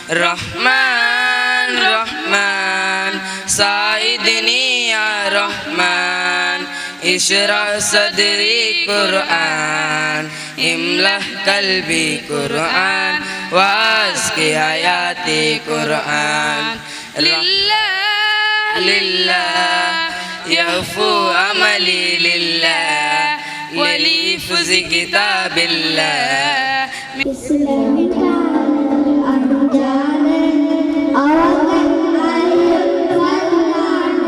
Rahman Rahman ساعدني يا رحمن اشرح صدري قرآن املأ قلبي قرآن واسقي حياتي قرآن لله لله يهفو عملي لله وليفز كتاب الله. അഞ്ചാണ് അവൻ ഫർളാണ്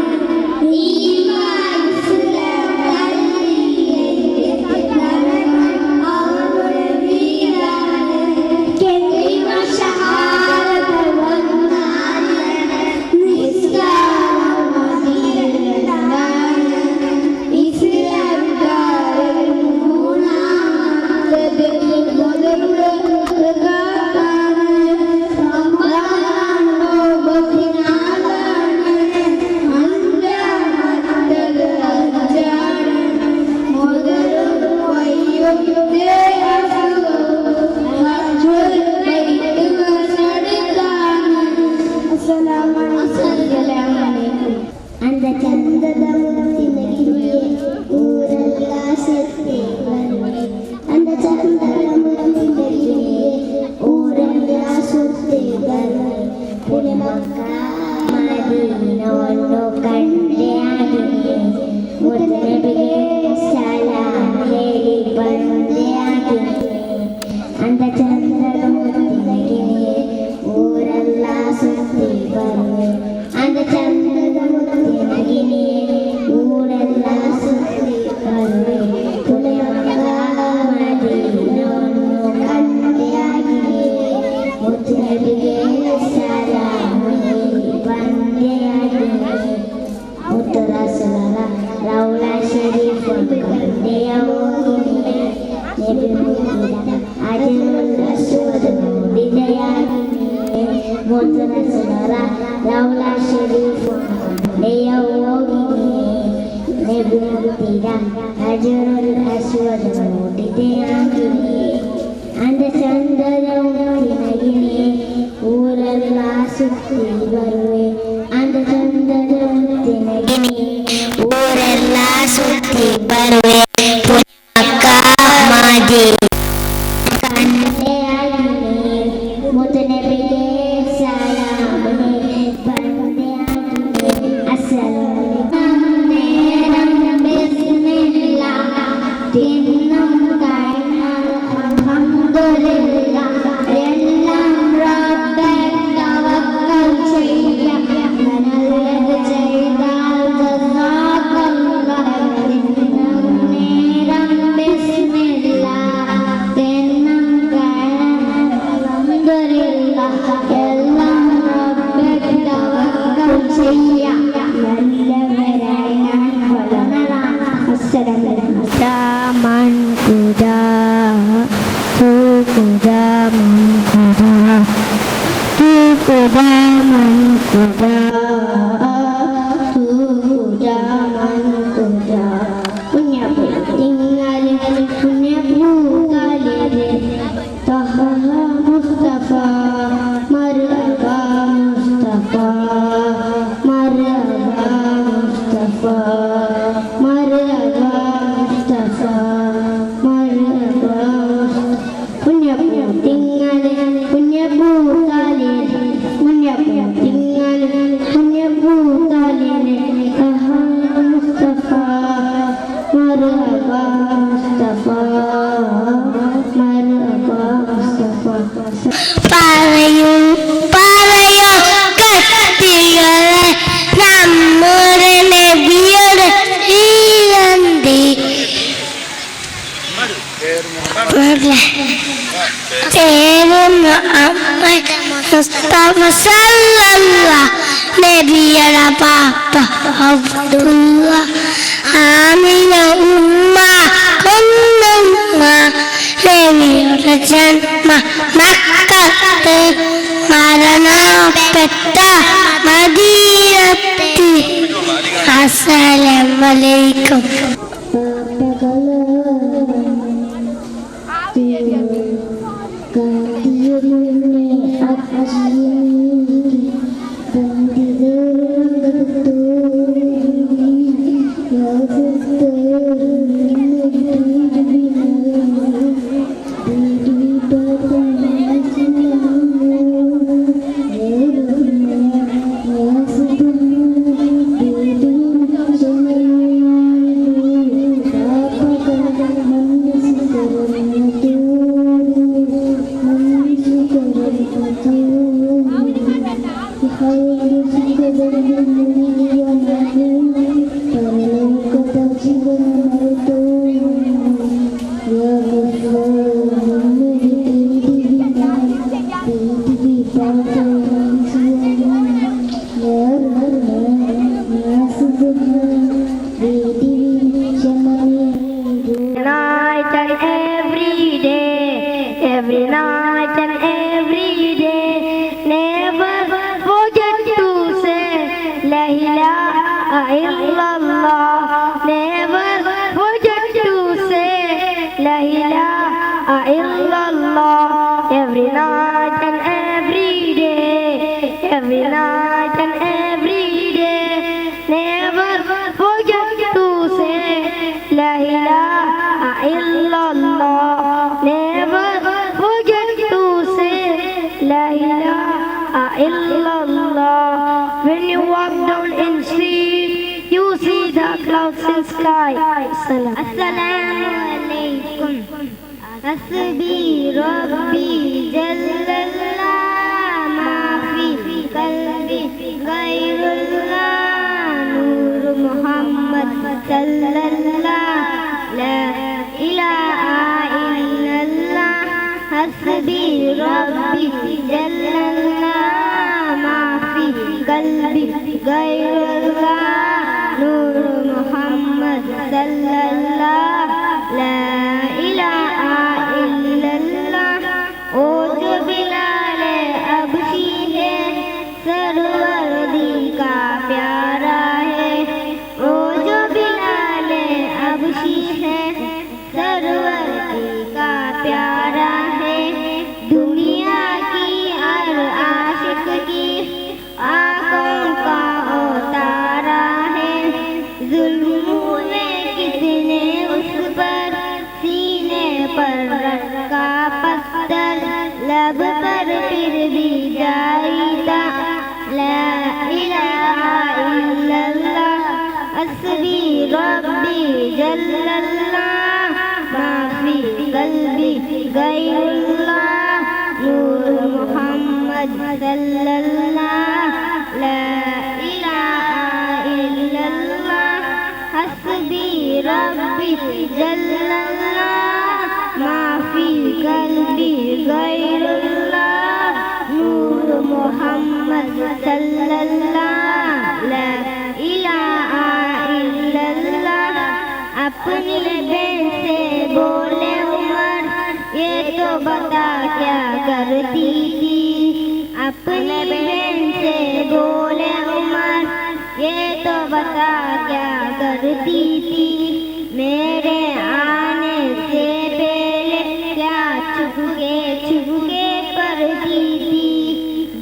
ഈമാൻ ഇസ്ലാം നൽകിയെങ്കിൽ നരകം അവരുടെ വീടാണ്. കലിമ ഷഹാദത്ത് വന്നാൽ നിസ്കാരം മദീനത്താണ്. ഇസ്ലാംകാരൻ മൂന്നാമത്തത് ബദറുടെ കാത്താണ്. റമദാൻ നോമ്പത്തിനാലാണ്. അഞ്ചാമത്തത് ഹജ്ജാണ്. മുതലും വയ്യുത്തേ ഹജ്ജുൽ ബൈത്ത് അടുത്താണ്. അസ്സലാമു അലൈക്കും. ಅಂದ ಚಂದದ ಮುತ್ತಿನ ಗಿಣಿಯೇ, ಊರೆಲ್ಲ ಸುತ್ತಿ ಬರುವೆ. ಅಂದ ಚಂದದ ಮುತ್ತಿನ ಗಿಣಿಯೇ, ಊರೆಲ್ಲ ಸುತ್ತಿ ಬರುವೆ. ಪುಣ್ಯ ಮಕ್ಕ ಮದೀನವನ್ನು ಕಂಡೆ ಆಗಿವೆ. ಮುತ್ತನಬಿಗೆ ಸಲಾಂ ಹೇಳಿ ಬಂದೆ ಆಗಿವೆ. ಅಂದ ಚಂದದ ಮುತ್ತಿನ ಗಿಣಿಯೇ, ಊರೆಲ್ಲ ಸುತ್ತಿ ಬರುವೆ. ಅಂದ ಚಂದದ ಮುತ್ತಿನ ಗಿಣಿಯೇ, ಊರೆಲ್ಲ ಸುತ್ತಿ ಬರುವೆ. ಪುಣ್ಯ ಮಕ್ಕ ಮದೀನವನ್ನು ಕಂಡೆ ಆಗಿವೆ. ಮುತ್ತನಬಿಗೆ ಸಲಾಂ ಹೇಳಿ ಬಂದೆ ಆಗಿವೆ. ಮುತ್ತರಸಲರ ರೌಲ ಶರೀಫ್ ಕಂಡೆಯ ಹೋಗಿವೆ. ನಬಿ ಮುತ್ತಿದ ಹಜರುಲ್ ಅಸ್ವದ್ ನೋಡಿದೆಯಾಗಿವೆ. ಮುತ್ತರಸಲರ ರೌಲ ಶರೀಫ್ ಕಂಡೆಯ ಹೋಗಿವೆ. ನಬಿ ಮುತ್ತಿದ ಹಜರುಲ್ ಅಸ್ವದ್ ನೋಡಿದೆಯಾಗಿವೆ. ಅಂದ ಚಂದದ ಮುತ್ತಿನ ಗಿಣಿಯೇ, ಊರೆಲ್ಲ ಸುತ್ತಿ ಬರುವೆ. ಅಂದ ಚಂದದ ಮುತ್ತಿನ ಗಿಣಿಯೇ, ಊರೆಲ್ಲ ಸುತ್ತಿ ಬರುವೆ. ಪುಣ್ಯ ಮದಿ ಕಂಡೆಯಾಗಿವೆ. ಮುತ್ತನಬಿಗೆ ಸಲಾಂ ಹೇಳಿ ಬಂದೆಯಾಗಿವೆ. അസ്സലാം നേരം ബിസ്മില്ല തിന്നും അൽഹംദുലില്ല എല്ലാം റബ്ബെ തവക്കൽ ചെയ്യാം. നല്ലത് ചെയ്താൽ ജസാക്കല്ലാഹ്. തിന്നും നേരം ബിസ്മില്ല തിന്നും അൽഹംദുലില്ല എല്ലാം റബ്ബെ തവക്കൽ ചെയ്യാം. നല്ലവരായി ഞാൻ വളരണം. അസ്സലാമു അലൈക്കും. Man kuda, tu kuda, man kuda, tu kuda, man kuda, tu kuda, man kuda. പുണ്യത്തിങ്ങളെ പുണ്യപൂക്കാലിലെ Taha Mustafa മർഹബ മുസ്തഫ മർഹബ മുസ്തഫ മർഹബ മുസ്തഫ മർഹബ. പുണ്യപൂത്തിങ്ങളെ പുണ്യപൂക്കാലിലെ പുണ്യപൂത്തിങ്ങളെ പുണ്യപൂക്കാലിലെ തഹ മുസ്തഫ മർഹബ മുസ്തഫ മർഹബ മുസ്തഫ. പറയൂ പറയൂ കത്തികളെ, നമ്മുടെ നബിയുടെ ഈരന്തി പേര് മുഹമ്മദ് മുസ്തഫ സല്ലല്ലാഹ്. നബിയുടെ പാപ്പ അബ്ദുള്ള, ആമിന ഉമ്മ കുന്നുമ്മ. നബിയുടെ ജന്മ മക്കത്ത്, മരണപ്പെട്ട മദീനത്ത്. അസ്സലാമലൈക്കും. പാപ്പകളെ മുന്നേ അച്ഛനെ Night and every day, every night and every day, never forget to say La ilaha illallah. Never forget to say La ilaha illallah. Every night and every day, every night and every day, never forget to say La ilaha illallah. Never forget to say La ilaha illallah. When you walk down in street, you see the clouds in sky. Salam. السلام عليكم. حسبي ربي جل الله، ما في قلبي غير الله، نور محمد صلى الله، لا إله إلا الله. حسبي ربي جل الله، ما في قلبي غير الله، نور محمد صلى الله، لا إله إلا الله. ओ जो बिलाल हबशी है, server दी का प्यारा है। ओ जो बिलाल हबशी है, server दी का प्यारा है। दुनिया की हर आशिक की आंखों का उतारा है। जुल्म हुए कितने उस पर, सीने पर रखा पत्थर, लब पर फिर भी जारी था ला इलाहा इल्लल्लाह। हस्बी रब्बी जल्लल्लाह, मा फी कल्बी गैरुल्लाह, नूर मुहम्मद सल्लल्लाह, ला इलाहा इल्लल्लाह। हस्बी रब्बी जल्लल्लाह, मा फी कल्बी गैरुल्लाह, नूर मुहम्मद सल्लल्लाह, ला इलाहा इल्लल्लाह। अपनी बहन से बोले उमर, ये तो बता क्या करती थी। अपनी बहन से बोले उमर, ये तो बता क्या करती थी। मेरे आने से पहले क्या छुप के पढ़ती थी।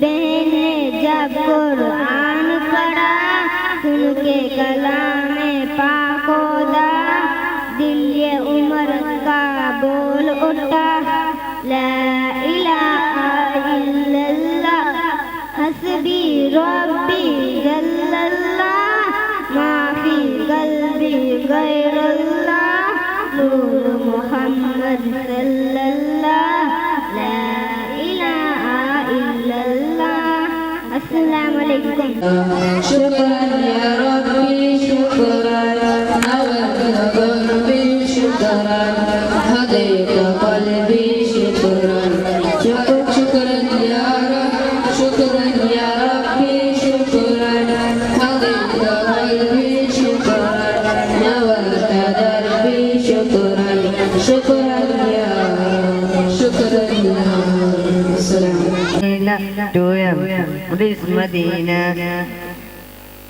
बहन ने जब कुरान पढ़ा, सुन के कलाम पाकोदा, दिल ये उमर का बोल उठा ला इलाहा इल्लल्लाह। हस्बी रब्बी जल्लल्लाह, मा फी कल्बी गैरुल्लाह, नूर मोहम्मद सल्लल्लाह, ला इलाहा इल्लल्लाह। अस्सलाम वालेकुम। شكرا يا ربي شكرا، نورت قلبي شكرا، هديت قلبي شكرا، شكرا يا رب، شكرا يا ربي شكرا، هديت قلبي شكرا، نورت دربي شكرا، شكرا يا رب، شكرا يا رب. السلام to embrace Medina.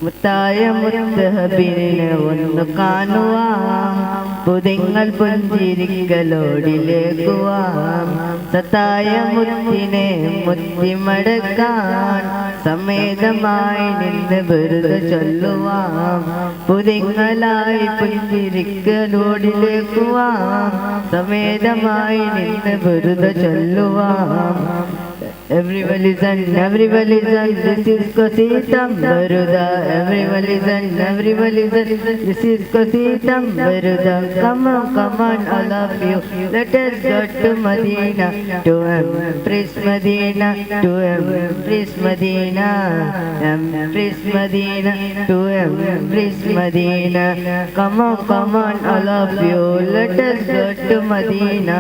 മുത്തായ മുത്തഹബിനെ ഒന്ന് കാണുവാം, പുതിങ്ങൾ പുഞ്ചിരിക്കലോടിലേക്കുവാം, സത്തായ മുത്തിനെ മുത്തിമടക്കാൻ സമേതമായി നിന്ന് വെറുതെ ചൊല്ലുവാം, പുതിങ്ങളായി പുഞ്ചിരിക്കലോടിലേക്കുവാം, സമേതമായി നിന്ന് വെറുതെ ചൊല്ലുവാം. Everyone listen, everyone listen, this is Qasitam Baruda. Everyone listen, everyone listen, this is Qasitam Baruda. Come on, come on, all of you, let us go to Medina, to embrace Medina, to embrace Medina, embrace Medina, to embrace Medina. Come on, come on, all of you, let us go to Medina.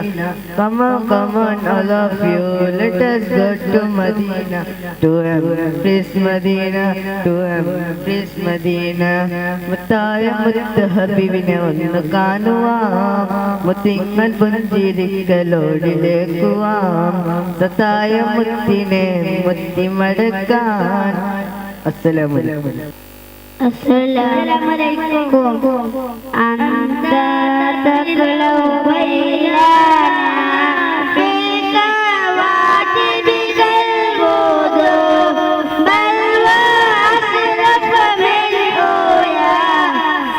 Come on, come on, all of you, let us go to Medina, to embrace Medina, to embrace Medina. മുത്തായ മുത്ത് ഹബീബിനെ ഒന്ന് കാണുവാം, മുത്തിങ്ങൽ പുഞ്ചിരിക്കലോടിലേക്കുവാം, സത്തായ മുത്തിനെ മുത്തിമടക്കാൻ. അസ്സലാമു അലൈക്കും. السلام عليكم. أنت تخلو بيننا في الكواكب كالبدور بل وأشرف منه يا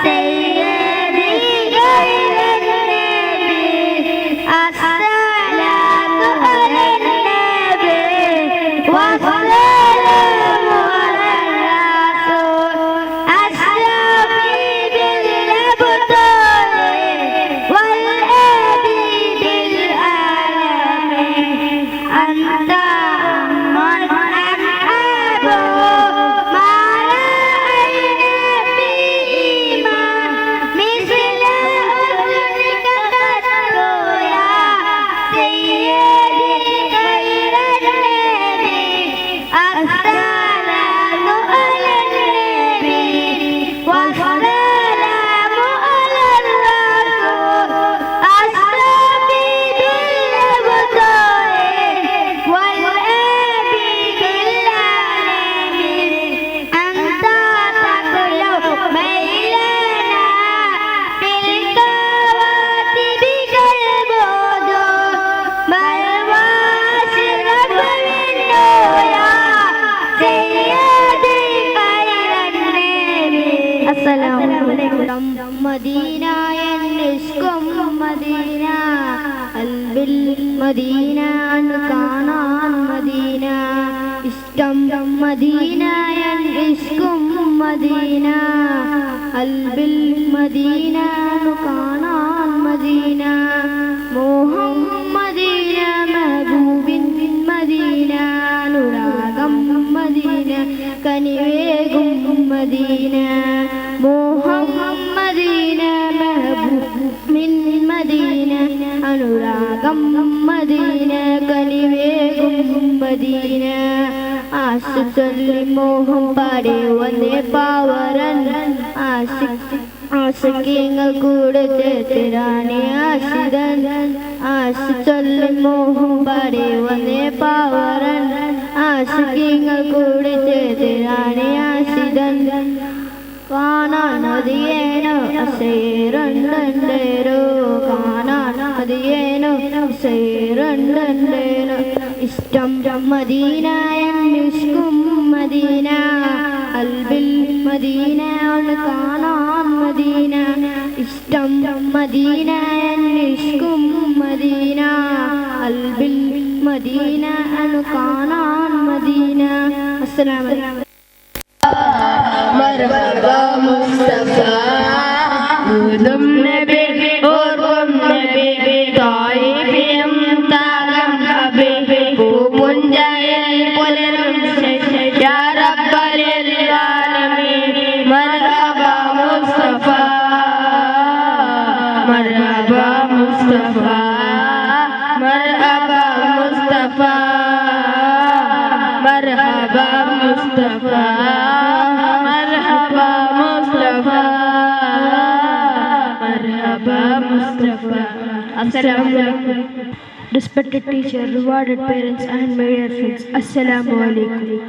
سيدي خير النبي. الصلاة على النبي والسلام على الرسول الشفيع بالأبطال والأبي بالعالمين. أنت أم أم أبو ما رأينا فيهما مثل حسنك قط يا سيدي خير النبي. الصلاة على النبي والسلام على الرسول الشفيع بالأبطال والأبي بالعالمين. أنت تخلو ميلنا في الكواكب كالبدور بل وأشرف منه يا سيدي خير النبي. السلام عليكم. Medina എന്നിഷ്കും Medina, അൽബിൽ Medina കാണാൻ Medina, ഇഷ്ടം Medina ഇഷ്കും Medina, അൽബിൽ Medina കാണാൻ മദീന, മോഹം മദീന മെഹബൂബിൻ മദീന, അനുരാഗം മദീന കനിവേകും മദീന, മോഹം മദീന മെഹബൂബിൻ മദീന, അനുരാഗം മദീന കനിവേകും മദീന. ആശ ചൊല്ലി മോഹം പാടി വന്നേ പാവരൻ, ആശിക്കങ്ങൾ കൂടെ ചേത്തിരാണി ആശിതൻ. ആശ ചൊല്ലി മോഹം പാടി വന്നേ പാവരൻ, ആശിക്കങ്ങൾ കൂടെ ചേത്തിരാണി ആശിതൻ. കാണാൻ അതിയേനോ അസേറുണ്ടേരോ, കാണാൻ അതിയേനോ അസേറുണ്ടേനോ. ഇഷ്ടം മദീന എന്നിഷ്കും മദീന, അൽബിൽ മദീന ഒന്ന് കാണാൻ മദീന, ഇഷ്ടം മദീന എന്നിഷ്കും മദീന, അൽബിൽ മദീന ഒന്ന് കാണാൻ മദീന. അസ്സലാമു അലൈക്കും. മർഹബ മുസ്തഫ ഊതും നബി ഓർക്കും നബി തായിഫിയും താരം ഹബീബ് പൂപുഞ്ചയിൽ പുലരും യാ റബ്ബൽ ആലമീൻ. മർഹബ മുസ്തഫ മർഹബ മുസ്തഫ മർഹബ മുസ്തഫ മർഹബ മുസ്തഫ മർഹബ മുസ്തഫ മർഹബ മുസ്തഫ. അസ്സലാമു അലൈക്കും. Respected teacher, rewarded parents, and my dear friends, Assalamu alaikum.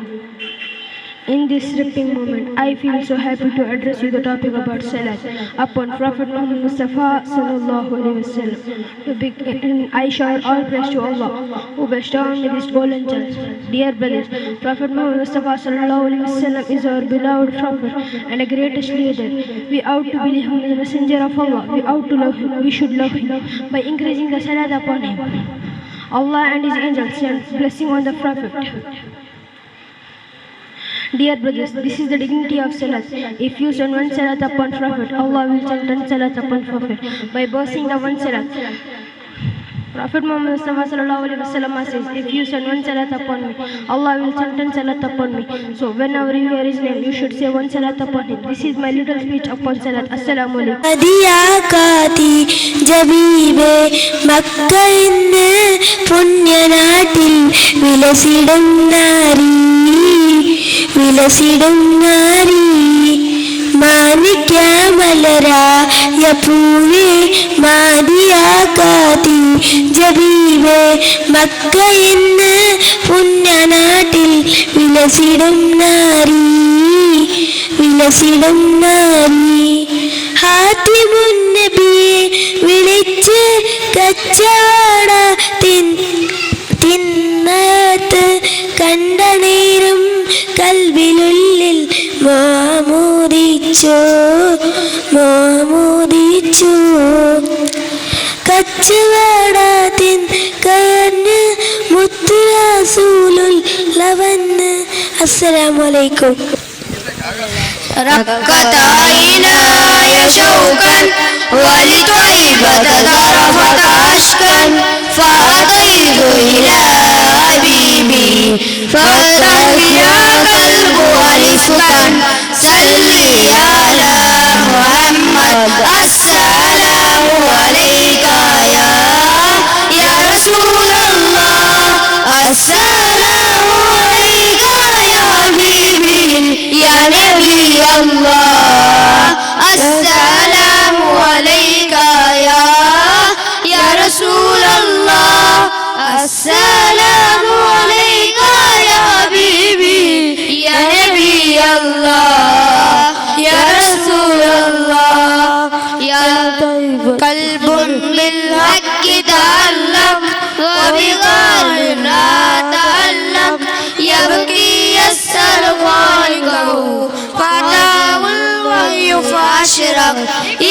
In this ripping moment, I feel so happy to address you the topic about Salat upon Prophet Muhammad Mustafa sallallahu alaihi wasallam. To begin, I shower all praise to Allah who bestowed me this golden chance. Dear brothers, Prophet Muhammad Mustafa sallallahu alaihi wasallam is our beloved prophet and the greatest leader. We ought to believe him as the messenger of Allah. We ought to love him. We should love him by increasing the salat upon him. Allah and His angels send blessing on the Prophet. Dear brothers, this is the dignity of Salat. If you send one Salat upon Prophet, Allah will send 10 Salat upon Prophet. By bursting the one Salat, Prophet Muhammad Mustafa sallallahu alaihi wasallam says, if you send one salat upon me, Allah will send 10 salat upon me. So whenever you hear his name, you should say one salat upon him. This is my little speech upon salat. Assalamu alaikum. മതിയാക്കാതി ജബീബേ Mecca എന്ന് പുണ്യനാട്ടിൽ വിലസിടും നാരി, വിലസിടും നാരി. മാണിക്യമലരായ പൂവേ മാതിയാക്കാതി ജബീബേ Mecca എന്ന് പുണ്യനാട്ടിൽ വിലസിടും നാരി, വിലസിടും നാരി. ഹാത്തിമുൻ നബിയെ വിളിച്ച് കച്ചവട തിന്നത്ത് കണ്ട നേരം കൽവിലുള്ളിൽ മാമോദിച്ചു, മാമോദിച്ചു. കച്ചവടത്തിൻ കഞ്ഞ് മുത്തുറസൂലുള്ളവന്ന്. അസ്സലാമു അലൈക്കും. رقت عيناي شوقا ولطيبة ذرفت عشقا، فأطيت إلى حبيبي فارتق يا قلب ورفقا. صلي على محمد. السلام عليك يا رسول الله، السلام عليك يا حبيبي يا نبي الله، السلام عليك يا رسول الله، السلام عليك يا حبيبي يا نبي الله يا رسول الله. يا قلب بالحق تعلق وبغار لا تعلق، يبكي يسأل خالقه فأتاه الوحي فأشرق.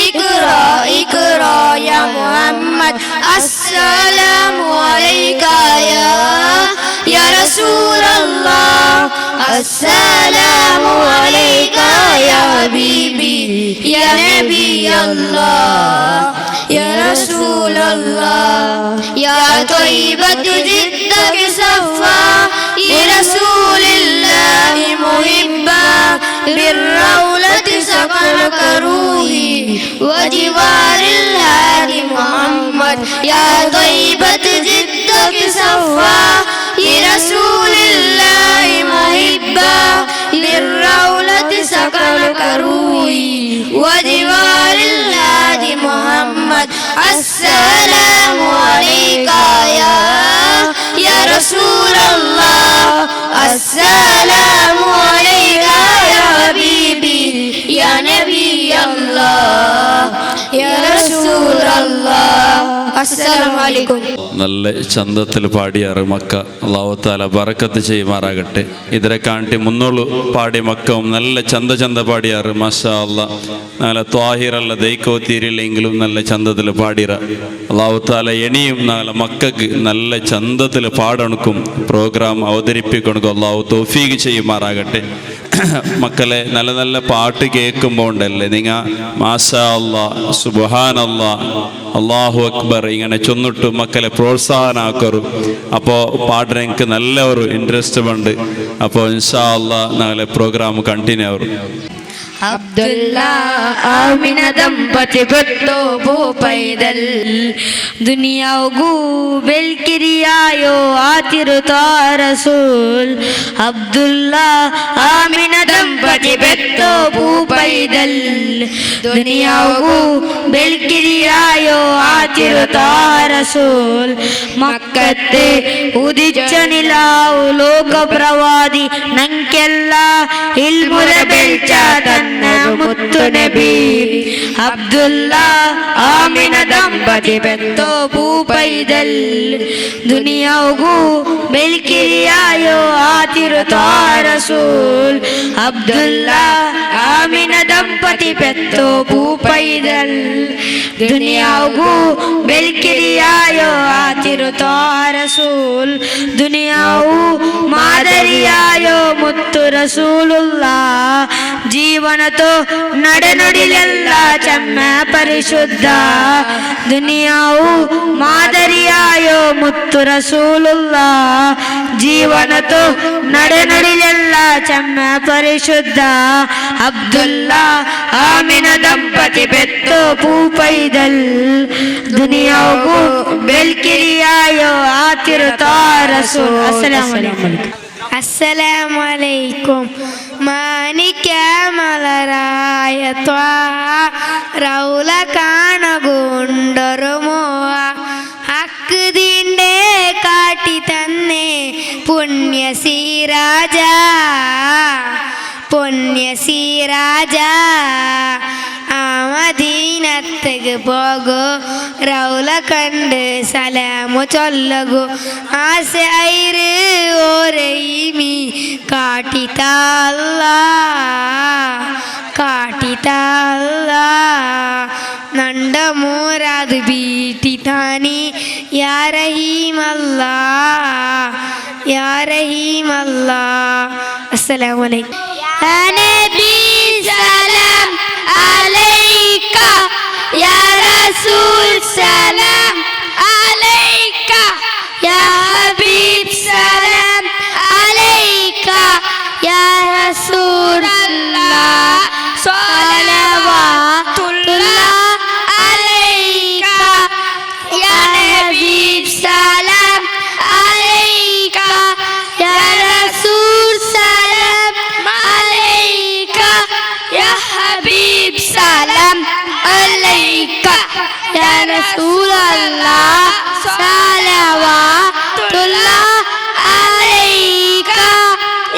اقرأ اقرأ يا محمد. السلام عليك يا رسول الله، السلام عليك يا حبيبي يا نبي الله يا رسول الله. يا طيبة جدك صفا لرسول الله محبا، بالرولة سكنك روحي وجوار الهادي محمد. يا طيبة جدك صفا لرسول الله محبا، للرولة سكنك روحي وجوار الهادي محمد. السلام عليك يا رسول الله، السلام عليك يا حبيبي يا نبي الله يا رسول الله. السلام عليكم. നല്ല ചന്തത്തിൽ പാടിയാറ് മക്ക. അള്ളാഹുത്താല ബറക്കത്ത് ചെയ്യുമാറാകട്ടെ. ഇതിനെ കാണ്ടി മുന്നോളു പാടിയ മക്കവും നല്ല ചന്ത ചന്ത പാടിയാറ്. മാഷാ അല്ലാ. നല്ല ത്വാഹിറല്ല ദൈക്കോ തീരില്ലെങ്കിലും നല്ല ചന്തത്തിൽ പാടിറ. അള്ളാഹുത്താല എണിയും നല്ല മക്കൾക്ക് നല്ല ചന്തത്തിൽ പാടണക്കും പ്രോഗ്രാം അവതരിപ്പിക്കണക്കും അള്ളാഹു തൗഫീഖ് ചെയ്യുമാറാകട്ടെ. മക്കളെ, നല്ല നല്ല പാട്ട് കേൾക്കുമ്പോൾ ഉണ്ടല്ലേ നിങ്ങ മാഷാ അല്ലാ, സുബ്ഹാനല്ലാ, അള്ളാഹു അക്ബർ ഇങ്ങനെ ചൊന്നിട്ട് മക്കളെ പ്രോത്സാഹനാക്കറു. അപ്പോൾ പാട്ടിന് എനിക്ക് നല്ല ഒരു ഇൻട്രസ്റ്റ് ഉണ്ട്. അപ്പോൾ ഇൻഷാ അല്ലാ നാളെ പ്രോഗ്രാം കണ്ടിന്യൂ ആവും. അബ്ദുല്ല ആമിന ದಂಪತಿ ಗೊತ್ತೋ ಪೈದಲ್ ದುನಿಯಾಗೂ ಬೆಲ್ಕಿರಿಯಾಯೋ ಆತಿರುತಾ ರಸೂಲ್. ಅಬ್ದುಲ್ಲ ಆಮಿನ ದಂಪತಿ ಬೆತ್ತೋ ಪೈದಲ್ ದುನಿಯಾಗೂ ಬೆಲ್ಕಿರಿಯಾಯೋ ആതിരുതാ റസൂൽ. മക്കത്തെ ഉദിച്ച നിലാവു ലോകപ്രവാദി നങ്ಕೆಲ್ಲ ഇൽമുര ಬೆಳ್ಚ തന്ന മുത്തു നബി. അബ്ദുല്ല ആമിന ದಂಪತಿ പെത്തോ പൈതൽ ദുനിയാവു ಬೆಲ್ಕಿರಿಯಾಯೋ ആതിരുതാ റസൂൽ. അബ്ദുല്ല ആമിന ದಂಪತಿ പെത്തോ പൈതൽ ദുനിയാവു ಬೆಲ್ಕಿರಿಯಾಯೋ ആതിരുതാ റസൂൽ. ദുനിയാവു മാದರಿಯಾಯೋ മുത്തു റസൂലുള്ള. ജീവനത്തോ നടനൊടിലെല്ല ചെമ്മ പരിശുദ്ധ ദുനിയാവു മാതരിയായോ മുത്തു റസൂലുള്ള ജീവനത്തോ നടനൊടിലെല്ല ചെമ്മ പരിശുദ്ധ അബ്ദുല്ല ആമിന ದಂಪತಿ ಬೆತ್ತೋ ಪೂಪೈದಲ್ ದುನಿಯಾವು ಬೆಲ್ಕಿರಿಯಾಯೋ ಆತಿರು ರಸೂಲ್. ಅಸ್ಸಲಾಮು ಅಲೈಕುಂ. അസ്സലാമു അലൈക്കും. മാണിക്യമലരായ ത്വാഹ റൗല കാണഗുണ്ടൊരു മോഹ ഹക്ക് ദീന്റെ കാട്ടി തന്നേ പുണ്യ സീരാജ പുണ്യ സീരാജ ആ മദീനത്തേക്ക് പോകൂ റൗല കണ്ട് സലാമു ചൊല്ലകു ആസ ഐര് ഓരൈമി കാട്ടിത്താല്ല കാട്ടിത്താല്ല നണ്ട മോരാത് ബീട്ടിത്താനി യാ റഹീമല്ല യാ റഹീമല്ല. അസ്സലാമു അലൈക്കും. يا نبي سلام عليك يا رسول سلام عليك يا حبيب سلام عليك يا رسول الله صلوات الله عليك يا حبيب سلام عليك يا رسول سلام عليك يا حبيب سلام عليك يا رسول الله صلوات الله عليك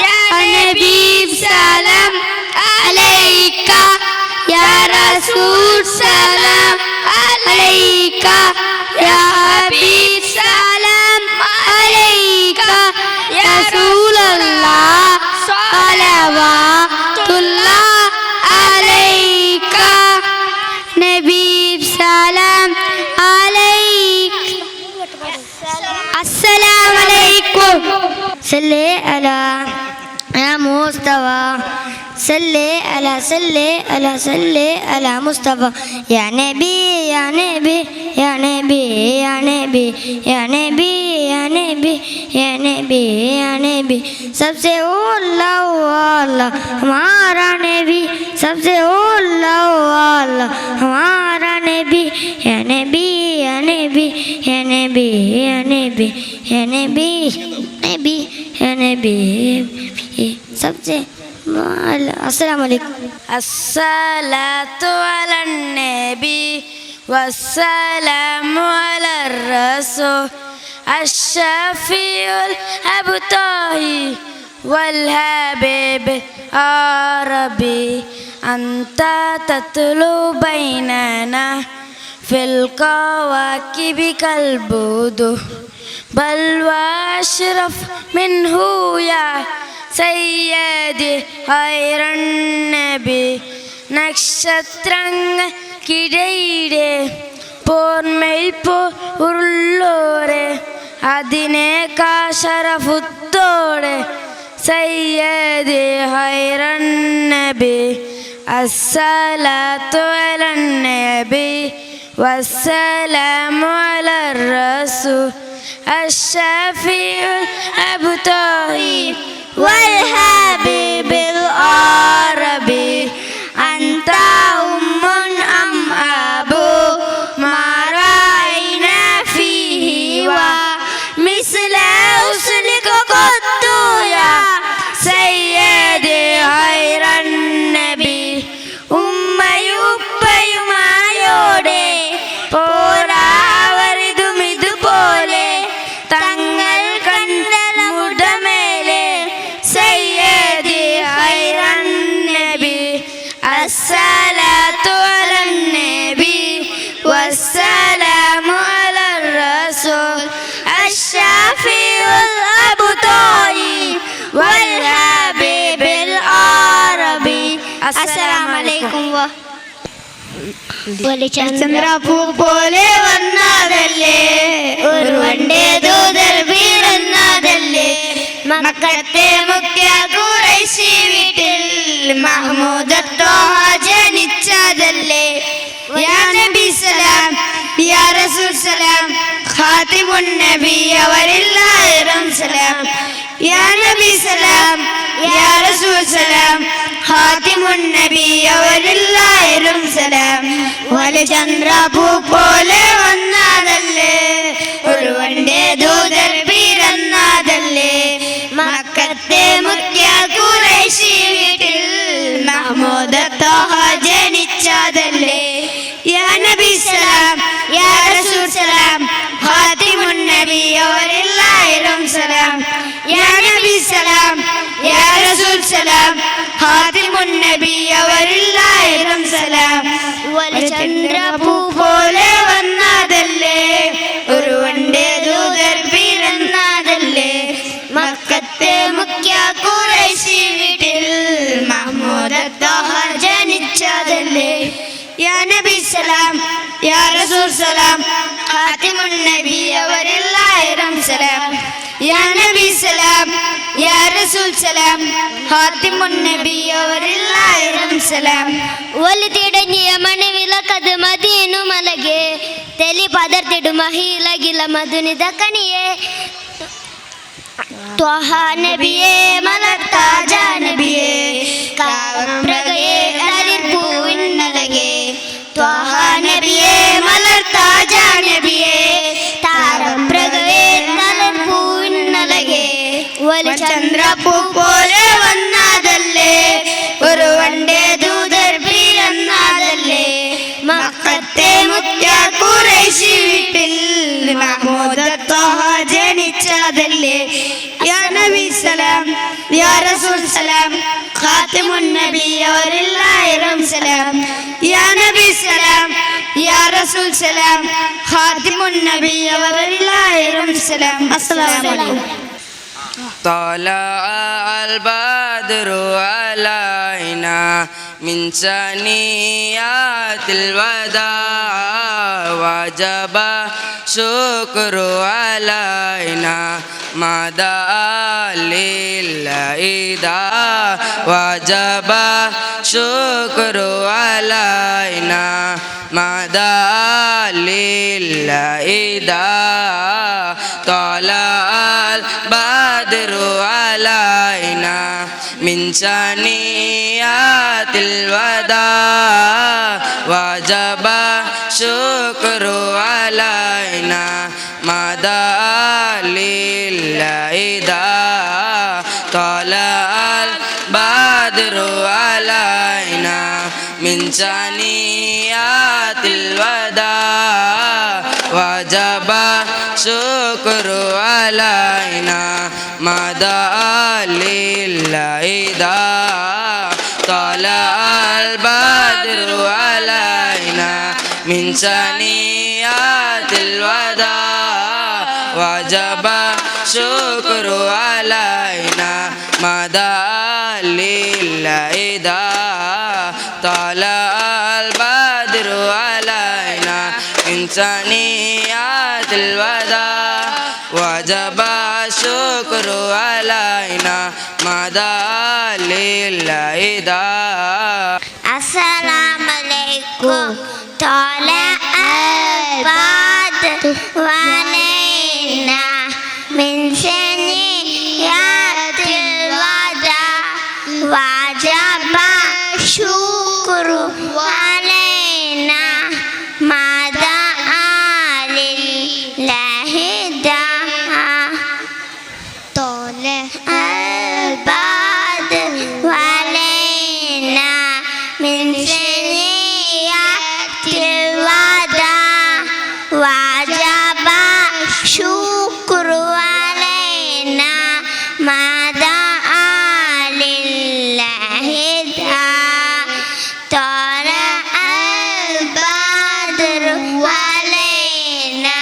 يا نبي سلام عليك يا رسول سلام عليك يا حبيب سلام عليك يا رسول الله صلوات الله عليك نبي سلام عليك. السلام عليكم. صلي على يا مصطفى صلي على صلي على صلي على مصطفى يا نبي يا نبي يا نبي يا نبي يا نبي يا نبي يا नबी या नबी सबसे अल्लाह अल्लाह हमारा नबी सबसे अल्लाह अल्लाह हमारा नबी या नबी या नबी या नबी या नबी या नबी नबी या नबी सबसे अस्सलाम वालेकुम. الصلاة على النبي والسلام على الرسول الشفيع الأبطاهي والحبيب العربي أنت تتلو بيننا في الكواكب كالبدور بل وأشرف منه يا سيدي خير النبي. നക്ഷത്രങ്ങൾക്കിടയിലെ പോർമയിൽ പോരുള്ളോരെ അതിനേക്കാൾ ശറഫുത്തോടെ സയ്യദി ഖൈറൻ നബി. الصلاة على النبي والسلام على الرسول الشفيع الأبطاهي والحبيب العربي أنت أم أم أبو ما رأينا فيه ومثل حسنك قط يا سيدي خير النبي. ഉമ്മയുപ്പയുമായോടെ പോരാവരുതും ഇതുപോലെ തങ്ങൾ കണ്ടമുടമേലെ സയ്യദി ഖൈറൻ നബി. الصلاة على النبي والسلام على الرسول الشفيع الأبطاهي والحبيب العربي. السلام عليكم. ചന്ദ്രപ്പൂ പോലെ വന്നതല്ലേ ഒരു വണ്ടേ ദൂതർ വീഴുന്നതല്ലേ മക്കത്തെ മുഖ്യ കുറേശി വീട്ടിൽ. മഹ്മൂദ് ത്വാഹ ജനിച്ചതല്ലേ. യാ നബി സലാം, യാ റസൂൽ സലാം, ഖാതിമുൻ നബി അവരില്ലായിരം സലാം. യാ നബി സലാം, യാ റസൂൽ സലാം, ഖാതിമുൻ നബി അവരില്ലായിരം സലാം. വലിചന്ദ്രപൂ പോലെ വന്നതല്ലേ, ഒരുവന്റെ ദൂതർ പിറന്നതല്ലേ. മക്കത്തെ മുഖ്യ ഖുറൈശി വീട്ടിൽ മഹ്മൂദ് ത്വാഹ ജനിച്ചതല്ലേ. യാ നബി സലാം, യാ റസൂൽ സലാം, ഖാതിമുൻ നബി അവരില്ലായിരം സലാം. യാ നബി സലാം, യാ റസൂൽ സലാം, ഖാതിമുൻ നബി അവരില്ലായിരം സലാം. ചന്ദ്രപൂ പോലെ വന്നതല്ലേ, ഒരുവന്റെ ദൂതർ പിറന്നതല്ലേ. മക്കത്തെ മുഖ്യ ഖുറൈശി വീട്ടിൽ മഹ്മൂദ് ത്വാഹ ജനിച്ചതല്ലേ. യാ നബി സലാം, യാ റസൂൽ സലാം, ഖാതിമുൻ നബി അവരില്ലായിരം സലാം. യാ നബി സലാം, യാ റസൂൽ സലാം, ഖാതിമുൻ നബി അവരില്ലായിരം സലാം. ಒಲಿತಿಡನಿಯ ಮಣವಿಲಕದ ಮದೀನು ಮಲಗೆ ತೆಲಿ ಪದರ್ತಿಡು ಮಹಿಲಗಿಲ ಮಧುನಿದ ಕನಿಯೇ. ത്വഹ നബിയേ, മലർത്താജ നബിയേ, കാവപ്രകയേ തളിർപ്പൂവിന്നലകേ. ത്വഹ നബിയേ, മലർത്താജ നബിയേ, താരപ്രകയേ തളിർപ്പൂവിന്നലകേ. ചന്ദ്രപ്പൂ പോലെ വന്നതല്ലേ, ഒരുവന്റെ ദൂതർ പിറന്നതല്ലേ. മക്കത്തെ മുഖ്യ ഖുറൈശി വീട്ടിൽ മഹ്മൂദ് ത്വാഹ ജനിച്ചതല്ലേ. യാ നബി സലാം, യാ റസൂൽ സലാം, ഖാതിമുൻ നബി അവരില്ലായിരം സലാം. യാ നബി സലാം, യാ റസൂൽ സലാം, ഖാതിമുൻ നബി അവരില്ലായിരം സലാം. അസ്സലാമു അലൈക്കും. طلع البدر علينا من ثنيات الوداع، وجب شكر علينا ما دعا لله داع، وجب شكر علينا ما دعا لله داع. طلع البدر علينا من ثنيات الوداع، وجب شكر علينا ما دعا لله داع. طلع البدر علينا من ثنيات الوداع، وجب شكر علينا ما دعا لله داع. طلع البدر علينا من ثنيات الوداع، وجب شكر علينا ما دعا لله داع. طلع البدر علينا من ثنيات الوداع، وجب الشكر علينا ما دعا لله داع. السلام عليكم. طلع البدر علينا من ثنيات الوداع، وجب الشكر علينا ما دعا لله داع. طلع البدر علينا من ثنيات الوداع، وجب الشكر علينا ما دعا لله داع. طلع البدر علينا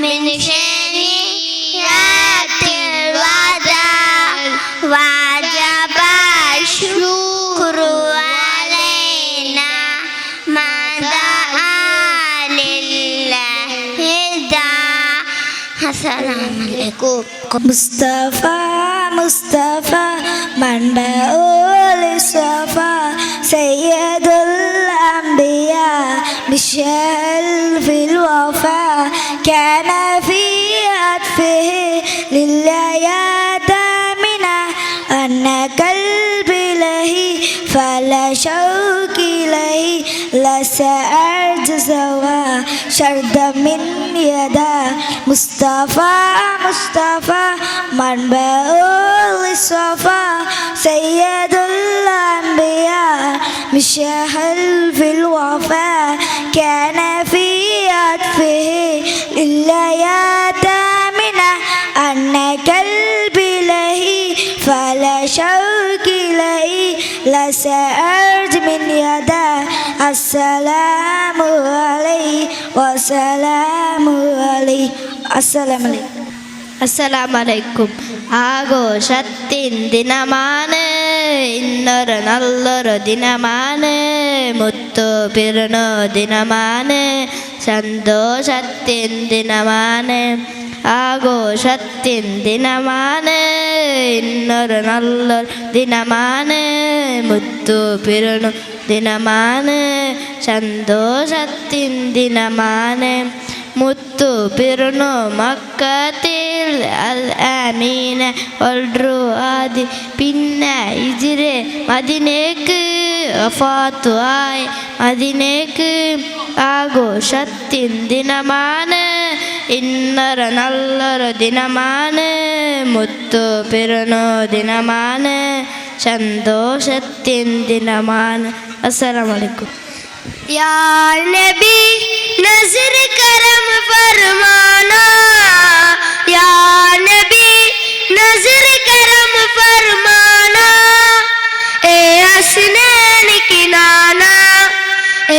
من ثنيات الوداع، وجب الشكر علينا ما دعا لله داع. السلام عليكم. മുസ്തഫ മുസ്തഫ منبع الصفا. مشهل في الوفاء كان في عطفه لليتامنا أن قلبي له فلا شوق له لسأرجو سوى شرد من يدا مصطفى مصطفى منبع الصفا سيد الأنبياء مشهل في الوفاء كان في عطفه لليتامنا أن قلبي له فلا شوق له لسأرجو من يدا السلام عليه وسلام عليه. السلام عليكم. അസ്സലാമലൈക്കും. ആഘോഷത്തിൻ ദിനമാണ് ഇന്നൊരു നല്ലൊരു ദിനമാണ്, മുത്തു പിറന്നു ദിനമാണ്, സന്തോഷത്തിൻ ദിനമാണ്. ആഘോഷത്തിൻ ദിനമാണ് ഇന്നൊരു നല്ലൊരു ദിനമാണ്, മുത്തു പിറന്നു ദിനമാണ്, സന്തോഷത്തിൻ ദിനമാണ്. മുത്തു പിറന്നു മക്കത്തിൽ അൽ അമീന ഒൾറു ആദി, പിന്നെ ഇജിരെ മദിനേക്ക് വഫാത്തു ആയി മദിനേക്ക്. ആഘോഷത്തിൻ ദിനമാണ് ഇന്നൊരു നല്ലൊരു ദിനമാണ്, മുത്തു പിറന്നു ദിനമാണ്, സന്തോഷത്തിൻ ദിനമാണ്. അസ്സലാമു അലൈക്കും. या नबी नजर करम फरमाना, या नबी नजर करम फरमाना, ए हसनैन की नाना,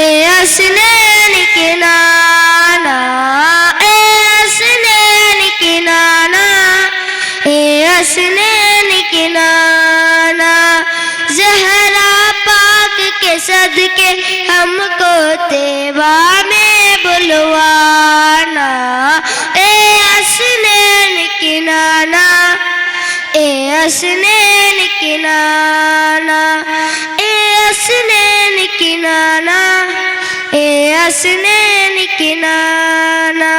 ए हसनैन की नाना, ए हसनैन की नाना, ए हसनैन की नाना। जहरा पाक के सदके हमको तेबा में बुलवाना, ए हसनैन की नाना, ए हसनैन की नाना, ए हसनैन की नाना, ए हसनैन की नाना।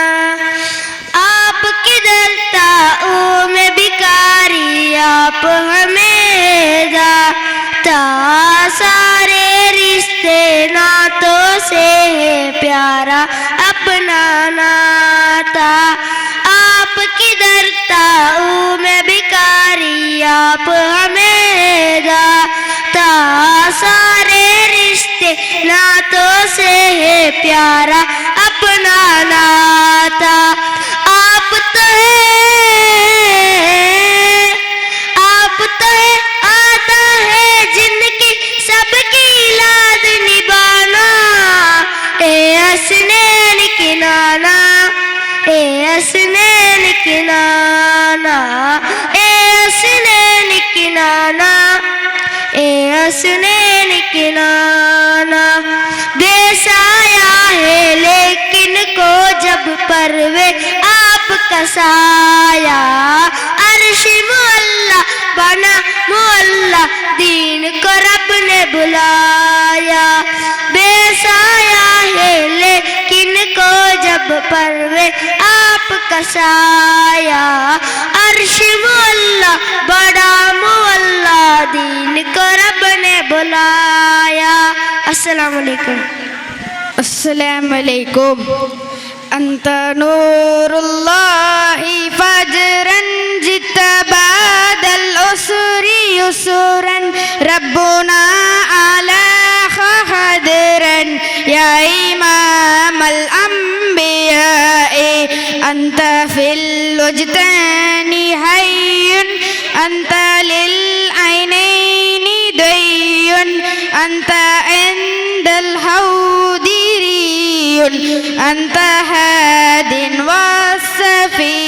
आप किधर ताऊ में भिखारी, आप हमें दाता, सारे रिश्ते नातों से है प्यारा अपना नाता। आप किधर ताऊ में भिखारी, आप हमें दाता, सारे रिश्ते नातों से है प्यारा अपना नाता। आप तो है, आप तो है आता है जिनकी सबकी लाद निभाना, ए हसनैन की नाना, ए हसनैन की नाना, ए हसनैन की नाना, ए हसनैन की नाना। बेसाया है लेकिन को जब परवे आपका साया, अर्श मुअल्ला बना मुअल्ला दीन को रब ने बुलाया। बेसाया है लेकिन को जब परवे आपका साया, अर्श मुअल्ला बड़ा मुअल्ला दीन को रब ने बुलाया। अस्सलाम वालेकुम। अस्सलाम वालेकुम। أنت نور الله فجرا جئت بعد العسر يسرا، ربنا على خدرا يا إمام الأنبياء. أنت في الوجدان حي، أنت للعينين دي، أنت عند الحوض ري، أنت هاد وصفي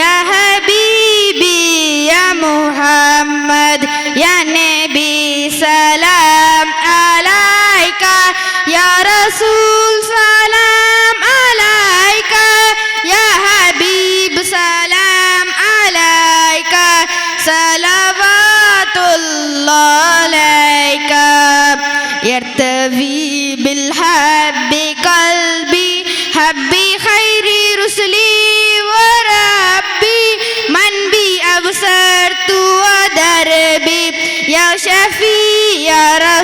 يا حبيبي يا محمد يا نبي سلام عليك يا رسول سلام عليك يا حبيب سلام عليك صلوات الله عليك. يرتوي بالحب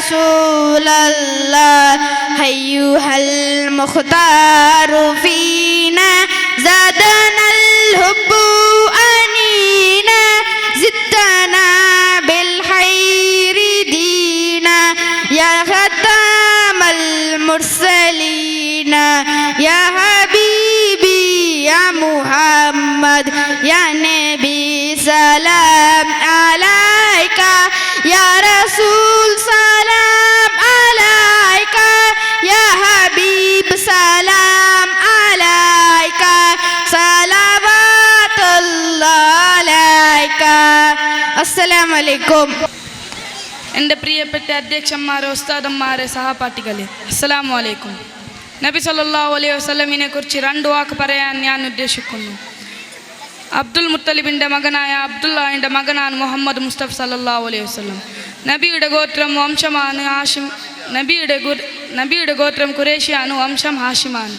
رسول الله أيها المختار فينا زادنا الحب أنينا زدتنا بالخير دينا يا ختام المرسلين يا حبيبي يا محمد يا نبي سلام عليك يا رسول سلام عليك يا حبيب سلام عليك صلوات الله عليك السلام عليكم. എൻ്റെ പ്രിയപ്പെട്ട അധ്യക്ഷന്മാരെ, ഉസ്താദന്മാരെ, സഹപാഠികളെ, അസ്സലാമു അലൈക്കും. നബി സല്ലല്ലാഹു അലൈഹി വസല്ലമിനെ കുറിച്ച് രണ്ട് വാക്ക് പറയാൻ ഞാൻ ഉദ്ദേശിക്കുന്നു. അബ്ദുൽ മുത്തലിബിൻ്റെ മകനായ അബ്ദുല്ലാഹിൻ്റെ മകനാണ് മുഹമ്മദ് മുസ്തഫ സല്ലല്ലാഹു അലൈഹി വസല്ലം. നബിയുടെ ഗോത്രം വംശമാണ് ഹാഷിം. നബിയുടെ ഗോത്രം ഖുറേഷിയാണ്, വംശം ഹാഷിമാണ്.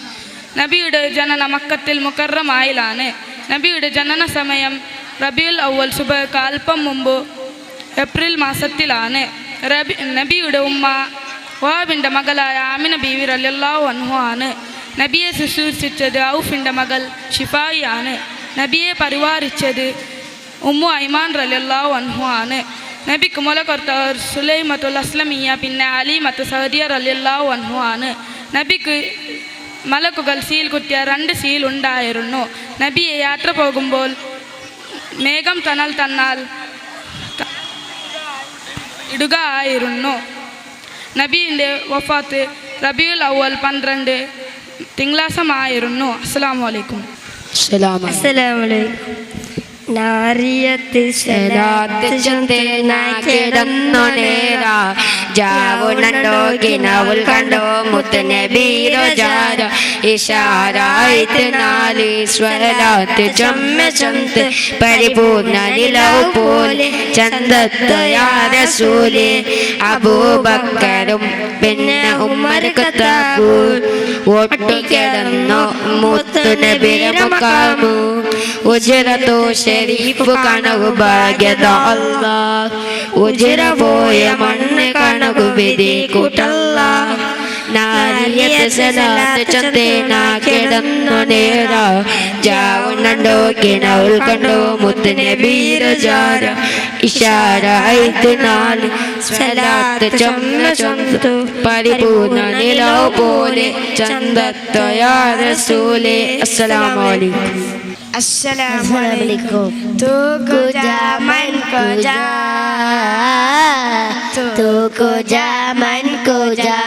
നബിയുടെ ജനന മക്കത്തിൽ മുക്കറമായിലാണ്. നബിയുടെ ജനന സമയം റബിയുൽ അവൽ സുബഹക്ക് അല്പം മുമ്പ് ഏപ്രിൽ മാസത്തിലാണ്. നബിയുടെ ഉമ്മ വഹാബിൻ്റെ മകളായ ആമിന ബീവി റളിയല്ലാഹു അൻഹു ആണ്. നബിയെ ശുശ്രൂഷിച്ചത് ഔഫിൻ്റെ മകൾ ഷിഫായി ആണ്. നബിയെ പരിവാരിച്ചത് ഉമ്മു ഐമാൻ റളിയല്ലാഹു അൻഹു ആണ്. നബിക്ക് മുല കൊടുത്തവർ സുലൈമത്തുൽ അസ്ലമിയ പിന്നെ അലിമത്ത് സൗദിയ റളിയല്ലാഹു അൻഹു ആണ്. നബിക്ക് മലക്കുകൾ സീൽ കുത്തിയ 2 സീൽ ഉണ്ടായിരുന്നു. നബിയെ യാത്ര പോകുമ്പോൾ മേഘം തണൽ തന്നാൽ ഇടുക ആയിരുന്നു. നബീൻ്റെ വഫാത്ത് റബിയുൽ അവൽ 12 തിങ്കളാസമായിരുന്നു. അസ്സലാമു അലൈക്കും. അസ്സലാമു അലൈക്കും. നാരിയത്ത് സലാത്ത് ചന്തേന കിടന്നു നേരാ ജാവുണ്ടോ കിനവുൽ കണ്ടോ മുത്തനബീരോ ജാര ഇഷാരായിട്ട് നാല് സ്വലാത്ത് ചമ്മ ചന്ത് പരിപൂർണ നിലവ് പോലെ ചന്തത്ത് യാ റസൂലേ. അബൂബക്കറും പിന്നെ ഉമ്മർ ഖത്താബു ഒട്ടിക്കിടന്നു മുത്തുനബിയുടെ മക്കാമു ഉജ്റത്തു ഷരീഫ് കണകു ഭാഗ്യത അല്ലാഹ് ഉജ്റ പോയ മണ്ണ് കണകു വിധി കൂട്ടല്ല. നാരിയത്ത് സലാത്ത് ചന്തേന കിടന്നു നേരാ ജാവുണ്ടോ കിണവുൽ കണ്ടോ മുത്തുനബീര ജാര ഇഷാരായിട്ട് നാല് സലാത്ത് ചമ്മ ചന്തു പരിപൂർണ നിലവ് പോലെ ചന്തത്ത യാ റസൂലേ. അസ്സലാമു അലൈക്കും. अस्सलाम वालेकुम. तू कुजा मन कुजा, तू कुजा मन कुजा,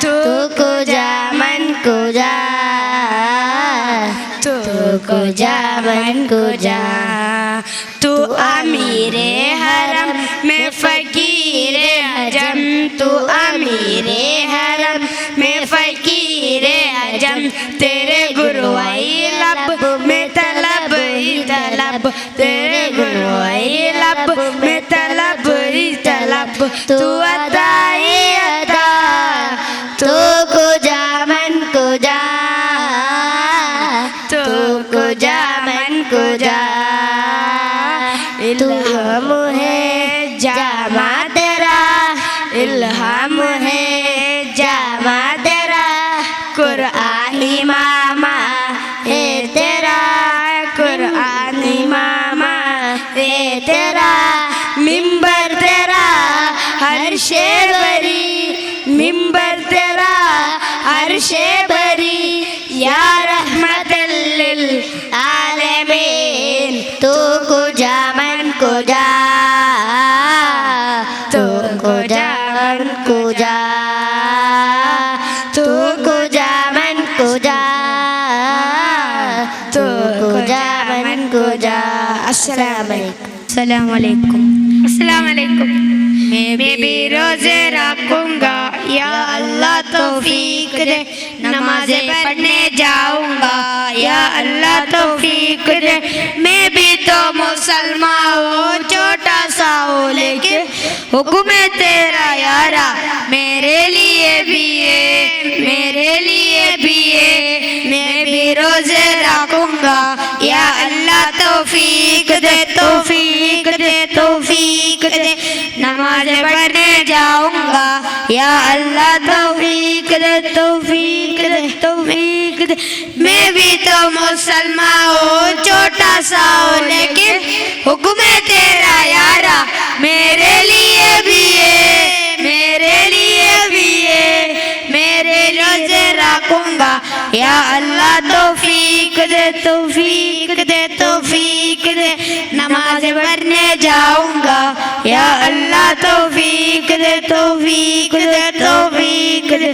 तू कुजा मन कुजा, तू कुजा मन कुजा. तू अमीरे हरम मैं फकीर अजम, तू अमीरे हरम मैं फकीर अजम. तेरे गुरुआई लब में तलब ही तलब, तेरे गुरुआई लब में तलब ही तलब. तू अता ही अता, तू कुजा मन कुजा, तू कुजा मन कुजा. इल्हाम है जामा तेरा, इल्हाम है जामा तेरा. कुरान इमामा है तेरा, कुरान इमामा है तेरा. मिंबर तेरा हर बरी, मिंबर तेरा हर बरी. या रहमतल लिल आलमीन. तू कुजा मन कुजा, तू कुजा मन कुजा, तू कुजा मन कुजा, तू कुजा मन कुजा. अस्सलाम वालेकुम. अस्सलाम वालेकुम. अस्सलाम वालेकुम. मैं भी रोजे रखूंगा या अल्लाह तौफीक दे, नमाजें पढ़ने जाऊंगा या अल्लाह तौफीक दे. मैं भी तो मुसलमान हूँ, छोटा सा हूँ लेकिन हुक्म है तेरा यारा मेरे लिए भी है, मेरे लिए भी है. मैं भी रोजे रखूंगा या अल्लाह तौफीक दे, तौफीक दे, तौफीक दे. नमाज पढ़ने जाऊंगा, या अल्लाह तौफीक दे, तौफीक दे, तौफीक दे। मैं भी तो मुसलमान हूँ, छोटा सा हूँ, लेकिन हुक्म है तेरा यारा मेरे लिए भी है, मेरे लिए भी है। मेरे रोजे रखूंगा, या अल्लाह तौफीक दे, तौफीक दे, तौफीक दे। नमाज पढ़ने जाऊंगा, या अल्लाह तौफीक दे, तौफीक दे, तौफीक दे।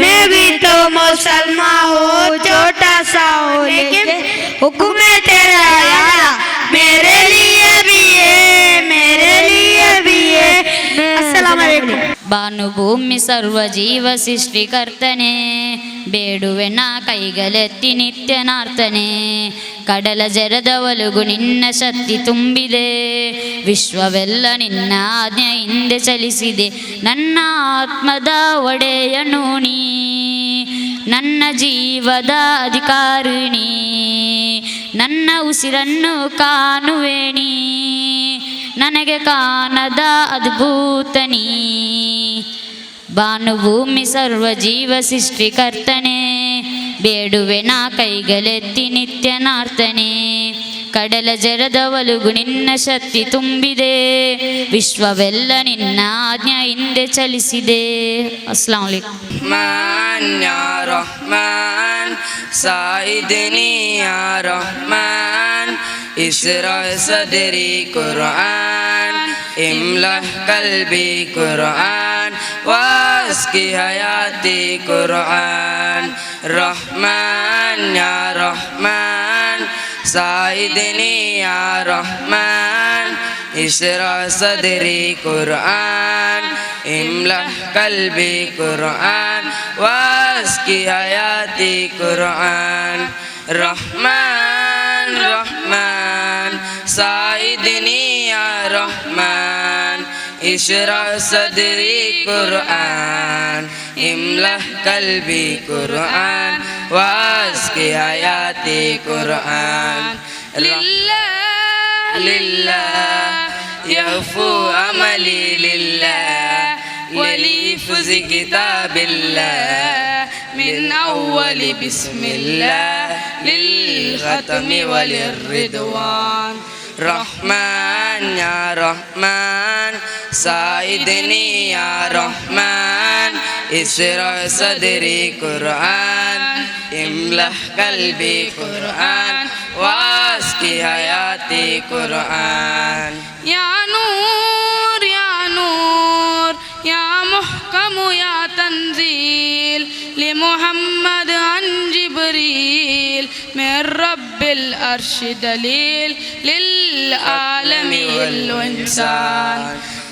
मैं भी तो मुसलमान हूँ, छोटा सा हूँ, लेकिन हुक्म है तेरा यारा मेरे लिए भी है, मेरे लिए भी है। अस्सलाम वालेकुम। ಭಾನುಭೂಮಿ ಸರ್ವಜೀವ ಸೃಷ್ಟಿಕರ್ತನೆ, ಬೇಡುವೆ ನಾ ಕೈಗಲೆತ್ತಿ ನಿತ್ಯನಾರ್ತನೆ. ಕಡಲ ಜರದ ಒಲುಗು ನಿನ್ನ ಶಕ್ತಿ ತುಂಬಿದೆ, ವಿಶ್ವವೆಲ್ಲ ನಿನ್ನ ಆಜ್ಞೆ ಹಿಂದೆ ಚಲಿಸಿದೆ. ನನ್ನ ಆತ್ಮದ ಒಡೆಯನು ನೀ, ನನ್ನ ಜೀವದ ಅಧಿಕಾರಿಣಿ, ನನ್ನ ಉಸಿರನ್ನು ಕಾಣುವೆ ನೀ, ನನಗೆ ಕಾಣದ ಅದ್ಭುತ ನೀ. ಭಾನುಭೂಮಿ ಸರ್ವಜೀವ ಸೃಷ್ಟಿಕರ್ತನೆ, ಬೇಡುವೆ ನಾ ಕೈಗಲೆತ್ತಿ ನಿತ್ಯನಾರ್ತನೆ. ಕಡಲ ಜರದ ಒಲುಗು ನಿನ್ನ ಶಕ್ತಿ ತುಂಬಿದೆ, ವಿಶ್ವವೆಲ್ಲ ನಿನ್ನ ಆಜ್ಞೆ ಹಿಂದೆ ಚಲಿಸಿದೆ. ಅಸ್ಲಾಂ ಅಲೈಕುಂ. رحمن يا رحمن، ساعدني يا رحمن، اشرح صدري قرآن، املأ قلبي قرآن، واسقي حياتي قرآن. رحمن يا رحمن، ساعدني يا رحمن، اشرح صدري قرآن، املأ قلبي قرآن، واسقي حياتي قرآن. رحمن رحمن، ساعدني يا رحمن، اشرح صدري قرآن، املأ قلبي قرآن، واسقي حياتي قرآن. لله لله يهفو أملي، لله وليفز كتاب الله، من أول بسم الله للختم وللرضوان. رحمن يا رحمن، ساعدني يا رحمن، اشرح صدري قرآن، املأ قلبي قرآن، واسقي حياتي قرآن. يا نور يا نور يا محكم يا تنزيل، لمحمد عن جبريل من رب العرش دليل، للعالم والإنسان.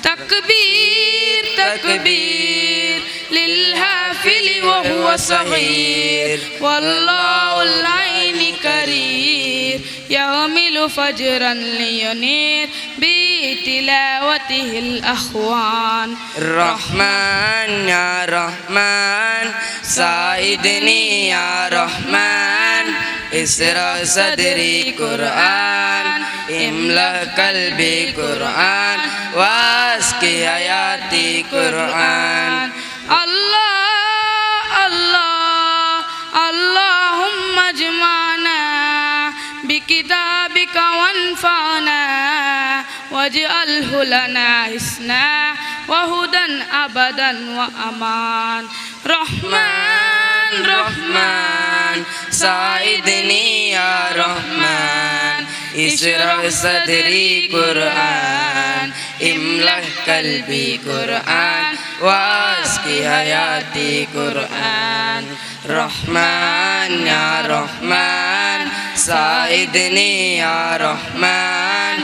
تكبير تكبير للهافل وهو صغير، والله العين كرير، يعمل فجرا لينير بتلاوته الأخوان. رحمن يا رحمن، ساعدني يا رحمن، اشرح صدري قرآن، املأ قلبي قرآن، واسقي حياتي قرآن. الله الله اللهم اجمعنا بكتابك وانفعنا، واجعله لنا حسنا وهدى أبدا وأمان. رحمن رحمن، ساعدني يا رحمن، اشرح صدري قرآن، املأ قلبي قرآن، واسقي حياتي قرآن. رحمن يا رحمن، ساعدني يا رحمن،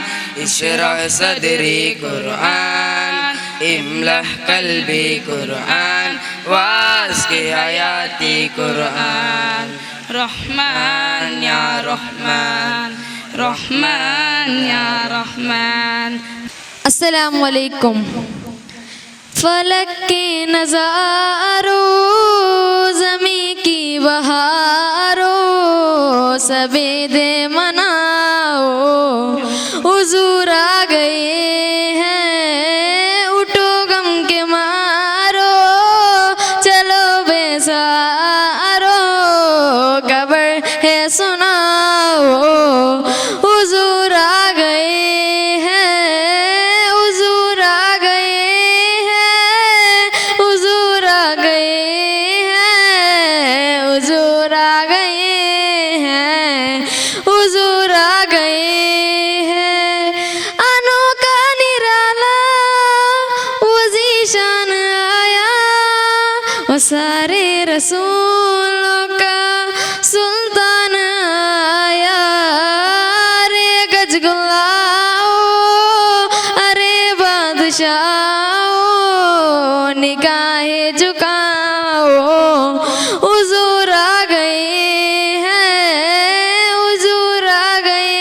اشرح صدري قرآن، املأ قلبي قرآن، واسقي حياتي قرآن. رحمن يا رحمن، رحمن يا رحمن. अस्सलाम वालेकुम। फलक के नज़ारों, ज़मीं की बहारों, सवेरे मनाओ, हुजूर आ गए हैं, उठो गम के मारे। वो सारे रसूलों का सुल्तान आया। अरे गजगुलाओ, अरे बादशाह, निगाहें झुकाओ, हुजूर आ गए हैं, हुजूर आ गए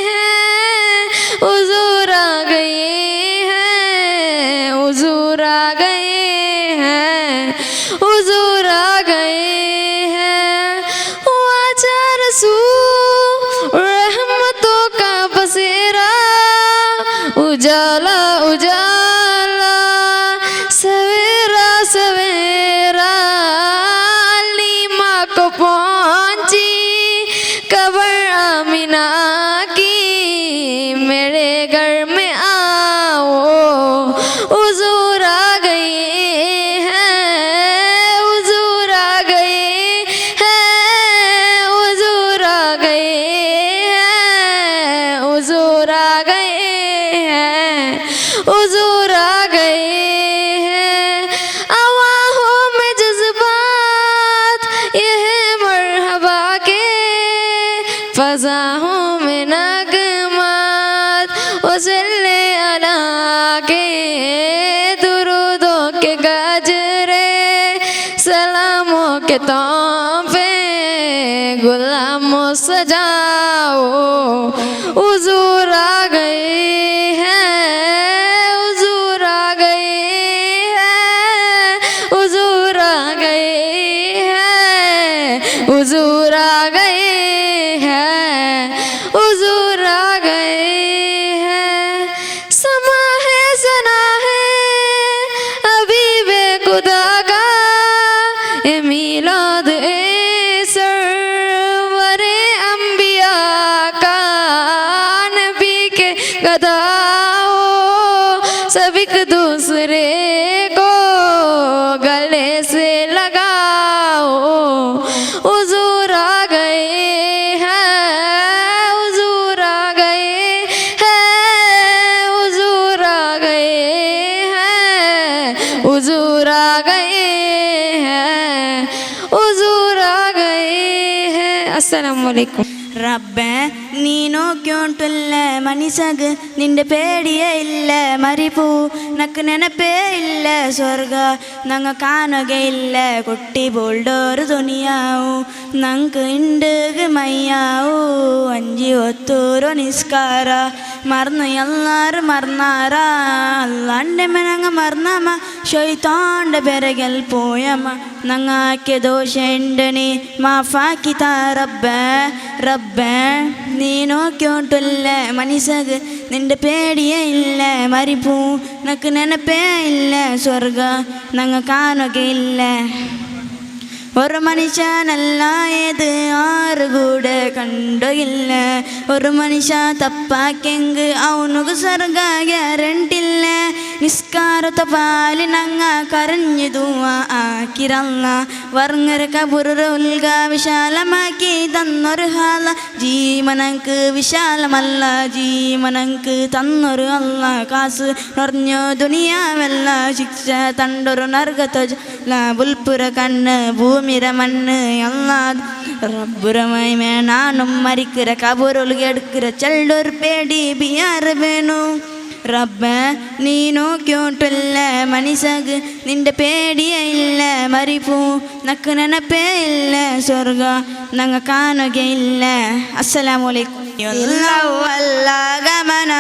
हैं, हुजूर आ गए हैं, हुजूर आ गए हैं, हुजूर आ गए हैं। वाचा रसूल रहमतों का बसेरा, उजाला उजाला सवेरा सवेरा, अलीमा को पहुंची कबर आमिना की, मेरे घर में आओ, हुजूर आ गए हैं, हुजूर आ गए हैं, हुजूर आ गए हैं, हुजूर आ गए हैं, हुजूर आ गए हैं। आवाहों में जज्बात ये है मरहबा के, फजाहों में नगमात वसल्ले अला के, दुरूदों के गजरे सलामों के तोहफे, गुलामों सजाओ, हुजूर आ गए हैं, हुजूर आ गए हैं, हुजूर आ गए हैं, हुजूर आ गए हैं, हुजूर आ गए हैं। समा है सना है अभी बेखुदा का, ए मिलाद ए सरवरे अंबिया का, नबी के गदाओ सब एक दूसरे को गले से लगाओ, हुजूर आ गए हैं, हुजूर आ गए हैं, हुजूर आ गए हैं, हुजूर आ गए हैं, हुजूर आ गए हैं। अस्सलाम वालेकुम। റബ്ബേ നീ നോക്കിയോണ്ടുള്ള മനുഷ്യക്ക് നിന്റെ പേടിയേ ഇല്ല, മരിപ്പൂ നക്ക് ನೆನಪೇ ഇല്ല, സ്വർഗ നങ്ങ കാണുകയില്ല, കുട്ടി ബോൾഡോരു ദുനിയാവൂ നങ്ക് ഇണ്ട് മയ്യാവൂ, അഞ്ചി ഒത്തൂരോ നിസ്കാര മറന്നു എല്ലാരും മറന്നാരാ, അല്ലാണ്ട് നങ്ങ മറന്നമ്മ ഷൊയ്ത്താണ്ട് പിറകിൽ പോയമ്മ, നങ്ങാക്കിയ ദോഷ നീ മാഫാക്കി താ റബ്ബേ. റബ്ബേ നീ നോക്കിയോട്ടുള്ള മനുഷ്യക്ക് നിന്റെ പേടിയേ ഇല്ല, മരിപ്പൂ നക്ക് ನೆನಪേ ഇല്ല, സ്വർഗ നങ്ങ കാണുകയില്ല. ഒരു മനുഷ്യനല്ല ഏത് ആറ് കൂടെ കണ്ടുകില്ല, ഒരു മനുഷ്യ തപ്പാക്കെങ്ക് അവനുക്ക് സ്വർഗ ഗ്യാരണ്ടില്ല, നിസ്കാരത്തെ പാലി നങ്ങ കരഞ്ഞു തൂവ ആക്കിരല്ല, വർങ്ങര കബുറുൽക വിശാലമാക്കി തന്നൊരു ഹാല, ജീവനക്ക് വിശാലമല്ല ജീവനക്ക് തന്നൊരു അല്ല, കാസ് നിറഞ്ഞു ദുനിയാവല്ല ശിക്ഷ തണ്ടൊരു നർഗത്ത ബുൽപുര കണ്ണ് ഭൂമിര മണ്ണ് അല്ലാ റബ്ബുരമൈമേ നാനും മരിക്കിற കബുരുൽ എടുക്കിற ചെല്ലൊരു പേടി ബിയാറ് വേണു. റബ്ബേ നീ നോക്കിയോട്ടുള്ള മനുഷ്യക്ക് നിന്റെ പേടിയേ ഇല്ല, മരിപ്പൂ നക്ക് ನೆನಪേ ഇല്ല, സ്വർഗ നങ്ങ കാണുകയില്ല. അസ്സലാമു അലൈക്കും. ഗമന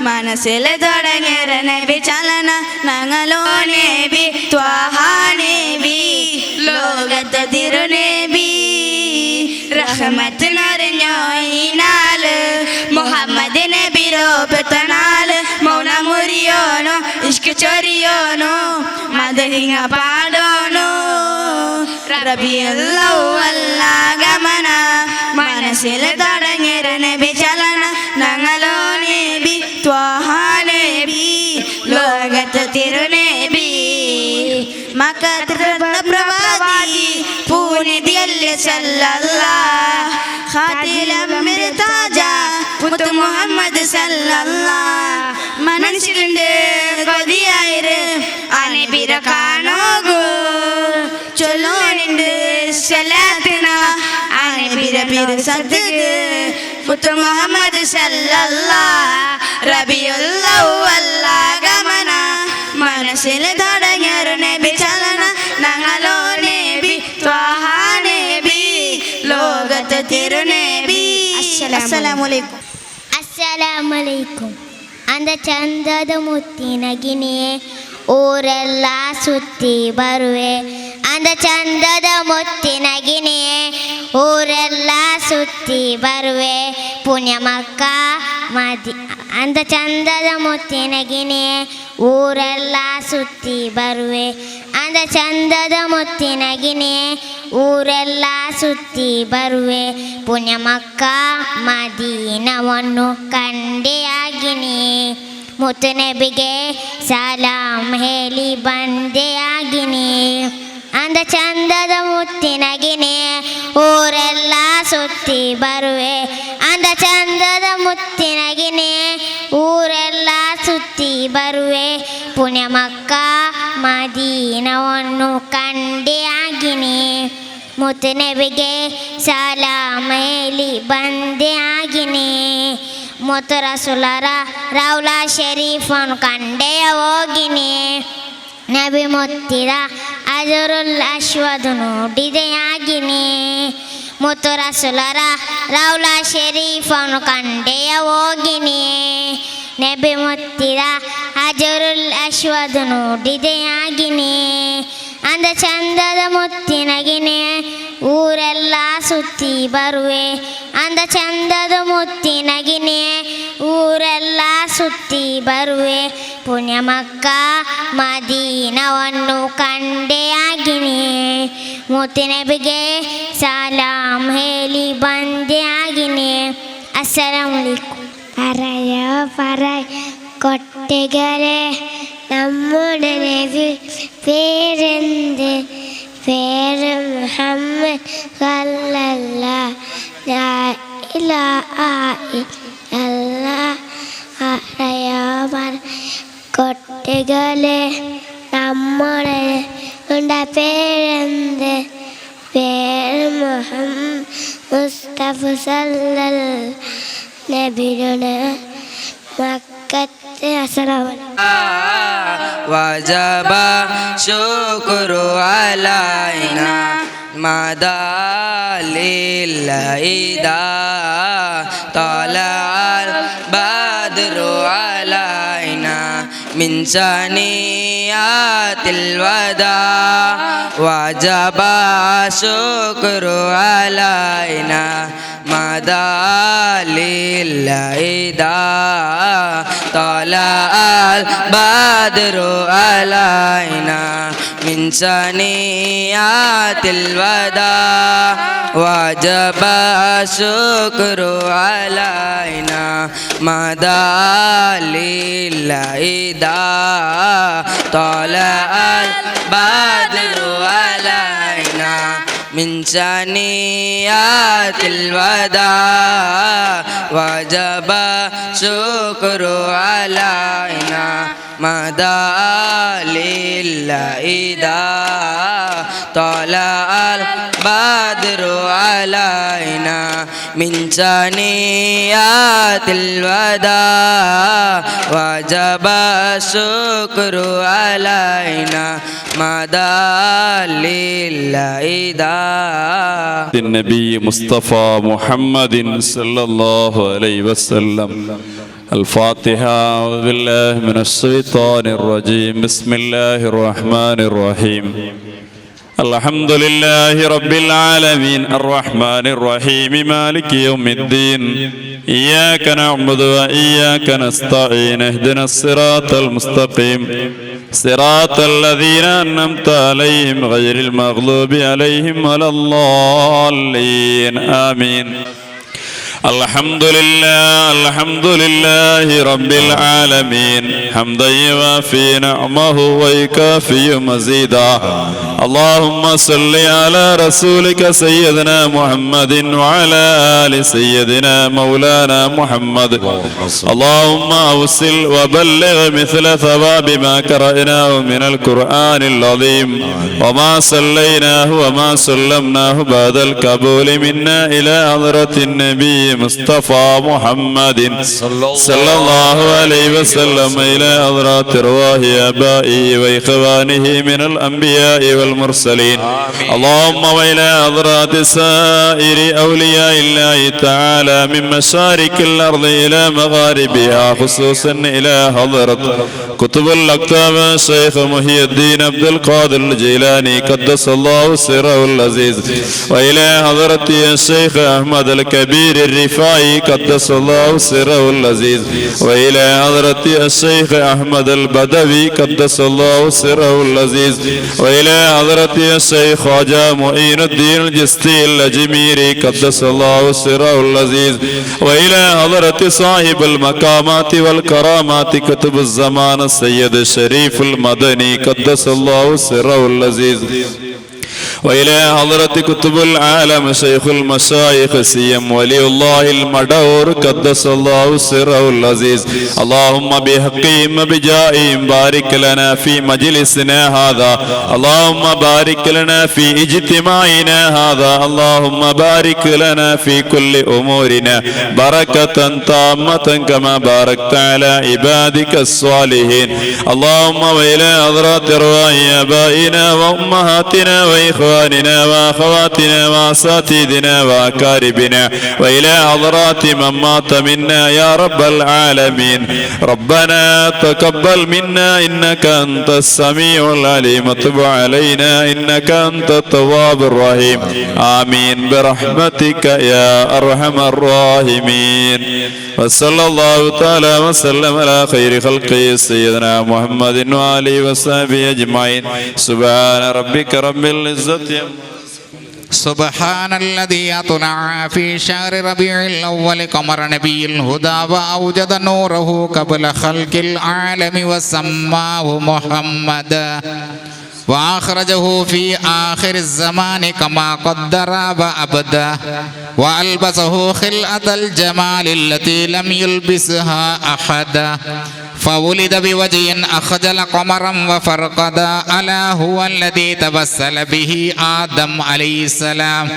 മനസ്സിൽ തുടങ്ങിയ നബി ചലന, ഞങ്ങളോ നബി ത്വാഹാ നബി ലോകത്തെ തിരുനബി, റഹ്മത്ത് നിറഞ്ഞോ ഈനാല് മുഹമ്മദ് നബി രൂപത്തനാല്, മൗനമുറിയോനോ ഇഷ്ക് ചൊരിയോനോ മദഹിങ്ങ പാടോനോ, റബിയുൽ അവ്വൽ ഗമന മനസ്സിൽ തുടങ്ങിയ നബി ചലന, ഞങ്ങളോ നബി ത്വാഹാ നബി ലോകത്ത് തിരുനബി, മക്കത്തിൽ പ്രവാദി പൂനിധിയല്ലേ സല്ലല്ലാഹ്, ഖാതിലം മിർതാജ മുത്തു മുഹമ്മദ് സല്ലല്ലാഹ്, മനസ്സിലുണ്ട് കൊതിയായിര് അനബിര കാണോകൂ. ಪಿರುಸದ್ದಿಗೆ ಮುತ್ತು ಮುಹಮ್ಮದ್ ಸಲ್ಲಲ್ಲಾಹ್ ರಬಿಯುಲ್ അവ്വൽ ಆಗಮನ മനസ്സിൽ തുടങ്ങിയൊരു നബി ചലന ഞങ്ങളോ നബി ത്വാഹ നബി ലോകത്ത് തിരുനബി. അസ്സലാമു അലൈക്കും. ಅಸ್ಸಲಾಮಲೈಕುಂ. ಅಂದ ಚಂದದ ಮುತ್ತಿನ ಗಿಣಿಯೇ, ಊರೆಲ್ಲ ಸುತ್ತಿ ಬರುವೆ. ಅಂದ ಚಂದದ ಮುತ್ತಿನ ಗಿಣಿಯೇ, ಊರೆಲ್ಲ ಸುತ್ತಿ ಬರುವೆ. ಪುಣ್ಯ ಮಕ್ಕ ಮದಿ ಅಂದ ಚಂದದ ಮುತ್ತಿನ ಗಿಣಿಯೇ, ಊರೆಲ್ಲ ಸುತ್ತಿ ಬರುವೆ. ಅಂದ ಚಂದದ ಮುತ್ತಿನ ಗಿಣಿಯೇ, ಊರೆಲ್ಲ ಸುತ್ತಿ ಬರುವೆ. ಪುಣ್ಯ ಮಕ್ಕ ಮದೀನವನ್ನು ಕಂಡೆಯಾಗಿನಿ, ಮುತ್ತುನಬಿಗೆ ಸಲಾಂ ಹೇಳಿ ಬಂದೆಯಾಗಿನಿ. ಅಂದ ಚಂದದ ಮುತ್ತಿನ ಗಿಣಿ, ಊರೆಲ್ಲ ಸುತ್ತಿ ಬರುವೆ. ಅಂದ ಚಂದದ ಮುತ್ತಿನ ಗಿಣಿ, ಊರೆಲ್ಲ ಸುತ್ತಿ ಬರುವೆ. ಪುಣ್ಯ ಮಕ್ಕ ಮದೀನವನ್ನು ಕಂಡೆಯಾಗಿನಿ, ಮುತ್ತುನಬಿಗೆ ಸಲಾಂ ಹೇಳಿ ಬಂದೆಯಾಗಿನಿ. ಮುತ್ತು ರಸುಲರ ರೌಲಾ ಶರೀಫನ್ನು ಕಂಡೆಯ ಹೋಗಿನಿ, ನಬಿ ಮುತ್ತಿದ ಅಜರುಲ್ ಅಶ್ವದು ನೋಡಿದೆಯಾಗಿನಿ. ಮುತ್ತು ರಸುಲರ ರೌಲಾ ಶರೀಫನ್ನು ಕಂಡೆಯ ಹೋಗಿನಿ, ನಬಿ ಮುತ್ತಿದ ಅಜರುಲ್ ಅಶ್ವದು ನೋಡಿದೆಯಾಗಿನಿ. ಅಂದ ಚಂದದ ಮುತ್ತಿನ ಗಿಣಿ, ಊರೆಲ್ಲ ಸುತ್ತಿ ಬರುವೆ. ಅಂದ ಚಂದದ ಮುತ್ತಿನ ಗಿಣಿ, ಊರೆಲ್ಲ ಸುತ್ತಿ ಬರುವೆ. ಪುಣ್ಯ ಮಕ್ಕ ಮದೀನವನ್ನು ಕಂಡೆಯಾಗಿನಿ, ಮುತ್ತಿನಬಿಗೆ ಸಲಾಂ ಹೇಳಿ ಬಂದೆಯಾಗಿನಿ. ಅಸ್ಸಲಾಮು ಅಲೈಕುಂ. പറയോ പറ കൊട്ടികളെ, നമ്മുടെ നബി പേരെന്ത്? പേര് മുഹമ്മദ് സല്ലല്ലാഹ് ലാ ഇലാഹ ഇല്ലല്ലാഹ്. പറയോ പറ കൊട്ടികളെ, നമ്മുടെ പേരെന്ത്? പേര് മുഹമ്മദ് മുസ്തഫ സല്ലൽ നബിയുടെ മക്കത്ത്. അസ്സലാമു അലൈക്കും. وجب شكر علينا ما دال إذا طلع البدر علينا من ثنيات الوداع. وجب شكر علينا ما دال إذا طلع البدر علينا من ثنيات الوداع. وجب الشكر علينا ما دال إذا طلع البدر علينا من ثنيات الوداع. وجب الشكر علينا ما دال إذا طلع البدر علينا من ثنيات الوداع. وجب الشكر علينا ما دال إذا النبي مصطفى محمد صلى الله عليه وسلم. الفاتحة. أعوذ بالله من الشيطان الرجيم. بسم الله الرحمن الرحيم. الحمد لله رب العالمين الرحمن الرحيم مالك يوم الدين. إياك نعبد وإياك نستعين. اهدنا الصراط المستقيم صراط الذين أنعمت عليهم غير المغضوب عليهم ولا الضالين. آمين. الحمد لله الحمد لله رب العالمين حمدا يوافي نعمه ويكافي مزيدا. اللهم صل على رسولك سيدنا محمد وعلى آل سيدنا مولانا محمد. اللهم أوصل وبلغ مثل ثواب ما قرأناه من القرآن العظيم وما صليناه وما سلمناه بعد القبول منا إلى حضرة النبي مصطفى محمد صلى الله عليه وسلم إلى حضرات أرواح آبائه وإخوانه من الأنبياء والمرسلين. اللهم وإلى حضرات سائر أولياء الله تعالى من مشارق الأرض إلى مغاربها، خصوصا إلى حضرة قطب الأقطاب الشيخ محي الدين عبد القادر الجيلاني قدس الله سره العزيز، وإلى حضرة الشيخ أحمد الكبير الرفاعي قدس الله سره العزيز، وإلى حضرة الشيخ أحمد البدوي قدس الله سره العزيز، وإلى حضرة الشيخ خواجة معين الدين الجستي الأجميري قدس الله سره العزيز، وإلى حضرة صاحب المقامات والكرامات كتب الزمان السيد الشريف المدني قدس الله سره العزيز، وإلى حضرة كتب العالم شيخ المشايخ سيم ولي الله المدور قدس الله سره العزيز. اللهم بحقهم بجائهم بارك لنا في مجلسنا هذا، اللهم بارك لنا في اجتماعنا هذا، اللهم بارك لنا في كل أمورنا بركة تامة كما باركت على عبادك الصالحين. اللهم وإلى حضرات أرواح آبائنا وأمهاتنا وإخواننا وأخواتنا وأساتذتنا وأقاربنا وإلى حضرات من مات منا يا رب العالمين. ربنا تقبل منا إنك أنت السميع العليم، وتب علينا إنك أنت التواب الرحيم. آمين برحمتك يا أرحم الراحمين. وصلى الله تعالى وسلم على خير خلقه سيدنا محمد وآله وصحبه أجمعين. سبحان ربك رب العزة. سبحان الذي أطلع في شهر ربيع الأول قمر نبي الهدى وأوجد نوره قبل خلق العالم وسماه محمدا وأخرجه في آخر الزمان كما قدر وأبدى وألبسه خلعة الجمال التي لم يلبسها أحدا فولد بوجه أخجل قمرا وفرقدا. ألا هو الذي تبسل به آدم عليه السلام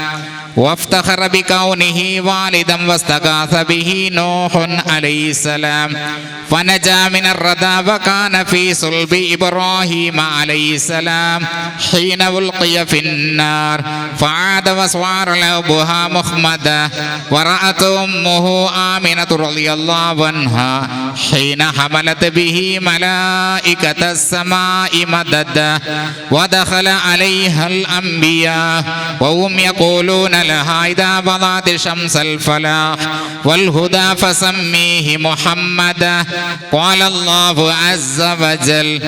وافتخر بكونه والدا واستغاث به نوح عليه السلام فنجا من الردى وكان في صلب إبراهيم عليه السلام حين ألقي في النار فعاد وصار لهبها مخمدا ورأت أمه آمنة رضي الله عنها حين حملت به ملائكة السماء مددا ودخل عليها الأنبياء وهم يقولون لها إذا بضعت شمس الفلاح والهدى فسميه محمدا. قال الله عز وجل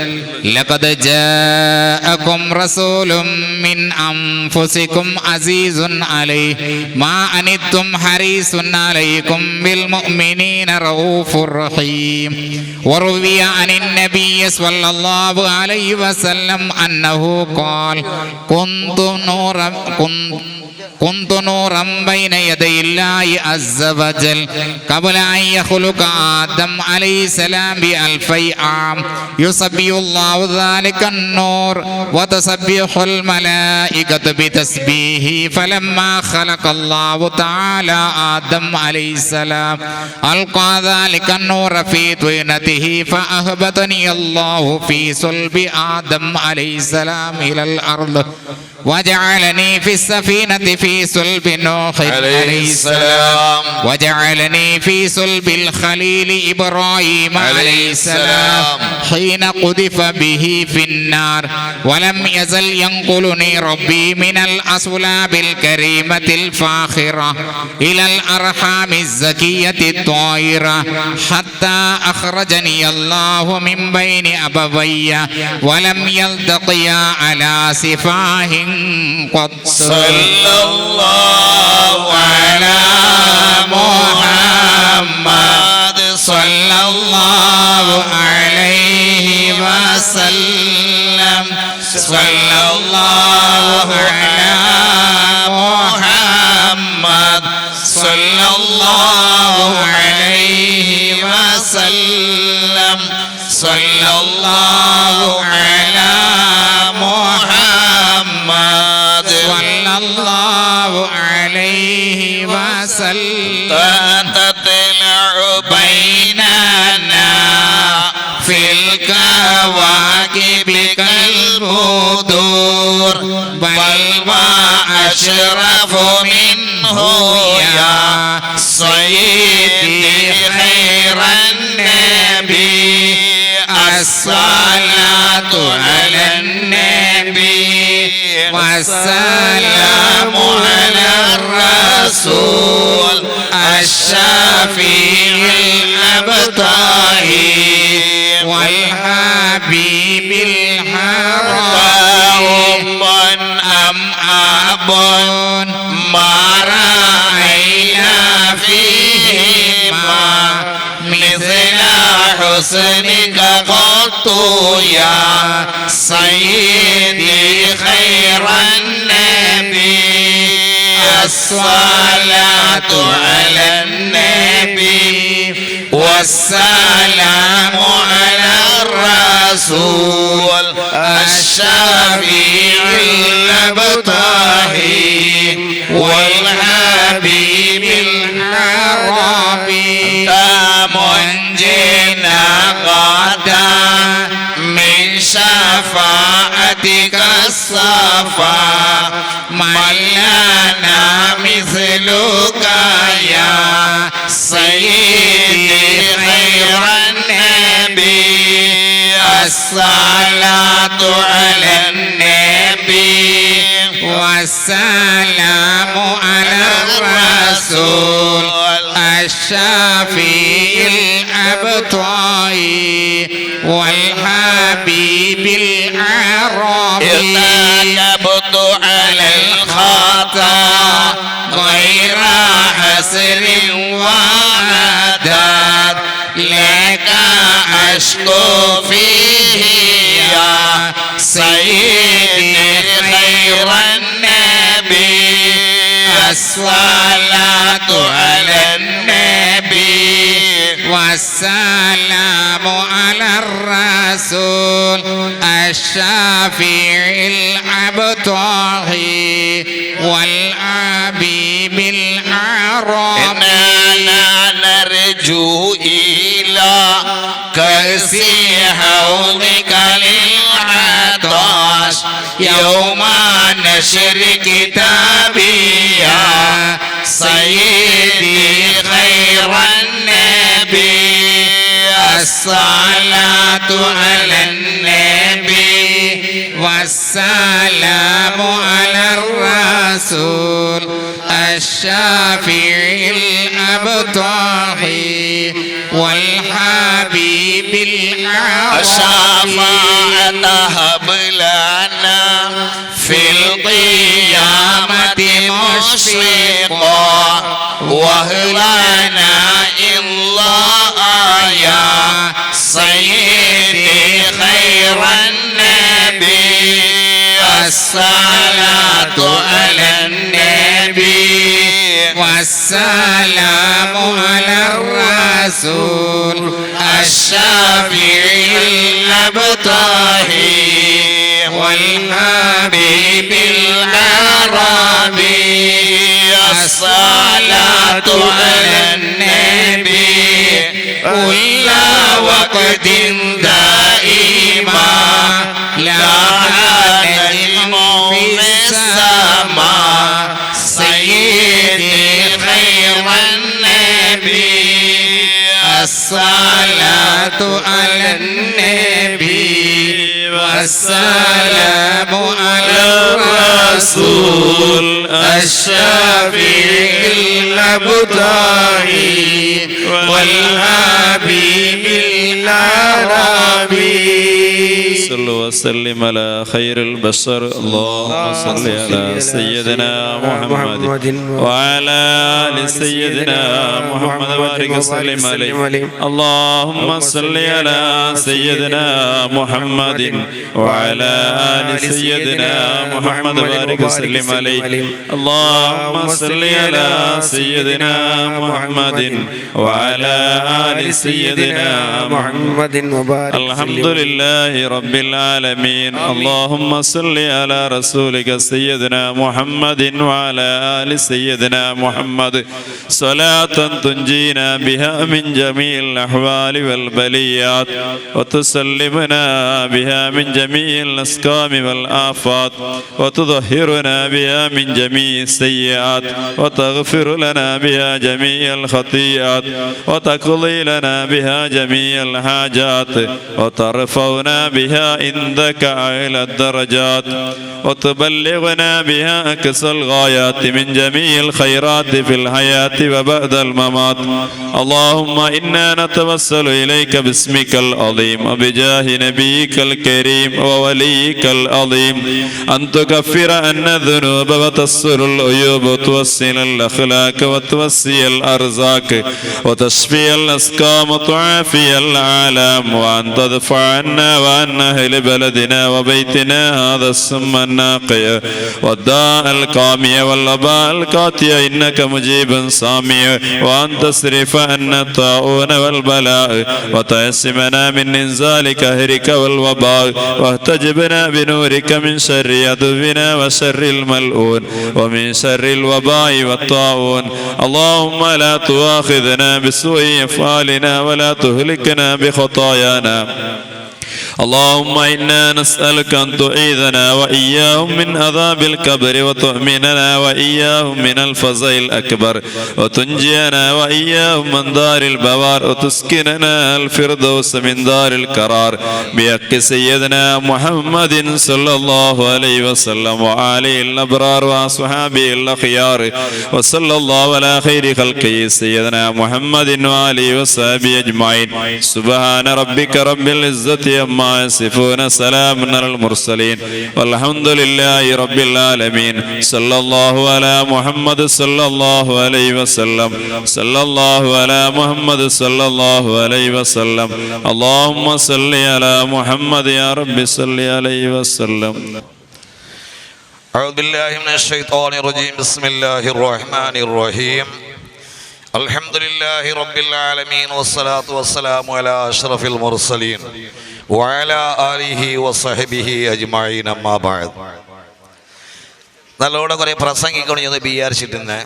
لقد جاءكم رسول من أنفسكم عزيز عليه ما أنتم حريص عليكم بالمؤمنين رؤوف رحيم. وروي عن النبي صلى الله عليه وسلم أنه قال كنت نورا بين يدي الله عز وجل قبل أن يخلق آدم عليه السلام ب2000 عام يسبح الله ذلك النور وتسبح الملائكة بتسبيحه. فلما خلق الله تعالى آدم عليه السلام ألقى ذلك النور في طينته فأهبطني الله في صلب آدم عليه السلام إلى الأرض وجعلني في السفينة في صلب نوح عليه السلام وجعلني في صلب الخليل إبراهيم عليه السلام حين قذف به في النار ولم يزل ينقلني ربي من الأصلاب الكريمة الفاخرة إلى الأرحام الزكية الطاهرة حتى أخرجني الله من بين أبوي ولم يلتقيا على سفاه قط. صلى الله على محمد صلى الله عليه وسلم. صلى الله على محمد صلى الله عليه وسلم. صلى الله على محمد صلى الله عليه وسلم. تطلع بيننا في الكواكب كالبدور بل وأشرف منه يا سيدي خير النبي. الصلاة على النبي والسلام على الرسول الشفيع الأبطاهي والحبيب الحرام. أم أب ما رأينا فيهما مثل حسنك قط يا سيدي خير النبي. الصلاة على النبي والسلام على الرسول الشفيع الأبطاهي والحبيب العربي. منجنا غدا من شفاعتك الصفا من لنا مثلك يا سيدي خير النبي. الصلاة على النبي والسلام على الرسول الشفيع الأبطاهي والحبيب العربي. ارتكبت على الخطأ غير حسر وعداد لك أشكو فيه يا سيدي خير النبي. الصلاة على النبي والسلام على الرسول الشفيع الأبطاهي والحبيب العربي. إننا نرجو إلى كأس حوضك للعطش يوم نشر كتابي يا سيدي خير النبي. الصلاة على النبي والسلام على الرسول الشفيع الأبطاهي والحبيب العربي. الشفاعة هب لنا في القيامة مشفقا وهلنا الله يا سيدي خير النبي. الصلاة على النبي والسلام على الرسول الشفيع الأبطاهي والحبيب العربي. الصلاة على النبي كل وقت دائما لا نجم في السماء سيدي خير النبي. الصلاة على النبي والسلام على الرسول الشفيع الأبطاهي والحبيب العربي. صل وسلم على خير البشر. اللهم صل على سيدنا محمد وعلى آل سيدنا محمد وبارك وسلم عليه. اللهم صل على سيدنا محمد وعلى آل سيدنا محمد وبارك وسلم عليه. اللهم صل على سيدنا محمد وعلى آل سيدنا محمد وبارك. الحمد لله رب العالمين. اللهم صل على رسولك سيدنا محمد وعلى آل سيدنا محمد صلاة تنجينا بها من جميع الأحوال والبليات، وتسلمنا بها من جميع الأسقام والآفات، وتطهرنا بها من جميع السيئات، وتغفر لنا بها جميع الخطيئات، وتقضي لنا بها جميع الحاجات، وترفعنا بها عندك أعلى الدرجات، وتبلغنا بها أقصى الغايات من جميع الخيرات في الحياة وبعد الممات. اللهم إنا نتوسل إليك باسمك العظيم وبجاه نبيك الكريم ووليك العظيم أن تكفر عنا الذنوب وتستر العيوب وتوسل الأخلاق وتوسي الأرزاق وتشفي الأسقام وتعافي العالم، وأن تدفع عنا وعن أهل بلدنا وبيتنا هذا السم الناقي والداء القامي والوباء القاتي إنك مجيب سامع، وأن تصرف عنا الطاعون والبلاء وتعصمنا من إنزال قهرك والوباء، واحتجبنا بنورك من شر عدونا وشر الملعون ومن شر الوباء والطاعون. اللهم لا تؤاخذنا بسوء أفعالنا ولا تهلكنا بخطايانا. اللهم إنا نسألك أن تعيذنا وإياهم من عذاب القبر، وتؤمننا وإياهم من الفزع الأكبر، وتنجينا وإياهم من دار البوار، وتسكننا الفردوس من دار القرار، بحق سيدنا محمد صلى الله عليه وسلم وآله الأبرار وأصحابه الأخيار، وصلى الله على خير خلقه سيدنا محمد وآله وصحبه أجمعين. سبحان ربك رب العزة عما يصفون، سلام على المرسلين، والحمد لله رب العالمين. صلى الله على محمد صلى الله عليه وسلم، صلى الله على محمد صلى الله عليه وسلم. اللهم صل على محمد يا رب صل عليه وسلم. أعوذ بالله من الشيطان الرجيم. بسم الله الرحمن الرحيم. الحمد لله رب العالمين، والصلاة والسلام على أشرف المرسلين وعلى آله وصحبه أجمعين. أما بعد. നല്ലോണം കുറേ പ്രസംഗിക്കണമെന്ന് വിചാരിച്ചിട്ടുണ്ട്.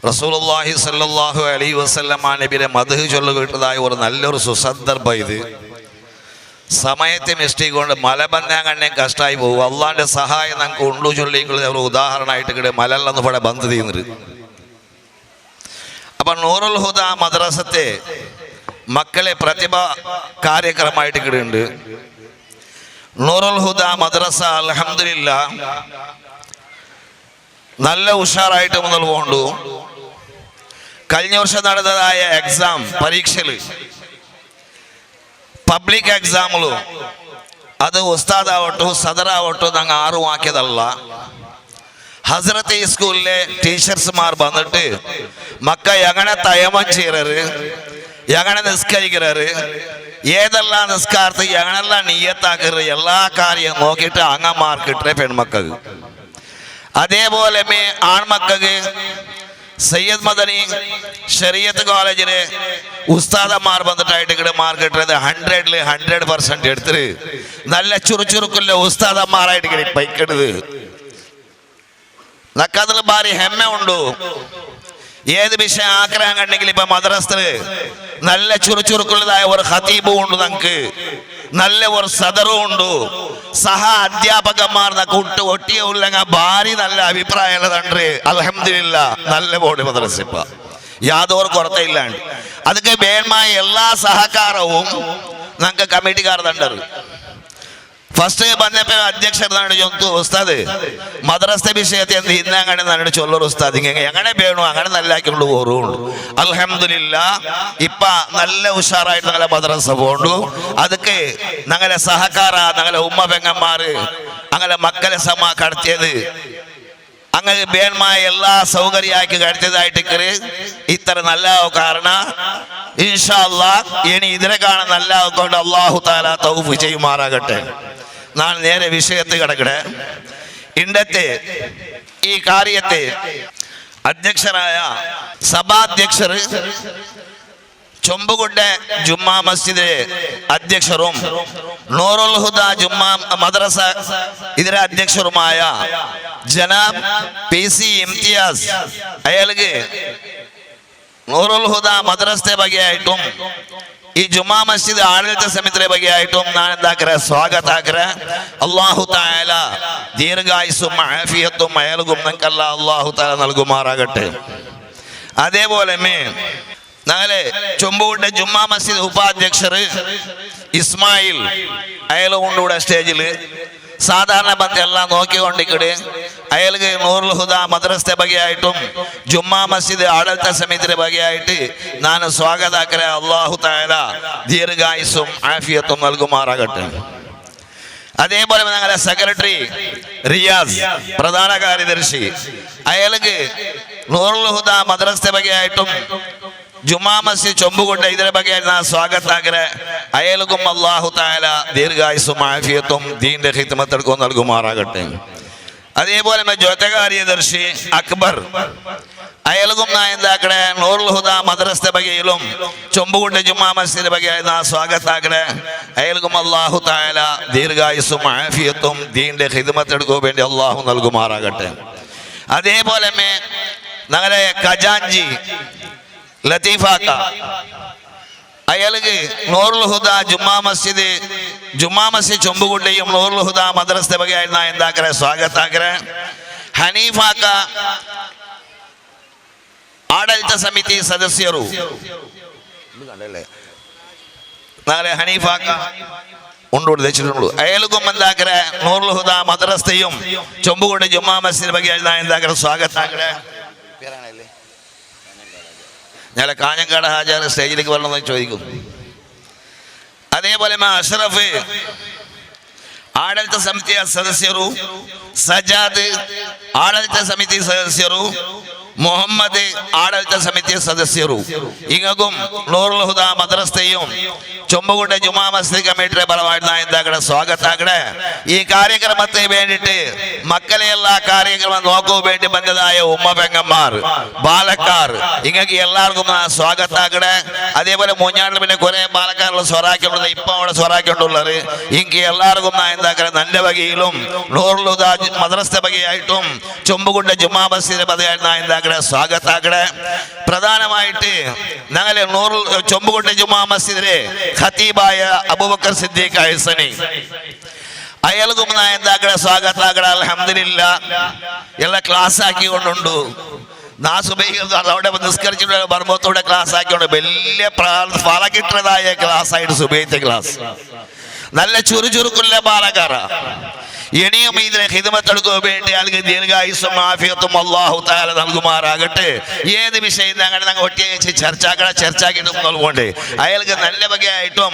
റസൂലുള്ളാഹി സ്വല്ലല്ലാഹു അലൈഹി വസല്ലം നബിയുടെ മദ്ഹ് ചൊല്ലുകിട്ടതായ ഒരു നല്ലൊരു സുസന്ദർഭം ഇത്. സമയത്തെ മിസ്റ്റേക്ക് കൊണ്ട് മലബന്ധാൻ കണ്ണേ കഷ്ടമായി പോകും. അള്ളാൻ്റെ സഹായം നമുക്ക് ഉണ്ടു ചൊല്ലിക്കുള്ള ഒരു ഉദാഹരണമായിട്ട് കിട്ടും മലല്ലെന്ന് ഇവിടെ ബന്ധ ചെയ്യുന്നത്. അപ്പം നൂറുൽ ഹുദ മദ്രസത്തെ മക്കളെ പ്രതിഭ കാര്യക്രമമായിട്ട് കിടുന്നുണ്ട്. നൂറുൽ ഹുദ മദ്രസ അൽഹംദുലില്ലാ നല്ല ഉഷാറായിട്ട് മുതൽ പോണ്ടു. കഴിഞ്ഞ വർഷം നടന്നതായ എക്സാം പരീക്ഷയിൽ പബ്ലിക് എക്സാമിലും അത് ഉസ്താദാവട്ടോ സദറാവട്ടോ ഞങ്ങൾ ആറും ആക്കിയതല്ല. ഹസ്രത്ത് സ്കൂളിലെ ടീച്ചേഴ്സ്മാർ വന്നിട്ട് മക്ക എങ്ങനെ തയമം ചെയ്യറ്, എങ്ങനെ നിസ്കരിക്കാറ്, ഏതെല്ലാം നിസ്കാരത്ത് എങ്ങനെല്ലാം നീയത്താക്കറ്, എല്ലാ കാര്യം നോക്കിയിട്ട് അങ്ങന്മാർക്ക് കിട്ടേ പെൺമക്കൾക്ക്. അതേപോലെ ആൺമക്കൾക്ക് സയ്യദ് മദനി ശരീഅത്ത് കോളേജില് ഉസ്താദന്മാർ വന്നിട്ടായിട്ട് ഇവിടെ മാർക്ക് കിട്ടുന്നത് 100-ൽ 100% എടുത്തിട്ട് നല്ല ചുറുചുറുക്കുള്ള ഉസ്താദന്മാരായിട്ട് ഇങ്ങനെ പൈക്കണത്. നക്കതിൽ ഭാരി ഹെമ്മ ഉണ്ടു. ഏത് വിഷയം ആഗ്രഹം കണ്ടെങ്കിൽ ഇപ്പൊ മദ്രസത്തില് നല്ല ചുറുചുറുക്കുള്ളതായ ഒരു ഖതീബും ഉണ്ട്, നമുക്ക് നല്ല ഒരു സദറും ഉണ്ട്. സഹ അധ്യാപകന്മാർ ഒട്ടിയ ഉള്ളങ്ങ ഭാരി നല്ല അഭിപ്രായമുള്ളതുണ്ട്. അൽഹംദുലില്ലാ നല്ല ബോർഡ് മദ്രസ ഇപ്പൊ യാതൊരു കുറത്തയില്ലാണ്ട് അതൊക്കെ വേണമായ എല്ലാ സഹകാരവും നമുക്ക് കമ്മിറ്റിക്കാർ തണ്ടത്. First ಬಂದಪ್ಪ ಅಧ್ಯಕ್ಷರು ನಾನು ಜೊಂತು ಉಸ್ತಾದ್ ಮದ್ರಸ್ತೆ ವಿಷಯತೆ ಅಂತ ಹಿಂದೆ ಅಂಗಡಿ ನಾನು ಚೊಲ್ಲರು ಉಸ್ತಾದ್ ಹಿಂಗೆ ಎಂಗಡೆ ಬೇಣು ಅಂಗಡೆ നല്ല ಹಾಕಿಕೊಂಡು ಹೋರು ಅಲ್ಹಮ್ದುಲಿಲ್ಲಾ ಇಪ್ಪ നല്ല ಹುಷಾರಾയിട്ട് ഞങ്ങളെ മദ്രസ പോണ്ടു. ಅದಕ್ಕೆ ഞങ്ങളെ സഹകാര ഞങ്ങളെ ഉമ്മ പെങ്ങന്മാര് അങ്ങനെ മക്കളെ സമ കടത്തിയത് അങ്ങനെ ಬೇಣ್മായ എല്ലാ സൗകര്യമാക്കി കടത്തിയതായിട്ട് ഇത്ര നല്ല കാരണ ഇൻഷാ അല്ലാ ഇനി ഇതിനെ കാണാൻ നല്ല കൊണ്ട് അള്ളാഹു താല തൗഫ് ചെയ്യുമാറാകട്ടെ. ನಾನು നേരെ വിഷയത്തെ കിടക്കട്ടെ. ഇണ്ടത്തെ ഈ കാര്യത്തെ അധ്യക്ഷരായ സഭാധ്യക്ഷർ ചൊമ്പുകുണ്ട ജുമ്മാ മസ്ജിദിലെ അധ്യക്ഷരും നൂറുൽ ഹുദ ജുമ്മാ മദ്രസ ഇതിലെ അധ്യക്ഷരുമായ ജനാബ് പി സി ഇംതിയാസ് അയാൾക്ക് നൂറുൽ ഹുദ മദ്രസത്തെ ബಗೆയായിട്ടും ಈ ಜುಮ್ಮಾ ಮಸ್ಜಿದ್ ಆಡಳಿತ ಸಮಿತಿಯ ಬಗ್ಗೆ ಆಯಿತು ನಾನು ಸ್ವಾಗತ ಹಾಕ್ರೆ. ಅಲ್ಲಾಹು ತಾಲ ದೀರ್ಘಾಯುಸ್സും ആഫിയത്തും അയൽകും നമുക്കല്ല അള്ളാഹു താല നൽകുമാറാകട്ടെ. അതേപോലെ ഞങ്ങളെ ചൊമ്പുകുണ്ട ജുമ്മാ മസ്ജിദ് ഉപാധ്യക്ഷർ ഇസ്മായിൽ അയലുകൊണ്ടുകൂടെ സ്റ്റേജിൽ സാധാരണ ബന്ധം എല്ലാം നോക്കിക്കൊണ്ടിക്കട് അയാൾക്ക് നൂറുൽ ഹുദ മദ്രസത്തെ ബಗೆയായിട്ടും ജുമ്മാ മസ്ജിദ് ആಡಳಿತ സമിതിയുടെ ബಗೆയായിട്ട് ನಾನು സ്വാഗത ആക്കರೆ. അള്ളാഹു താല ദീർഘായുസ്സും ആഫിയത്തും നൽകുമാറാകട്ടെ. അതേപോലെ ഞങ്ങളുടെ സെക്രട്ടറി റിയാസ് പ്രധാന കാര്യദർശി അയാൾക്ക് നൂറുൽ ഹുദ മദ്രസത്തെ ബಗೆയായിട്ടും ജുമാ മസ്ജിദ് ചൊമ്പുകൊണ്ട് ഇതിനെ ബಗೆയായിട്ട് ഞാൻ സ്വാഗത ആക്കರೆ. അയാൾക്കും അള്ളാഹു താല ദീർഘായുസ്സും ആഫിയത്തും ദീന്റെ ഹിദ്മത്തെടുക്കും നൽകുമാറാകട്ടെ. അതേപോലെ ജ്യോത കാര്യദർശി അക്ബർ അയാൾക്കും ഞാൻ എന്താക്കണേ നൂറുൽ ഹുദ മദ്രസത്തെ ബಗೆയിലും ചൊമ്പുകുണ്ട ജുമാ മസ്ജിദ് ബಗೆയായി ഞാൻ സ്വാഗത ആക്കണേ. അയാൾക്കും അള്ളാഹു താല ദീർഘായുസ്സും ആഫിയത്തും ദീന്റെ ഹിദ്മത്തെടുക്കാൻ വേണ്ടി അള്ളാഹു നൽകുമാറാകട്ടെ. അതേപോലെ ഞങ്ങളെ ഖജാൻജി ലത്തീഫാക്ക അയാൾക്ക് നൂറുൽ ഹുദ ജുമ്മാ മസ്ജിദ് ചൊമ്പുകുണ്ടയും നൂറുൽ ഹുദ മദ്രസത്തെ ബಗೆയായി ഞാൻ എന്താക്കറെ സ്വാഗത ആക്കറെ. ഹനീഫാക്ക ಆಡಳಿತ ಸಮಿತಿ ಸದಸ್ಯರು ನಾಳೆ ഹനീഫാക്ക ಉಂಡು തെച്ചിട്ടുള്ളൂ. അയാൾക്കും എന്താക്കറെ നൂറുൽ ഹുദ മദ്രസത്തെയും ചൊമ്പുകുണ്ട ജുമ്മാ മസ്ജിദ് ബಗೆയായി ഞാൻ എന്താക്കറെ സ്വാഗത ആക്കറെ. ഞങ്ങളെ കാഞ്ഞങ്ങാട് ഹാജാർ സ്റ്റേജിലേക്ക് വരണമെന്ന് ചോദിക്കും. അതേപോലെ അഷ്റഫ് ಆಡಳಿತ ಸಮಿತಿಯ ಸದಸ್ಯರು, ಸಜಾದ್ ಆಡಳಿತ ಸಮಿತಿ ಸದಸ್ಯರು, ಮೊಹಮ್ಮದ್ ಆಡಳಿತ ಸಮಿತಿಯ ಸದಸ್ಯರು ഇങ്ങക്കും നൂറുൽ ഹുദ മദ്രസത്തെയും ചൊമ്പുകുണ്ട ജുമാ മസ്ജിദ് കമ്മിറ്റിയുടെ പരമായിട്ട് എന്താക്കണ സ്വാഗത ആക്കണേ. ഈ കാര്യക്രമത്തിന് വേണ്ടിയിട്ട് മക്കളെല്ലാ കാര്യക്രമം നോക്കാൻ വേണ്ടി ബന്ധതായ ഉമ്മ പെങ്ങന്മാർ ബാലക്കാർ ഇങ്ങക്ക് എല്ലാവർക്കും സ്വാഗത ആക്കണേ. അതേപോലെ മൂഞ്ഞാട്ടിൽ പിന്നെ കുറെ ബാലക്കാരുള്ള സ്വരാക്കിയുള്ളത് ഇപ്പൊ അവിടെ സ്വരാക്കിക്കൊണ്ടുള്ളത് ഇങ്ങക്ക് എല്ലാവർക്കും എന്താക്കണേ നല്ല വകയിലും നൂറുൽ ഹുദ മദ്രസത്തെ വകയായിട്ടും ചൊമ്പുകുണ്ട ജുമാ മസ്ജിദ് പതയായിട്ട് എന്താക്കണേ സ്വാഗത ആക്കണേ. പ്രധാനമായിട്ട് ഞങ്ങളെ ചൊമ്പുകുണ്ട ജുമാ മസ്ജിദിലെ ഖതീബായ അബൂബക്കർ സിദ്ദീഖ് ഹസനി അയാൾക്കും എന്താക്കണേ സ്വാഗത ആക്കണേ. അൽഹംദുലില്ലാ എല്ലാം ക്ലാസ് ആക്കിക്കൊണ്ടുണ്ട്. അവിടെ നിസ്കരിച്ചിട്ട് ബർമ്മത്തോടെ ക്ലാസ് ആക്കിക്കൊണ്ട് വലിയ ഫലകിട്ടതായ ക്ലാസ് ആയിട്ട് സുബൈത്തെ ക്ലാസ് നല്ല ചുറുചുറുക്കുള്ള ബാലക്കാര. ഇനിയും ഇതിനെ ഹിദ്മത്തെടുക്കാൻ വേണ്ടി ആൾക്ക് ദീർഘായുസ്സും ആഫിയത്തും അള്ളാഹു തആല നൽകുമാറാകട്ടെ. ഏത് വിഷയം ഞങ്ങൾ ഞങ്ങൾ ഒറ്റ ചർച്ചാക്കണ ചർച്ചാക്കിയിട്ടും നൽകുകൊണ്ട് അയാൾക്ക് നല്ല വകയായിട്ടും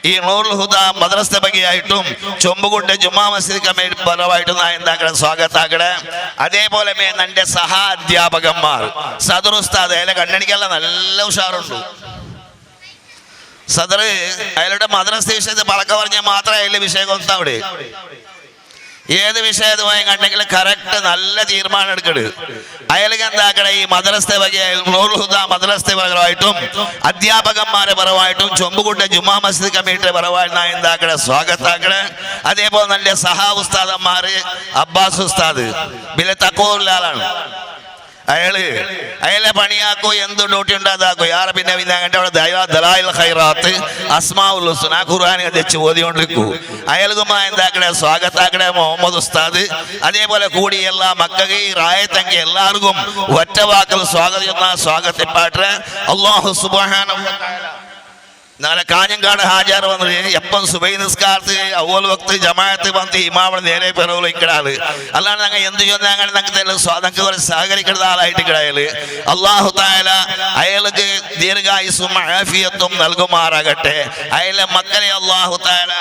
ഈ നൂറുൽ ഹുദ മദ്രസ വകയായിട്ടും ചൊമ്പുകുണ്ട ജുമാ മസ്ജിദ് കമ്മിറ്റി പരമായിട്ടും എന്താക്കണം സ്വാഗതാക്കണേ. അതേപോലെ എന്റെ സഹ അധ്യാപകന്മാർ സദർ ഉസ്താദ് അയാളെ കണ്ണടിക്കാനുള്ള നല്ല ഉഷാറുണ്ട്. സദർ അയാളുടെ മദ്രസ വിഷയത്തെ പളക്ക പറഞ്ഞാൽ മാത്രമേ അയാളുടെ വിഷയം അവിടെ ഏത് വിഷയതുമായി കണ്ടെങ്കിലും കറക്റ്റ് നല്ല തീരുമാനം എടുക്കണ്. അയാൾക്ക് എന്താക്കണേ ഈ മദ്രസത്തെ വകയായി നൂറുൽ ഹുദ മദ്രസത്തെ പരമായിട്ടും അധ്യാപകന്മാരെ പരമായിട്ടും ചൊമ്പുകുട്ട ജുമാ മസ്ജിദ് കമ്മിറ്റിയുടെ പരമായിട്ട് എന്താക്കണേ സ്വാഗതാക്കണേ. അതേപോലെ നല്ല സഹാ ഉസ്താദന്മാര് അബ്ബാസ് ഉസ്താദ് പിന്നെ തക്കോള്ള ആളാണ് അയാള്. അയാളെ പണിയാക്കോ എന്ത് ഡ്യൂട്ടി ഉണ്ടാതാക്കോ യാറെ പിന്നെ അവിടെ ദലായിൽ ഖൈറാത്ത് അസ്മാഉൽ ഹുസ്ന ഖുർആൻ വെച്ച് ഓതിക്കൊണ്ടിരിക്കൂ. അയാൾക്കും എന്താക്കണേ സ്വാഗതാക്കണേ മുഹമ്മദ് ഉസ്താദ്. അതേപോലെ കൂടി എല്ലാ മക്കൾക്ക് റായത്തങ്കി എല്ലാവർക്കും ഒറ്റ വാക്കിൽ സ്വാഗതം സ്വാഗതപ്പാട്ട്. അല്ലാഹു സുബ്ഹാനഹു വ തആല നാളെ കാഞ്ഞങ്കാട് ഹാജാർ വന്നത് എപ്പം സുബൈ നിസ്കാരത്ത് അവൽ വക്ത് ജമാഅത്ത് വന്ന് ഇമാമ നേരെ പെറോൾ ഇക്കടാള്. അല്ലാണ്ട് ഞങ്ങൾ എന്ത് ചൊന്നാങ്ങൾ ഞങ്ങൾക്ക് ഞങ്ങൾക്ക് ഒരു സഹകരിക്കുന്ന ആളായിട്ട് കിടയല്. അള്ളാഹു താല അയാൾക്ക് ദീർഘായുസും ആഫിയത്തും നൽകുമാറാകട്ടെ. അയാളെ മക്കളെ അള്ളാഹു താല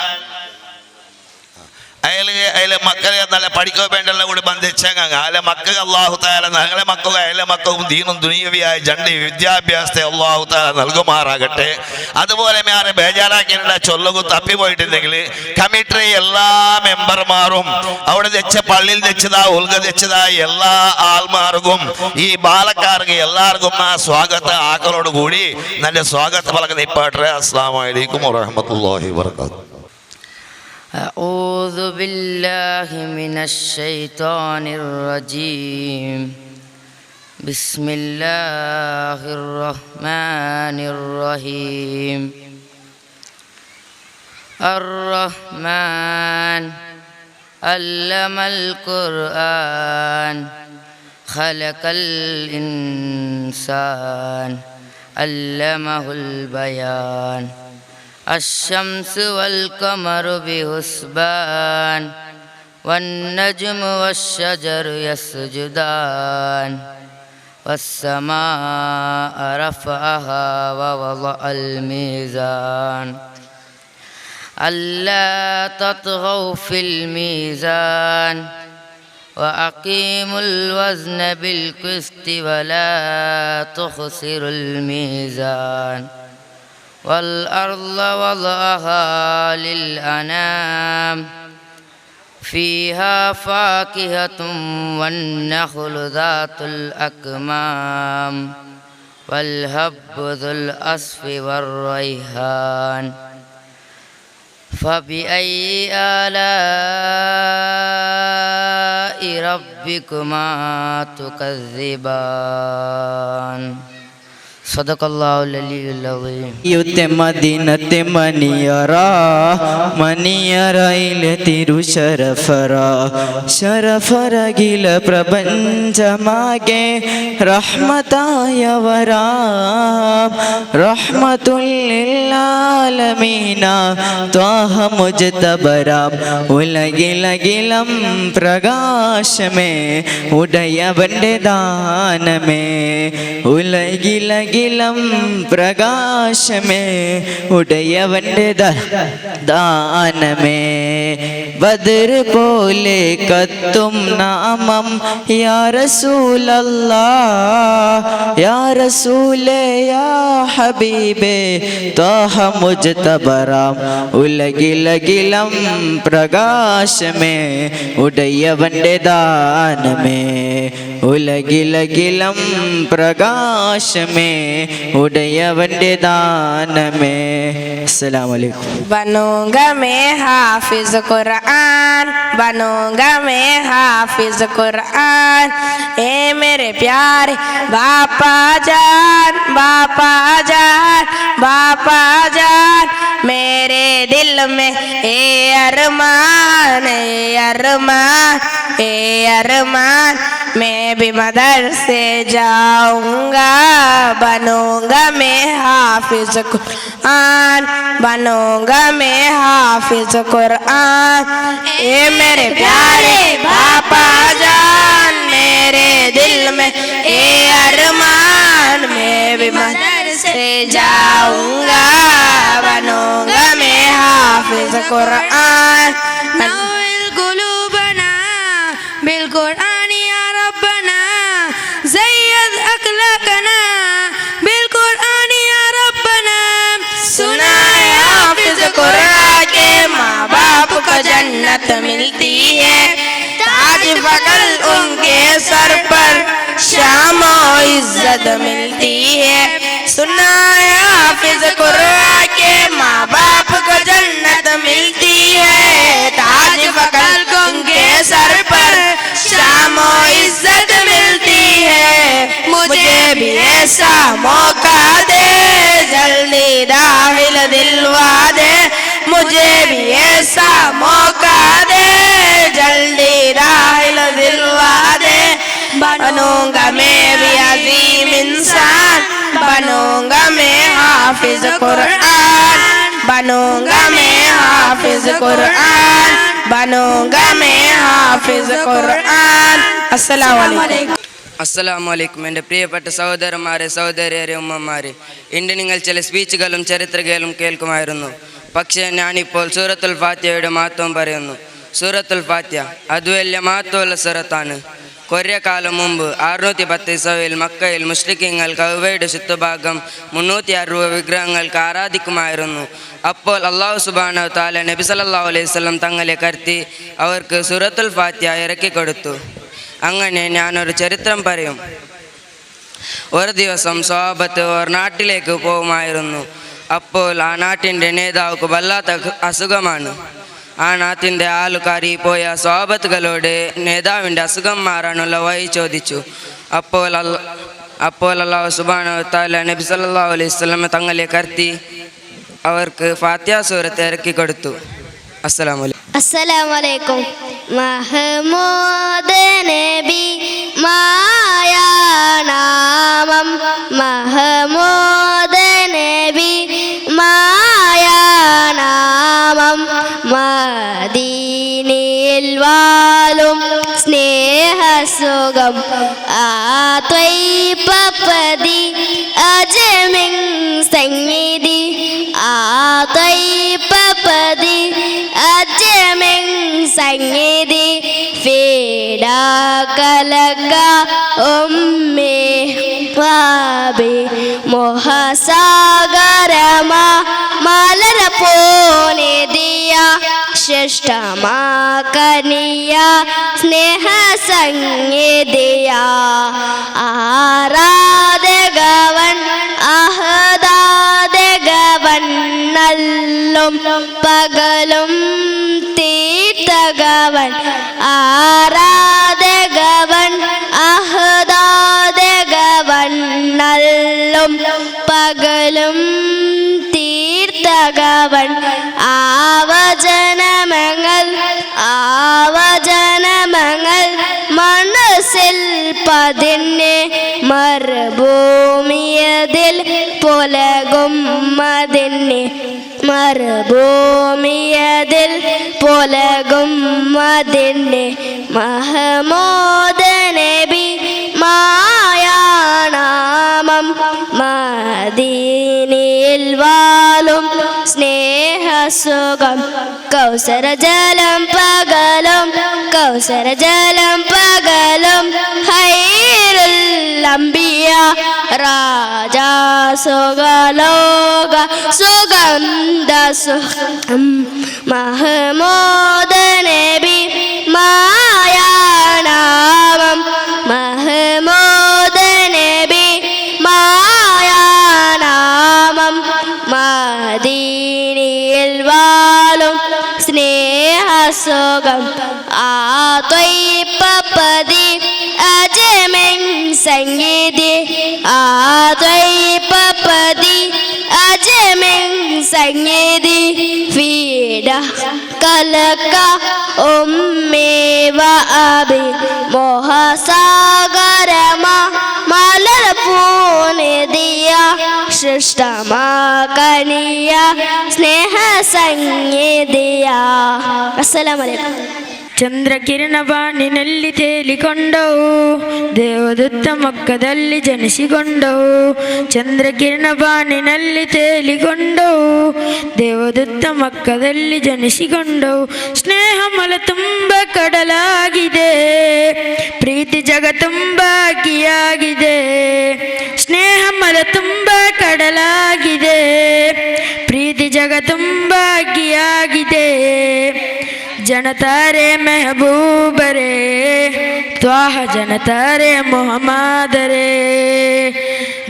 അയാളെ മക്കളെ നല്ല പഠിക്കാൻ വേണ്ടല്ല കൂടി ബന്ധിച്ചങ്ങ അയാളെ മക്കൾ അള്ളാഹു താല ഞങ്ങളെ മക്കളും അയാളെ മക്കളും ദീനും ദുനിയവിയായ ജണ്ട് വിദ്യാഭ്യാസത്തെ അള്ളാഹു താല നൽകുമാറാകട്ടെ. അതുപോലെ ആരെ ബേജാറാക്കിയുള്ള ചൊല്ലുക തപ്പി പോയിട്ടുണ്ടെങ്കിൽ കമ്മിറ്റി എല്ലാ മെമ്പർമാരും അവിടെ തെച്ച പള്ളിയിൽ തെച്ചതാ ഉൽക തെച്ചതാ എല്ലാ ആൾമാർക്കും ഈ ബാലക്കാർക്ക് എല്ലാവർക്കും ആ സ്വാഗത ആക്കളോട് കൂടി നല്ല സ്വാഗത ഫലകം നിപ്പാട്ടെ. അസ്സലാമു അലൈക്കും വറഹ്മത്തുള്ളാഹി വബറകാതുഹു. أعوذ بالله من الشيطان الرجيم. بسم الله الرحمن الرحيم. الرحمن علم القرآن خلق الإنسان علمه البيان. الشمس والقمر بحسبان والنجم والشجر يسجدان والسماء رفعها ووضع الميزان ألا تطغوا في الميزان وأقيموا الوزن بالقسط ولا تخسروا الميزان والأرض وضعها للأنام فيها فاكهة والنخل ذات الأكمام والهب ذو الأصف والريحان فبأي آلاء ربكما تكذبان. صدق الله العلي العظيم. ಯುತೆ ಮದಿನತೆ ಮನಿಯರ ಮನಿಯರ ಇಲೆ ತಿರು ಶರಫರ ಶರಫರಗಿಲ ಪ್ರಪಂಚಮಾಗೆ ರಹ್ಮತಾಯವರ ರಹ್ಮತುಲ್ಲಿಲ್ಲಾಲಮೀನ ತ್ವಾಹ ಮುಜ್ತಬರ ഉലകിലകിലം പ്രകാശമേ ഉടയവന്റെ ദാനമേ ഉലകിലകിലം പ്രകാശമേ ഉടയവന്റെ ദാനമേ ബദർ പോലെ കത്തും നാമം യാ റസൂലല്ലാഹ് യാ റസൂലേ യാ ഹബീബേ ത്വാഹ മുജ്തബറാം ഉലകിലകിലം പ്രകാശമേ ഉടയവന്റെ ദാനമേ ഉലകിലകിലം പ്രകാശമേ ഉടയവന്റെ ദാനമേ. അസ്സലാമു അലൈക്കും. बनूंगा मैं हाफिज कुरान बनूंगा मैं हाफिज कुरान ए मेरे प्यारे बापा जान बापा जान बापा जान मेरे दिल में ए अरमान ए अरमान ए अरमान मैं भी मदरसे जाऊंगा बनूंगा मैं हाफिज कुरान बनूंगा मैं हाफिज कुरान ए मेरे प्यारे पापा जान मेरे दिल में ए अरमान मैं भी मदरसे जाऊंगा बनूंगा मैं हाफिज कुरान. نور قلوبنا بالقرآن يا ربنا زيد أخلاقنا بالقرآن يا ربنا. सुना है हाफिज कुरान के माँ बाप को जन्नत मिलती है ताज बगल उनके सर पर शाम इज्जत मिलती है. सुना है हाफिज कुरान के माँ बाप को जन्नत मिलती है ताज बगल उनके सर पर शाम इज्जत मिलती है. मुझे भी ऐसा मौका दे जल्दी दाखिल दिलवा दे मुझे भी ऐसा मौका दे जल्दी दाखिल दिलवा दे. बनूंगा मैं भी अजीम इंसान बनूंगा मैं हाफिज हाफिज कुरान बनूंगा मैं हाफिज कुरान बनूंगा मैं हाफिज कुरान. अस्सलाम वालेकुम. അസ്സലാമു അലൈക്കും. എൻ്റെ പ്രിയപ്പെട്ട സഹോദരന്മാരെ, സഹോദരിയരെ, ഉമ്മമാരെ, ഇന്ന് നിങ്ങൾ ചില സ്പീച്ചുകളും ചരിത്രങ്ങളും കേൾക്കുമായിരുന്നു. പക്ഷേ ഞാനിപ്പോൾ സൂറത്തുൽ ഫാത്തിഹയുടെ മഹത്വം പറയുന്നു. സൂറത്തുൽ ഫാത്തിഹ അത് വലിയ മഹത്വമുള്ള സൂറത്താണ്. കുറേ കാലം മുമ്പ് 610 ഇസവിൽ മക്കയിൽ മുഷ്രിഖീങ്ങൾ കഅബയുടെ ചുറ്റുഭാഗം 360 വിഗ്രഹങ്ങൾക്ക് ആരാധിക്കുമായിരുന്നു. അപ്പോൾ അള്ളാഹു സുബ്ഹാനഹു തആല നബി സല്ലല്ലാഹു അലൈഹി വസല്ലം തങ്ങളെ കരുത്തി അവർക്ക് സൂറത്തുൽ ഫാത്തിഹ ഇറക്കി കൊടുത്തു. അങ്ങനെ ഞാനൊരു ചരിത്രം പറയും. ഒരു ദിവസം സ്വഹാബത്ത് ഒരു നാട്ടിലേക്ക് പോകുമായിരുന്നു. അപ്പോൾ ആ നാട്ടിൻ്റെ നേതാവുക്ക് വല്ലാത്ത അസുഖമാണ്. ആ നാട്ടിൻ്റെ ആൾക്കാരി പോയ സ്വഹാബത്തുകളോട് നേതാവിൻ്റെ അസുഖം മാറാനുള്ള വഴി ചോദിച്ചു. അപ്പോൾ അള്ളാഹു സുബ്ഹാനഹു തആല നബി സല്ലല്ലാഹു അലൈഹി വസല്ലം തങ്ങളെ കരുത്തി അവർക്ക് ഫാത്തിഹ സൂറത്ത് ഇറക്കി കൊടുത്തു. അസ്സലാമു അലൈക്കും. അസ്സലാമു അലൈക്കും. മഹ്മൂദ് നബി മായാനാമം, മഹ്മൂദ് നബി മായാനാമം, മദീനയിൽ വാഴും സ്നേഹസുഖം ആ ത്വയ്പതി അജമിൻ സംഗീതി, ആ ത്വയ്പതി അജമിൻ സംഗീതി, ഫീഡാകലക ഉമ്മി വാബി മോഹസാഗരമ മലര പോനിദിയ ശ്രേഷ്ഠമാകനിയ സ്നേഹ സംഗീതിയ ആരാധകവൻ അഹദാദകവൻ നല്ലും പകലും തീർത്തകവൻ, ആരാധകവൻ അഹദാദകവൻ നല്ലും പകലും തീർത്തകവൻ, ആവചനമങ്ങൾ ആവചനമങ്ങൾ മനസ്സിൽ പതിന്നെ മറുഭൂമിയതിൽ പൊലകും മതിന്നെ മറുഭൂമിയതിൽ പൊലകും മതിന്നെ മഹമൂദ് നബി മായാനാമം മദീനയിൽ വാഴും സ്നേഹസുഖം കൗസരജലം പകലും കൗസരജലം പകലും ഹൈറുൽ അംബിയ രാജാ സുഖലോക സുഗന്ധ സുഖം മഹ്മൂദ് നബി മായാനാമം മഹ്മൂദ് നബി മായാനാമം മദീനയിൽ വാഴും സ്നേഹസുഖം ആ ത്വയ്പതി അജമിൻ സംഗീതി, ആ ത്വയ്പതി അജമിൻ സംഗീതി, ഫീഡ കലക ഉമ്മി വ അബി മോഹസാഗരമ മലർ പൂനിദിയ ശ്രേഷ്ഠമാകനിയ സ്നേഹ സംഗീതിയ. അസ്സലാമു അലൈക്കും. ಚಂದ್ರಕಿರಣ ಬಾನಿನಲ್ಲಿ ತೇಲಿಕೊಂಡವು, ದೇವದತ್ತ ಮಕ್ಕದಲ್ಲಿ ಜನಿಸಿಕೊಂಡವು. ಚಂದ್ರಕಿರಣ ಬಾನಿನಲ್ಲಿ ತೇಲಿಕೊಂಡವು, ದೇವದತ್ತ ಮಕ್ಕದಲ್ಲಿ ಜನಿಸಿಕೊಂಡವು. ಸ್ನೇಹಮಲ ತುಂಬ ಕಡಲಾಗಿದೆ, ಪ್ರೀತಿ ಜಗ ತುಂಬ ಅಕ್ಕಿಯಾಗಿದೆ. ಸ್ನೇಹಮಲ ತುಂಬ ಕಡಲಾಗಿದೆ, ಪ್ರೀತಿ ಜಗ ತುಂಬ ಅಕ್ಕಿಯಾಗಿದೆ. ಜನತಾರೆ ಮೆಹಬೂಬರೇ, ತ್ವಾಹ ಜನತಾರೆ ಮೊಹಮ್ಮದರೇ,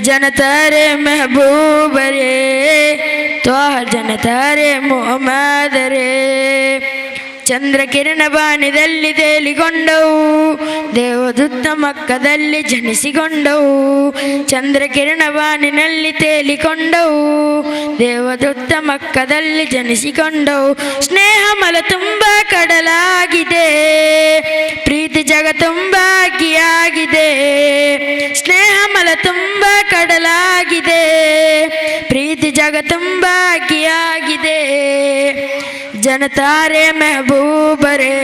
ಜನತಾರೆ ಮೆಹಬೂಬರೇ, ತ್ವಾಹ ಜನತಾರೆ ಮೊಹಮ್ಮದರೇ. ಚಂದ್ರಕಿರಣ ಬಾನಿದಲ್ಲಿ ತೇಲಿಕೊಂಡವು, ದೇವದೂತ ಮಕ್ಕದಲ್ಲಿ ಜನಿಸಿಕೊಂಡವು. ಚಂದ್ರಕಿರಣ ಬಾನಿನಲ್ಲಿ ತೇಲಿಕೊಂಡವು, ದೇವದೂತ ಮಕ್ಕದಲ್ಲಿ ಜನಿಸಿಕೊಂಡವು. ಸ್ನೇಹಮಲ ತುಂಬ ಕಡಲಾಗಿದೆ, ಪ್ರೀತಿ ಜಗ ತುಂಬ ಅಕ್ಕಿಯಾಗಿದೆ. ಸ್ನೇಹಮಲ ತುಂಬ ಕಡಲಾಗಿದೆ, ಪ್ರೀತಿ ಜಗ ತುಂಬಾಕಿಯಾಗಿದೆ. ಜನತಾರೆ ಮೆಹಬೂಬರೇ,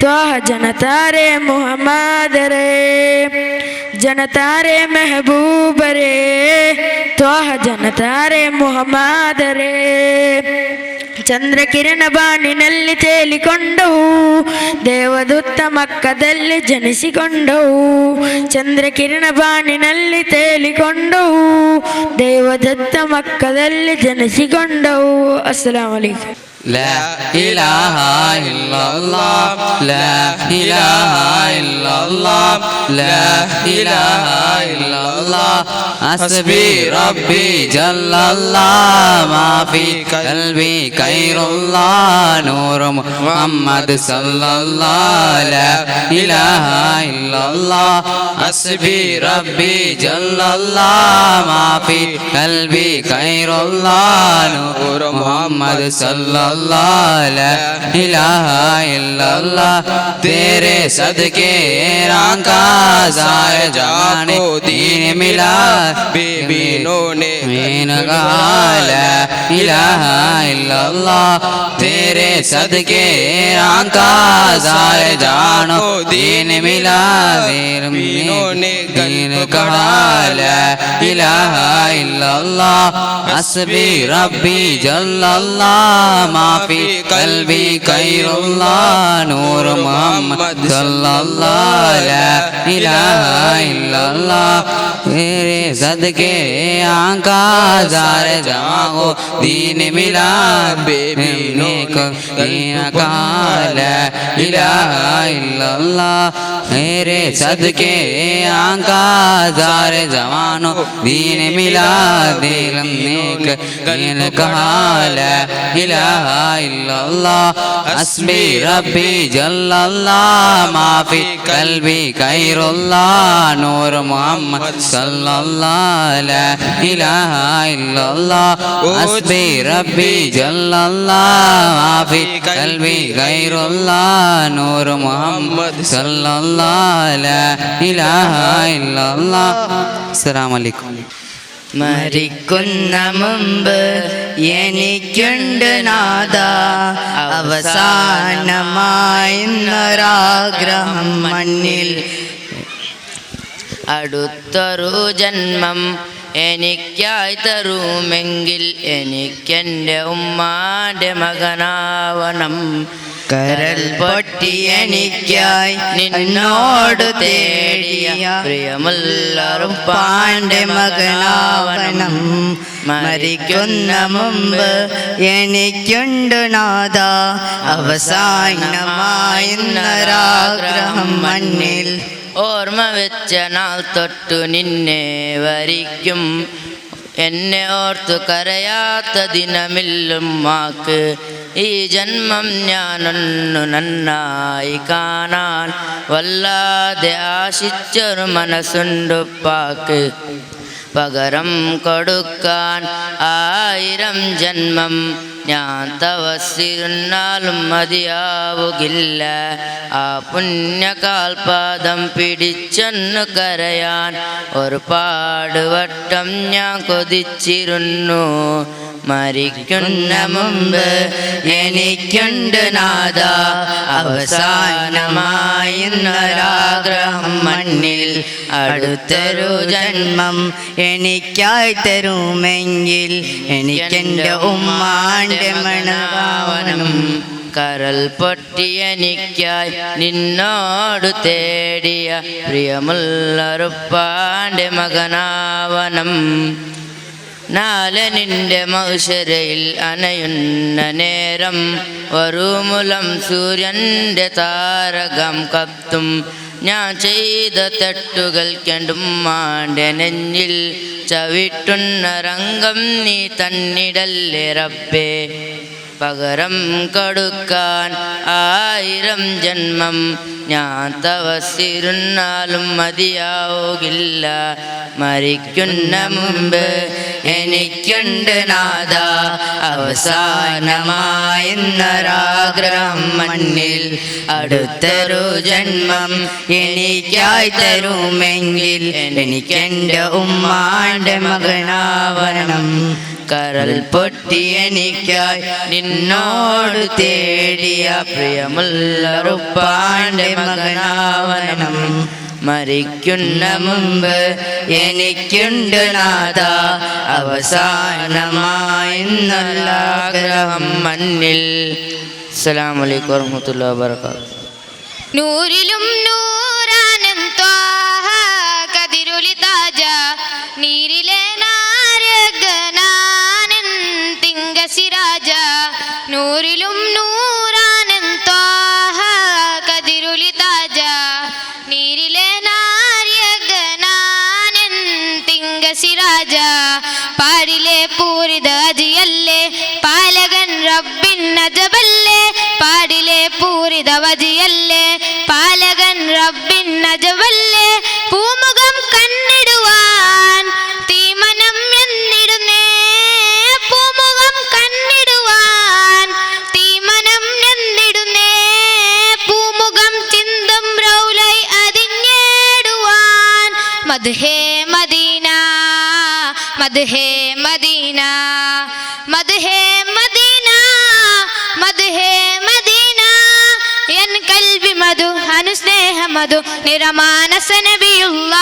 ತ್ವಾಹ ಜನತಾರೆ ಮುಹಮ್ಮದರೇ, ಜನತಾರೆ ಮೆಹಬೂಬರೇ, ತ್ವಾಹ ಜನತಾರೆ ಮುಹಮ್ಮದರೇ. ಚಂದ್ರಕಿರಣ ಬಾನಿನಲ್ಲಿ ತೇಲಿಕೊಂಡವು, ದೇವದೂತ ಮಕ್ಕದಲ್ಲಿ ಜನಿಸಿಕೊಂಡವು. ಚಂದ್ರಕಿರಣ ಬಾನಿನಲ್ಲಿ ತೇಲಿಕೊಂಡವು, ದೇವದತ್ತ ಮಕ್ಕದಲ್ಲಿ ಜನಿಸಿಕೊಂಡವು. ಅಸ್ಸಲಾಮು ಅಲೈಕುಂ. لا إله إلا الله، لا إله إلا الله، لا إله إلا الله. حسبي ربي جل الله، ما في قلبي خير الله، نور محمد صلى الله. لا إله إلا الله، حسبي ربي جل الله، ما في قلبي خير الله، نور محمد صلى الله. لا إله إلا الله، तेरे सदके रांका सारे जाने दीन मिला, बीबीनों ने मीन कहा ला इलाहा इल्लल्लाह, तेरे सदके रांका सारे जानो दीन मिला, बीबीनों ने दीन कहा ला इलाहा इल्लल्लाह. हस्बी रब्बी जल्लल्लाह, मा फी कल्बी खैरुल्लाह, नूर मुहम्मद सल्लल्लाह. ला इलाहा इल्लल्लाह, तेरे सदके आका सारे जहां को दीन मिला, बेबी को दीन कहा ला इलाहा इल्लल्लाह, मेरे सदके आका सारे जवानों दीन मिला, दिल नेक दीन कहा ला इलाहा इल्लल्लाह. हस्बी रब्बी जल्लल्लाह, मा फी कल्बी खैरुल्लाह, नूर मुहम्मद सल्लल्लाह. ला इलाहा इल्लल्लाह, हस्बी रब्बी जल्लल्लाह, मा फी कल्बी खैरुल्लाह, नूर मुहम्मद सल्लल्लाह. ला इलाहा इल्लल्लाह. अस्सलामु अलैकुम. മരിക്കുന്ന മുമ്പ് എനിക്കുണ്ട് നാദ, അവസാനമായിന്നൊരാഗ്രഹം മണ്ണിൽ. അടുത്തൊരു ജന്മം എനിക്കായി തരുമെങ്കിൽ എനിക്കെൻ്റെ ഉമ്മാൻ്റെ മകനാവണം. കരൽ പൊട്ടി എനിക്കായി നിന്നോട് തേടിയ പ്രിയമുള്ളറുപ്പാൻ്റെ പാണ്ഡെ മകനാവണം. മരിക്കുന്ന മുമ്പ് എനിക്കുണ്ട് നാദ, അവസാനമായിന്നൊരാഗ്രഹം മണ്ണിൽ. ഓർമ്മ വെച്ച നാൾ തൊട്ടു നിന്നെ വരിക്കും, എന്നെ ഓർത്തു കരയാത്ത ദിനമില്ലുമ്മാക്ക്. ഈ ജന്മം ഞാനൊന്നു നന്നായി കാണാൻ വല്ലാതെ ആശിച്ചൊരു മനസ്സുണ്ടുപ്പാക്ക്. പകരം കൊടുക്കാൻ 1000 ജന്മം ഞാൻ തവസ്സിരുന്നാലും മതിയാവുകില്ല. ആ പുണ്യകാൽപാദം പിടിച്ചൊന്നു കരയാൻ ഒരുപാട് വട്ടം ഞാൻ കൊതിച്ചിരുന്നു. മരിക്കുന്ന മുമ്പ് എനിക്കുണ്ട് നാദ, അവസാനമായിന്നൊരാഗ്രഹം മണ്ണിൽ. അടുത്തൊരു ജന്മം എനിക്കായി തരുമെങ്കിൽ എനിക്കെൻ്റെ ഉമ്മാൻ്റെ മണവാവണം. കരൽ പൊട്ടി എനിക്കായി നിന്നോട് തേടിയ പ്രിയമുള്ളറുപ്പാൻ്റെ മകനാവണം. നാളെ നിന്റെ മൗശരയിൽ അനയുന്ന നേരം വരുമുലം സൂര്യൻ്റെ താരകം കത്തും. ഞാൻ ചെയ്ത തെട്ടുകൾക്കെണ്ടുമ്മാൻ്റെ നെഞ്ഞിൽ ചവിട്ടുന്ന രംഗം നീ തന്നിടല്ലേ റബ്ബേ. പകരം കൊടുക്കാൻ 1000 ജന്മം ഞാൻ തവസ്സിരുന്നാലും മതിയാവുകില്ല. മരിക്കുന്ന മുമ്പ് എനിക്കുണ്ട് നാദ, അവസാനമായിന്നൊരാഗ്രഹം മണ്ണിൽ. അടുത്തൊരു ജന്മം എനിക്കായി തരുമെങ്കിൽ എനിക്കെൻ്റെ ഉമ്മാൻ്റെ മകനാവണം. കരൾ പൊട്ടിയെനിക്കായി നിന്നോട് തേടിയ പ്രിയമുള്ള റുപ്പാന്റെ മകനാവണം. മരിക്കുന്ന മുമ്പ് എനിക്കുണ്ട് നാഥ അവസാനമായി നല്ല ആഗ്രഹം മണ്ണിൽ. അസ്സലാമു അലൈക്കും വറഹ്മത്തുള്ളാഹി വബറകാതുഹു. നൂറിലും നൂറാനും ത്വാഹ കതിരൊളി താജ നീരിലെ നാരകനാനൻ തിങ്ക സിരാജ. നൂറിലും നൂറാനും ത്വാഹ കതിരൊളി താജ നീരിലെ നാരകനാനൻ തിങ്ക സിരാജ. പാടിലെ പൂരിത അജിയല്ലേ പാലകൻ റബ്ബിൻ നജബല്ലേ. പാടിലെ പൂരിത വജിയല്ലേ പാലകൻ റബ്ബിൻ നജബല്ലേ. പൂമുഖം കണ്ണിടുവാൻ തീമനം എന്നിടുന്നേ. പൂമുഖം കണ്ണിടുവാൻ തീമനം എന്നിടുന്നേ. പൂമുഖം ചിന്തും റൗലൈ അതിഞ്ഞേടുവാൻ. മദ്ഹേ മദീന മദ്ഹേ മദീന മദ്ഹേ മദീന മദ്ഹേ മദീന. എൻ കൽവി മധു അനുസ്നേഹ മധു നിറമാനസ നബിയുള്ള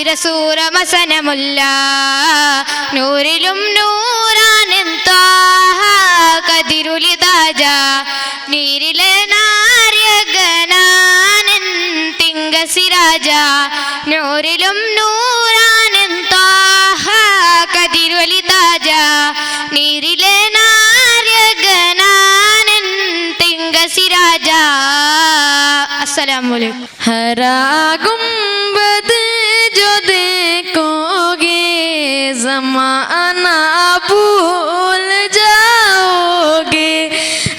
ഇരസൂരമസനമുല്ല. നൂറിലും നൂറാനൻ ത്വാഹ കതിരുലി താജ നീരിലെ നാരകനാനൻ തിങ്ക സിരാജ. നൂറിലും നൂറാനൻ ത്വാഹ കതിരൊലി താജ നീരിലെ നാരകനാനൻ തിങ്ക സിരാജ. അസ്സലാമു അലൈക്കും. हरा गुम्बद जो देखोगे जमाना भूल जाओगे।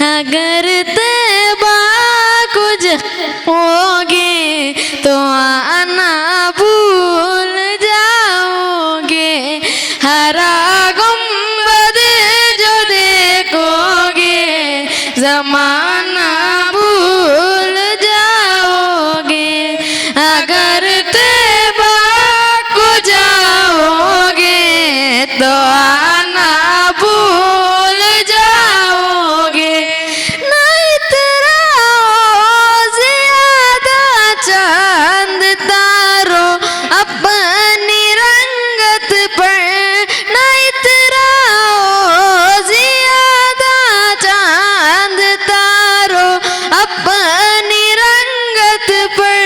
अगर तैबा कुछ होगे तो आना भूल जाओगे। हरा गुम्बद जो देखोगे जमाना भूल जाओगे। अगर तैबा को जाओगे तो आना भूल जाओगे। ना इतना ज्यादा चांद तारों अपनी रंगत पर। ना इतना ज्यादा चांद तारों अपनी रंगत पर।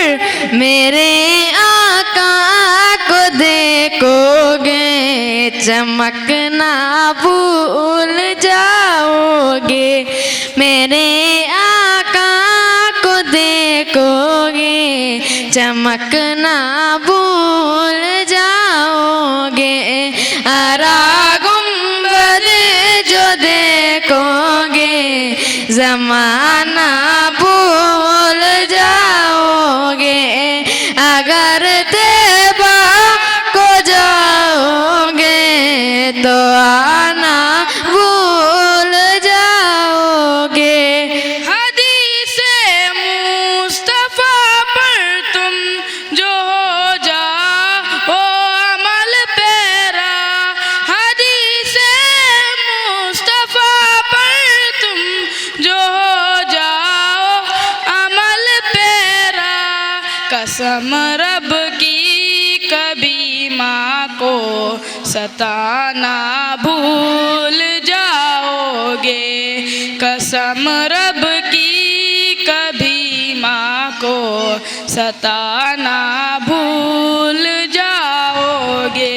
मेरे आका को देखोगे चमकना भूल जाओगे। मेरे आका को देखोगे चमकना भूल जाओगे। हरा गुम्बद जो देखोगे जमाना भूल जाओगे। अगर तैबा को जाओगे तो आना भूल जाओगे। हदीसे मुस्तफा पर तुम जो हो जाओ अमल पेरा। हदीसे मुस्तफा पर तुम जो हो जाओ अमल पेरा। कसम रब की कभी माँ को सताना भूल जाओगे। कसम रब की कभी माँ को सताना भूल जाओगे।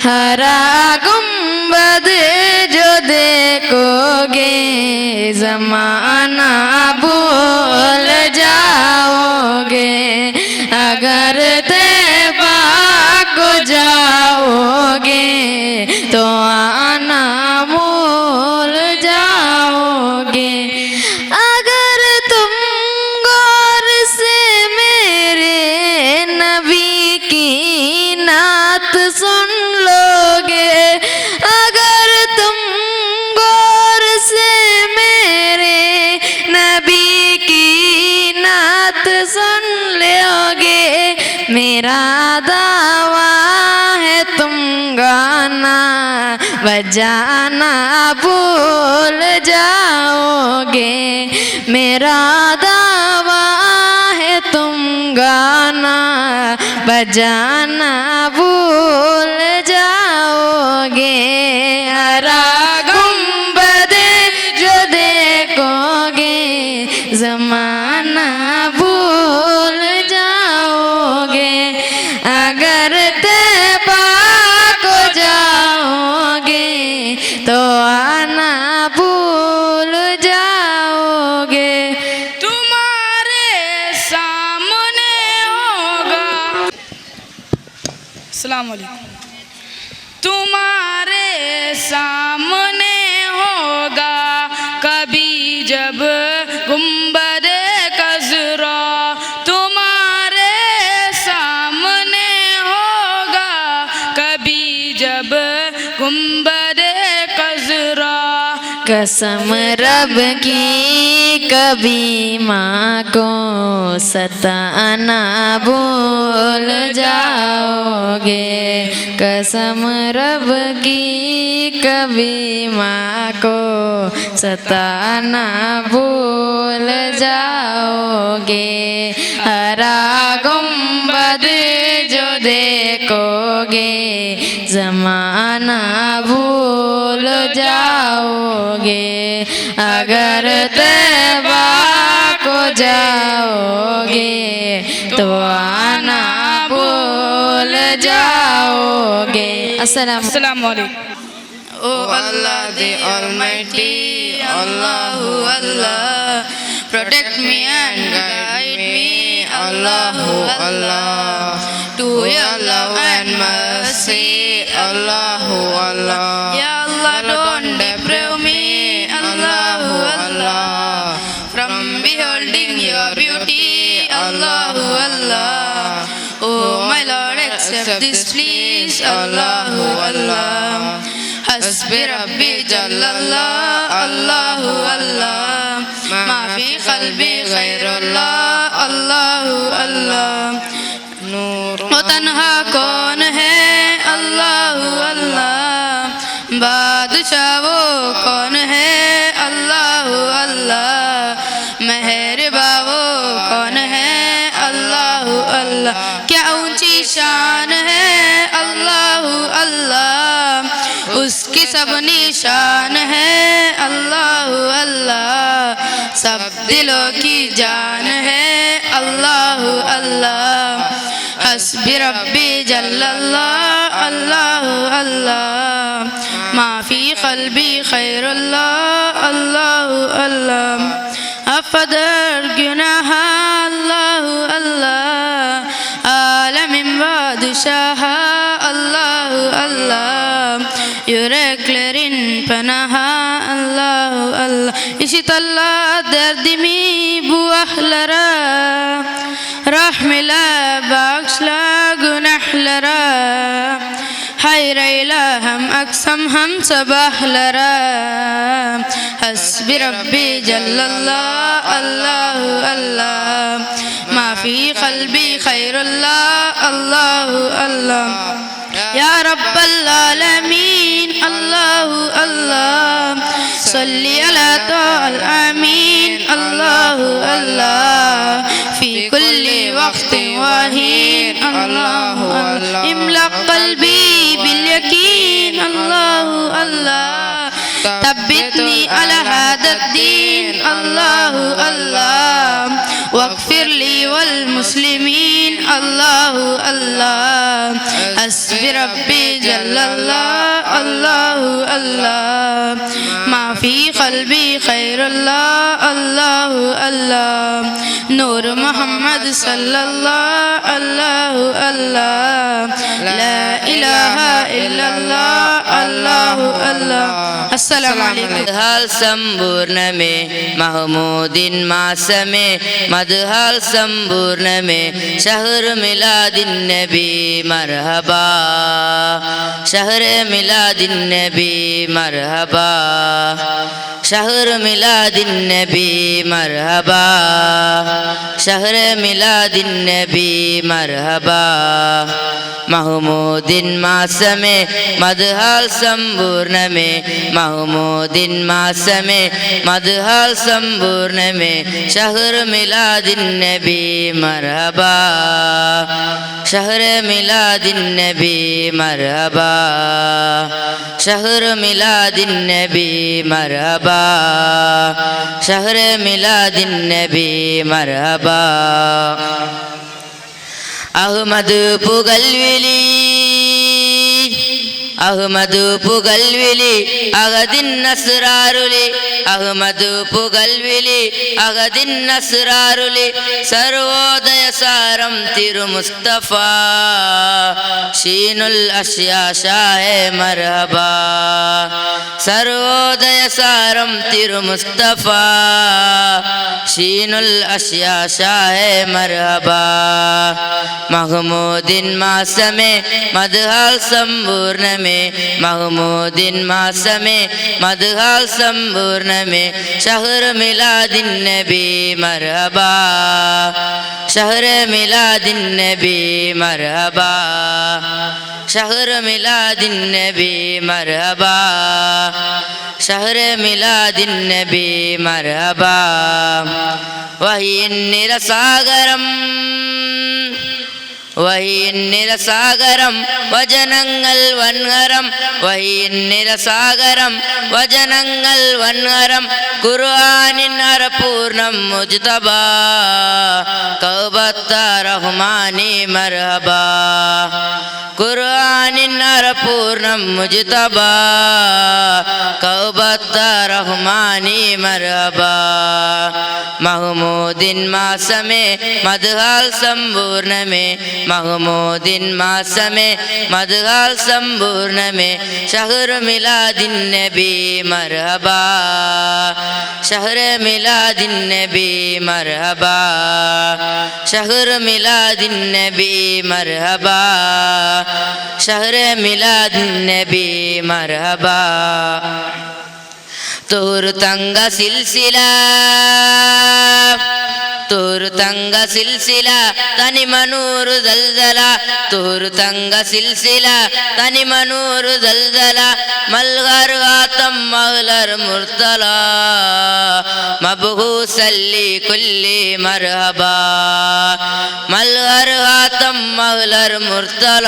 हरा गुम्बद जो देखोगे जमाना भूल जाओगे। अगर तैबा को जाओगे तो आना भूल जाओगे। अगर तुम गौर से मेरे नबी की नात सुन लोगे। अगर तुम गौर से मेरे नबी की नात सुन लोगे। मेरा दावा है तुम गाना बजाना भूल जाओगे। मेरा दावा है तुम गाना बजाना भूल जाओगे। हरा गुंबद जो देखोगे जमाना भूल जाओगे। अगर तैबा को जाओगे तो आना भूल जाओगे। तुम्हारे सामने होगा। अस्सलाम वालेकुम। तुम्हारे सामने होगा कभी जब गुंबद खज़रा, तुम्हारे सामने होगा कभी जब गुंबद खज़रा। कसम रब की कभी माँ को सताना भूल जाओगे। कसम रब की कभी माँ को सताना भूल जाओगे। हरा गुंबद जो देखोगे जमाना भूल जाओगे। अगर तैबा को जाओगे तो आना भूल जाओगे। अस्सलाम वालेकुम। Oh Allah the Almighty, Allahu Allah, protect me and guide me, Allahu Allah, to your love and mercy, Allahu Allah. Ya Allah, don't deprive me, Allahu Allah, from beholding your beauty, Allahu Allah. Oh my Lord, accept this please, Allahu Allah. Hasbi Rabbi Jallallah, Allahu Allah, ma fi qalbi ghairullah, Allahu Allah. वो तन्हा कौन है, अल्लाहु अल्लाह, बादशाह वो कौन है, अल्लाहु अल्लाह, मेहरबा वो कौन है, अल्लाहु अल्लाह, क्या ऊंची शान है, अल्लाहु अल्लाह, उसकी सब निशान है, अल्लाहु अल्लाह, सब दिलों की जान है, अल्लाहु अल्लाह। हस्बी रब्बी जल्लल्लाह, अल्लाहु अल्लाह, मा फी क़ल्बी खैरुल्लाह, अल्लाहु अल्लाह, अफदर गुनाह, अल्लाहु अल्लाह, आलमिन बादशाह, अल्लाहु अल्लाह, yüreklerin penahı, Allahu Allah. İşit Allah derdimi bu ahlara, rahmile bağışla günahlara, hayr eyle hem akşam hem sabahlara. Hasbi Rabbi Cellallah, Allahu Allah, ma fi kalbi hayrullah, Allahu Allah. Ya Rabbal Alameen, Allahu Allah, salli ala ta'al amin, Allahu Allah, fi kulli waqtin wa hin, Allahu Allah, imla qalbi bil yaqeen, Allahu Allah, ثبتني على هذا الدين، الله الله، واغفر لي والمسلمين، الله الله، حسبي ربي جل الله، الله الله، ما في قلبي خير الله، الله الله، نور محمد صلى الله، الله الله، لا إله إلا الله، الله الله. السلام عليكم. മദ്ഹാൽ സമ്പൂർണമേ മഹ്മൂദിൻ മാസമേ, മദ്ഹാൽ സമ്പൂർണമേ ഷഹ്ർ മിലാദിൻ നബി മർഹബാ, ഷഹ്ർ മിലാദിൻ നബി മർഹബാ, ഷഹ്ർ മിലാദിൻ നബി മർഹബാ, ഷഹ്ർ മിലാദിൻ നബി മർഹബാ. മഹ്മൂദിൻ മാസമേ മദ്ഹാൽ സമ്പൂർണമേ മഹ്മൂദിൻ മാസമേ മദ്ഹാൽ സമ്പൂർണമേ ഷഹ്ർ മിലാദിൻ നബി മർഹബാ ഷഹ്ർ മിലാദിൻ നബി മർഹബാ ഷഹ്ർ മിലാദിൻ നബി മർഹബാ ഷഹ്ർ മിലാദിൻ നബി മർഹബാ Ahmad പുകൽവിലി Ahmad പുകൽവിലി അഹദിൻ നസ്രാരുലി Ahmad പുകൽവിലി അഹദിൻ നസ്രാരുലി Sarvodaya സാരം തിരുമുസ്തഫ ഷീനുൽ അഷ്യാ ഷാഹേ മർഹബാ സർവോദയ സാരം തിരുമുസ്തഫ ഷീനുൽ അഷ്യാ ഷാഹേ മർഹബാ മഹ്മൂദിൻ മാസമേ മദ്ഹാൽ സമ്പൂർണമേ മഹ്മൂദിൻ മാസമേ മദ്ഹാൽ സമ്പൂർണമേ ഷഹ്ർ മിലാദിൻ നബി മർഹബാ ഷഹ്ർ മിലാദിൻ നബി മർഹബാ ഷഹ്ർ മിലാദിൻ നബി മർഹബാ ഷഹ്ർ മിലാദിൻ നബി മർഹബാ വഹിയിൻ നിരസാഗരം വഹിയിൻ നിരസാഗരം വചനങ്ങൾ വൻഹരം വഹിയിൻ നിരസാഗരം വചനങ്ങൾ വൻഹരം ഖുർആനിൻ അറപൂർണം മുജ്തബാ കൗബത്ത റഹ്മാനി മർഹബാ ഖുർആനിൻ അറപൂർണം മുജ്തബാ കൗബത്ത റഹ്മാനി മർഹബാ മഹ്മൂദിൻ മാസമേ മദ്ഹാൽ സമ്പൂർണമേ മഹ്മൂദിൻ മാസമേ മദ്ഹാൽ സമ്പൂർണമേ ഷഹ്ർ മിലാദിൻ നബി മർഹബാ ഷഹ്ർ മിലാദിൻ നബി മർഹബാ ഷഹ്ർ മിലാദിൻ നബി മർഹബാ ഷഹ്ർ മിലാദിൻ നബി മർഹബാ തോർ തങ്ക സിൽസില തോർ തങ്ക സിൽസില തനിമനൂറ് ദൽദല തോർ തങ്ക സിൽസില തനിമനൂറ് ദൽദല മൽഹർ ഖാതം മഹ്ലർ മുർത്തല മബ്ഹൂസല്ലി കുല്ലി മർഹബാ മൽഹർ ഖാതം മഹ്ലർ മുർത്തല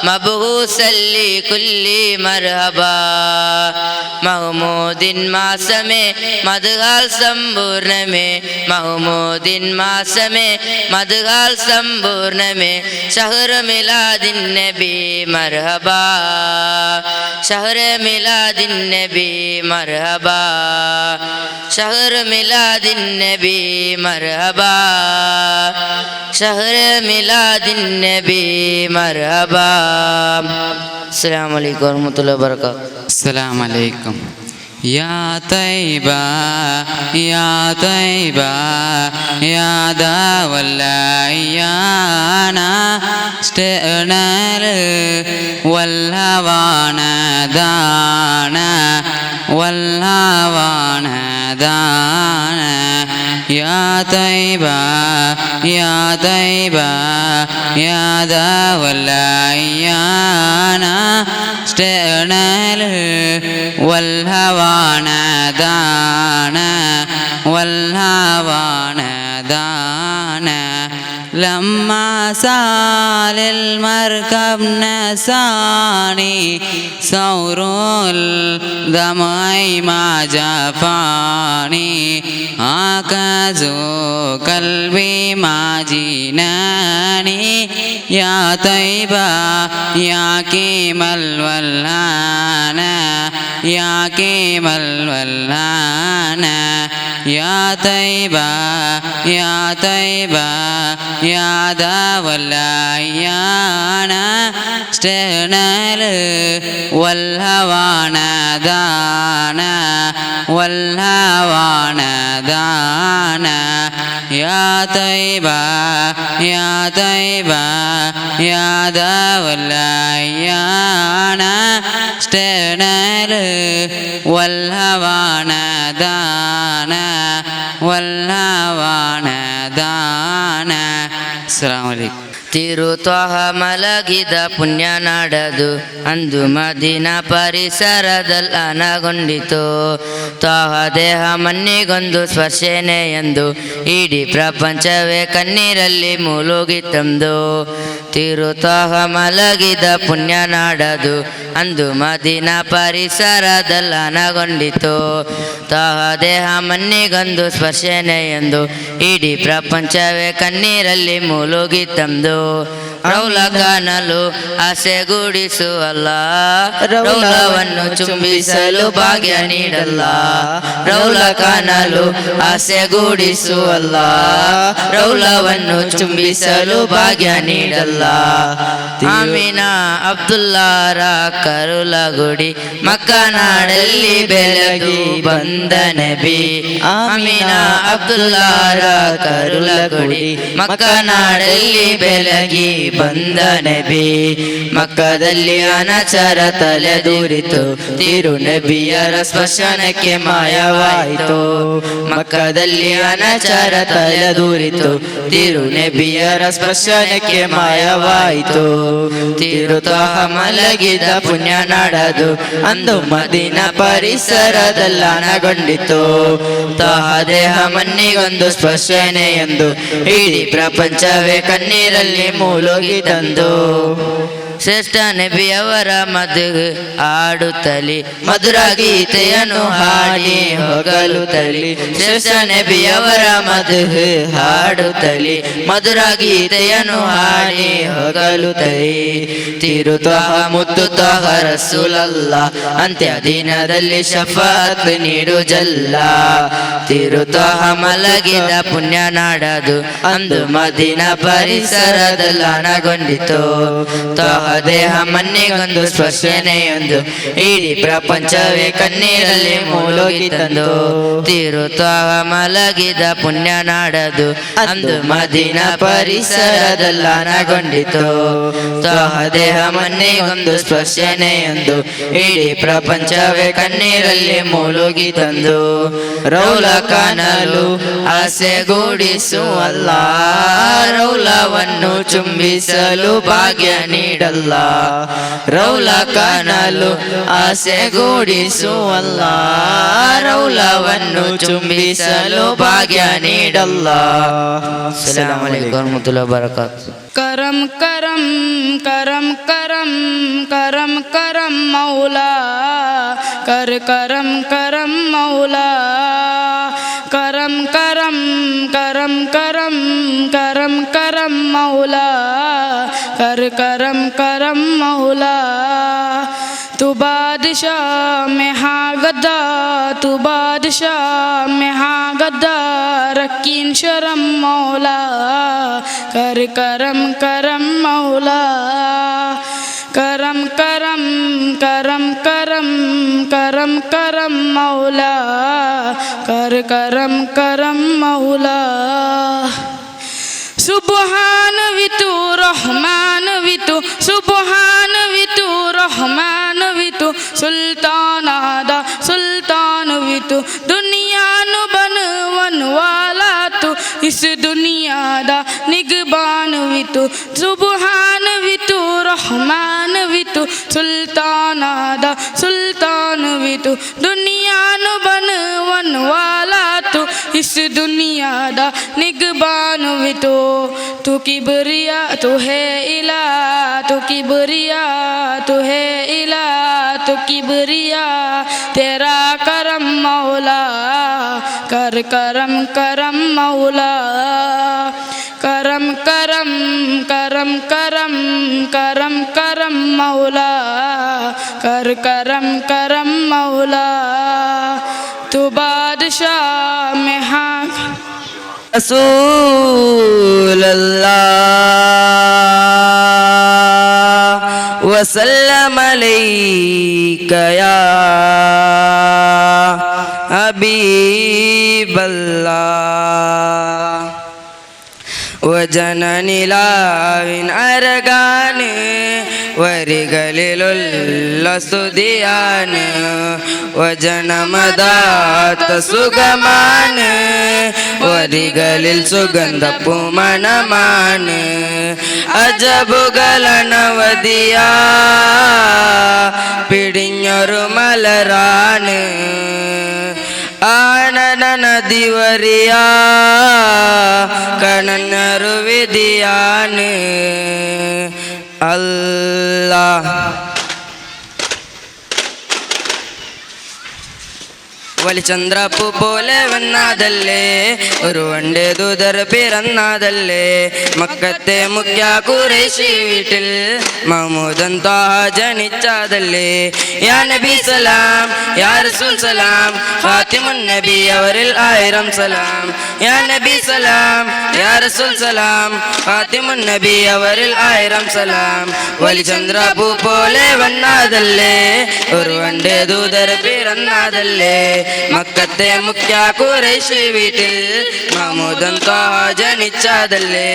മബ്ഹൂസല്ലി കുല്ലി മർഹബാ മഹ്മൂദിൻ മാസമേ മദ്ഹാൽ സമ്പൂർണമേ മഹ്മൂദിൻ മാസമേ മദ്ഹാൽ സമ്പൂർണമേ ഷഹ്ർ മിലാദിൻ നബി മർഹബാ ഷഹ്ർ മിലാദിൻ നബി മർഹബാ ഷഹ്ർ മിലാദിൻ നബി മർഹബാ ഷഹ്ർ മിലാദിൻ നബി മർഹബാ. അസ്സലാമു അലൈക്കും വറഹ്മത്തുള്ളാഹി വബറകാതുഹു. അസ്സലാമു അലൈക്കും. يا طيبة يا طيبة يا داولايانا اشتقنا والهوى نادانا والهوى نادانا يا طيبة يا طيبة يا داولايانا اشتقنا والهوى نادانا والهوى نادانا لما سال المركب نساني ثور الدمع ما جفاني هكذا قلبي ما جناني يا طيبة يا كيم الولهانا يا كيم الولهانا يا طيبة يا طيبة يا داولايانا اشتقنا والهوى نادانا والهوى نادانا يا طيبة يا طيبة يا داولايانا اشتقنا والهوى نادانا والهوى نادانا. السلام عليكم. ತಿರುತ್ವಾಹ ಮಲಗಿದ ಪುಣ್ಯ ನಾಡದು ಅಂದು ಮದಿನ ಪರಿಸರದಲ್ಲಿ ಅನಗೊಂಡಿತು. ತ್ವಾಹ ದೇಹ ಮಣ್ಣಿಗೊಂದು ಸ್ಪರ್ಶನೆ ಎಂದು ಇಡೀ ಪ್ರಪಂಚವೇ ಕಣ್ಣೀರಲ್ಲಿ ಮುಳುಗಿತಂದು. ತಿರುತ್ವಾಹ ಮಲಗಿದ ಪುಣ್ಯ ನಾಡದು ಅಂದು ಮದಿನ ಪರಿಸರದಲ್ಲಿ ಅನಗೊಂಡಿತು. ತ್ವಾಹ ದೇಹ ಮಣ್ಣಿಗೊಂದು ಸ್ಪರ್ಶನೆ ಎಂದು ಇಡೀ ಪ್ರಪಂಚವೇ ಕಣ್ಣೀರಲ್ಲಿ ಮುಳುಗಿತಂದು. ರೌಲ ಕಾಣಲು ಆಸೆಗೂಡಿಸುವಲ್ಲ, ರೌಲವನ್ನು ಚುಂಬಿಸಲು ಭಾಗ್ಯ ನೀಡಲ್ಲ. ರೌಲ ಕಾಣಲು ಆಸೆಗೂಡಿಸುವಲ್ಲ, ರೌಲವನ್ನು ಚುಂಬಿಸಲು ಭಾಗ್ಯ ನೀಡಲ್ಲ. ಆಮಿನಾ ಅಬ್ದುಲ್ಲಾರ ಕರುಲಗುಡಿ ಮಕ್ಕನಾಡಲ್ಲಿ ಬೆಳಗಿ ಬಂದ ನಬಿ. ಆಮಿನಾ ಅಬ್ದುಲ್ಲಾರ ಕರುಲಗುಡಿ ಮಕ್ಕನಾಡಲ್ಲಿ ಬೆಳಗಿ ಬಂದ ನಬಿ. ಮಕ್ಕದಲ್ಲಿ ಅನಾಚಾರ ತಲೆದೂರಿತು, ತಿರುನಬಿಯರ ಸ್ಪರ್ಶನಕ್ಕೆ ಮಾಯವಾಯಿತು. ಮಕ್ಕದಲ್ಲಿ ಅನಾಚಾರ ತಲೆದೂರಿತು, ತಿರುನಬಿಯರ ಸ್ಪರ್ಶನಕ್ಕೆ ಮಾಯವಾಯಿತು. ತಿರುತ್ವಾಹ ಮಲಗಿದ ಪುಣ್ಯ ನಾಡದು ಅಂದು ಮದಿನ ಪರಿಸರದಲ್ಲನಗೊಂಡಿತು. ತ್ವಾಹ ದೇಹ ಮಣ್ಣಿಗೊಂದು ಸ್ಪರ್ಶನೆ ಎಂದು ಇಡೀ ಪ್ರಪಂಚವೇ ಕಣ್ಣೀರಲ್ಲಿ ಮುಳುಗಿ ತಂದು. ಶ್ರೇಷ್ಠ ನಬಿಯವರ ಮಧು ಆಡುತ್ತಲಿ ಮಧುರ ಗೀತೆಯನ್ನು ಹಾಡಿ ಹೊಗಲುತ್ತಲಿ. ಶ್ರೇಷ್ಠ ನಬಿಯವರ ಮಧು ಹಾಡುತ್ತಲಿ ಮಧುರ ಗೀತೆಯನ್ನು ಹಾಡಿ ಹೊಗಲುತ್ತಲಿ. ತಿರುತ್ವಾಹ ಮುತ್ತು ತ್ವಾಹ ರಸೂಲಲ್ಲ, ಅಂತ್ಯ ದಿನದಲ್ಲಿ ಶಫಾತ್ ನೀಡು ಜಲ್ಲ. ತಿರುತ್ವಾಹ ಮಲಗಿದ ಪುಣ್ಯ ನಾಡದು ಅಂದು ಮದಿನ ಪರಿಸರದಲ್ಲನಗೊಂಡಿತು. ತ್ವಾಹ ದೇಹ ಮಣ್ಣಿಗೊಂದು ಸ್ಪರ್ಶನೆಯೊಂದು ಇಡೀ ಪ್ರಪಂಚವೇ ಕಣ್ಣೀರಲ್ಲಿ ಮುಳುಗಿ ತಂದು. ತಿರುತ್ವಾಹ ಮಲಗಿದ ಪುಣ್ಯ ನಾಡದು ಅಂದು ಮದಿನ ಪರಿಸರದಲ್ಲನಗೊಂಡಿತು. ತ್ವಾಹ ದೇಹ ಮಣ್ಣಿಗೊಂದು ಸ್ಪರ್ಶನೆಯೊಂದು ಇಡೀ ಪ್ರಪಂಚವೇ ಕಣ್ಣೀರಲ್ಲಿ ಮುಳುಗಿ ತಂದು. ರೌಲ ಕಾಣಲು ಆಸೆಗೂಡಿಸುವಲ್ಲ, ರೌಲವನ್ನು ಚುಂಬಿಸಲು ಭಾಗ್ಯ ನೀಡಲ್ಲ. ರೌಲ ಕಾಣಲು ಆಸೆಗೂಡಿಸುವಲ್ಲ, ರೌಲವನ್ನು ಚುಂಬಿಸಲು ಭಾಗ್ಯ ನೀಡಲ್ಲ. ಅಸ್ಸಲಾಮು ಅಲೈಕುಂ ವರಹಮತುಲ್ಲಾಹಿ ವಬರಕಾತುಹು. करम करम करम करम करम करम मौला, कर करम करम मौला, करम करम करम करम करम करम मौला, कर करम करम मौला। तू बादशाह में हाँ गदा, तू बादशाह में हाँ गदा, रकीन शरम मौला, कर करम करम मौला, करम करम करम करम करम करम मौला, कर करम करम मौला। सुबहान वितु रहमान वितु, सुबहान वितु रहमान वितु, सुल्तान आदा सुल्तान वितु, दुनिया नु बनवन वाला तू, इस दुनिया दा निगबान वितु। सुबहान वितु रहमान वितु, सुल्तान आदा सुल्तान वितु, दुनिया नु बनवन वाला तू, इस दुनिया दा निगबान वितु। तू किबरिया तू है इला, तू किबरिया तू है इला, तू किबरिया तेरा करम मौला, कर करम करम मौला, करम करम करम करम करम करम मौला, कर करम करम मौला। तू बादशाह में हाँ रसूल अल्लाह वसल्लम अलैका या हबीब अल्लाह. വജനനിലാവിൻ അരകാന് വരികളിലുള്ള സ്തുതിയാണ്, വജനമദാത്ത സുഖമാണ്, വരികളിൽ സുഗന്ധപ്പൂമണമാണ്. അജബുകളനവധിയാ പിടിഞ്ഞൊരു മലരാണ്. ആനന നദിവരിയാ കണഞ്ഞൊരു വിധിയാണ്. അല്ലാഹ്. വലിചന്ദ്രപ്പൂ പോലെ വന്നതല്ലേ, ഒരു വണ്ട് ദൂതർ പിറന്നതല്ലേ. മക്കത്തെ മുഖ്യ ഖുറൈശി വീട്ടിൽ മഹ്മൂദൻ ത്വാഹ ജനിച്ചതല്ലേ. യാ നബി സലാം, യാ റസൂൽ സലാം, ഖാതിമുൻ നബി അവരിൽ 1000 സലാം. യാ നബി സലാം, യാ റസൂൽ സലാം, ഖാതിമുൻ നബി അവരിൽ 1000 സലാം. വലിചന്ദ്രപ്പൂ പോലെ വന്നതല്ലേ, ഒരു വണ്ട് ദൂതർ പിറന്നതല്ലേ. മക്കത്തെ മുഖ്യ ഖുറൈശി വീട്ടിൽ മഹ്മൂദൻ ത്വാഹ ജനിച്ചതല്ലേ.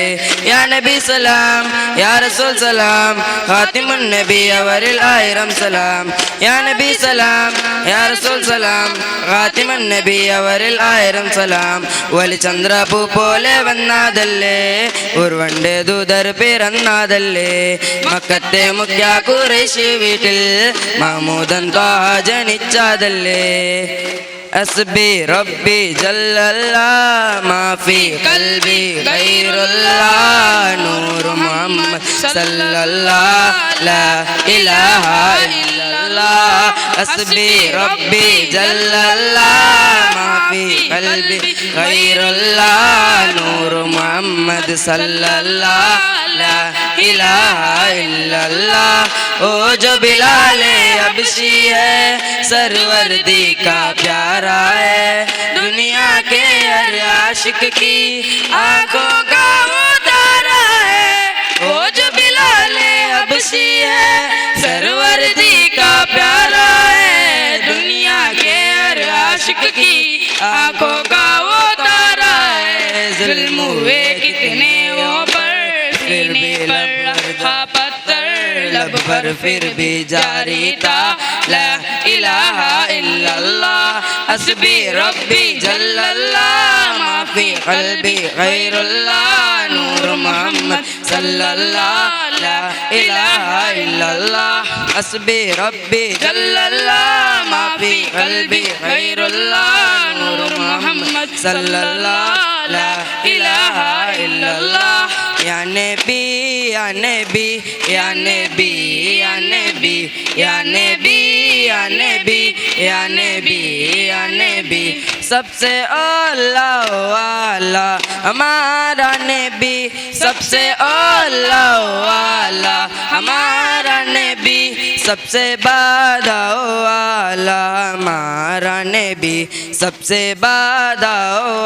യാ നബി സലാം, യാ റസൂൽ സലാം, ഖാതിമുൻ നബി അവരിൽ 1000 സലാം. യാ നബി സലാം, യാ റസൂൽ സലാം, ഖാതിമുൻ നബി അവരിൽ 1000 സലാം. വലിചന്ദ്രപ്പൂ പോലെ വന്നതല്ലേ, ഒരു വണ്ട് ദൂതർ പിറന്നതല്ലേ. മക്കത്തെ മുഖ്യ ഖുറൈശി വീട്ടിൽ മഹ്മൂദൻ ത്വാഹ ജനിച്ചതല്ലേ. അസ്ബി റബ്ബി ജല്ലല്ലാ മാ ഫീ ഖൽബി ഗൈറുല്ലാ നൂറു മുഹമ്മദ് സല്ലല്ലാഹു ലാ ഇലാഹ ഇല്ലല്ലാഹ്. അസ്ബി റബ്ബി ജല്ലല്ലാ മാ ഫീ ഖൽബി ഗൈറുല്ലാ നൂറു മുഹമ്മദ് സല്ലല്ലാഹു ലാ ഇലാഹ ഇല്ലല്ലാഹ്. ओ जो बिलाले अबशी है, सरवर्दी का प्यारा है, दुनिया के हर आशिक की आंखों का वो तारा है। ओ जो बिलाले अबशी है, सरवर्दी का प्यारा है, दुनिया के हर आशिक की आंखों का वो तारा है। जुल्म हुए कितने वो पर, फिर भी पर रखा पत्थर, लब पर फिर भी जारी था ला इलाहा इल्लल्लाह। हस्बी रब्बी जल्लल्लाह मा फी क़ल्बी गैरुल्लाह नूर मुहम्मद सल्लल्लाह ला इलाहा इल्लल्लाह। हस्बी रब्बी जल्लल्लाह मा फी क़ल्बी गैरुल्लाह नूर मुहम्मद सल्लल्लाह ला इलाहा इल्लल्लाह। या नबी या नबी या नबी या नबी या नबी या नबी या नबी या नबी, सबसे अल्लाह वाला हमारा नबी, सबसे अल्लाह वाला हमारा नबी, सबसे बादा वाला हमारा नबी, सबसे बादा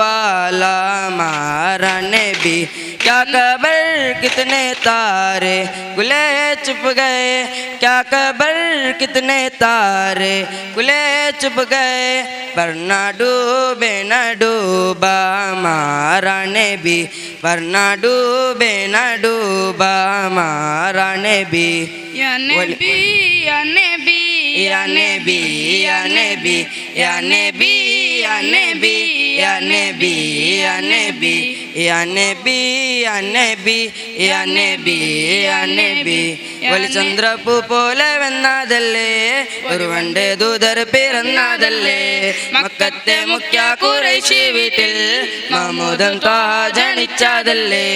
वाला हमारा नबी। क्या खबर कितने तारे गुले चुप गए, क्या खबर कितने तारे गुले चुप गए, पर ना डूबे ना डूबा हमारा नबी, पर ना डूबे ना डूबा हमारा नबी। या नबी या नबी या नबी या नबी या नबी या नबी या नबी या नबी या नबी या നബി യാ നബി യാ നബി. വലിചന്ദ്രപ്പൂ പോലെ വന്നതല്ലേ, ഒരു വണ്ട് ദൂതർ പിറന്നതല്ലേ. മക്കത്തെ മുഖ്യ ഖുറൈശി വീട്ടിൽ മഹ്മൂദൻ ത്വാഹ ജനിച്ചതല്ലേ.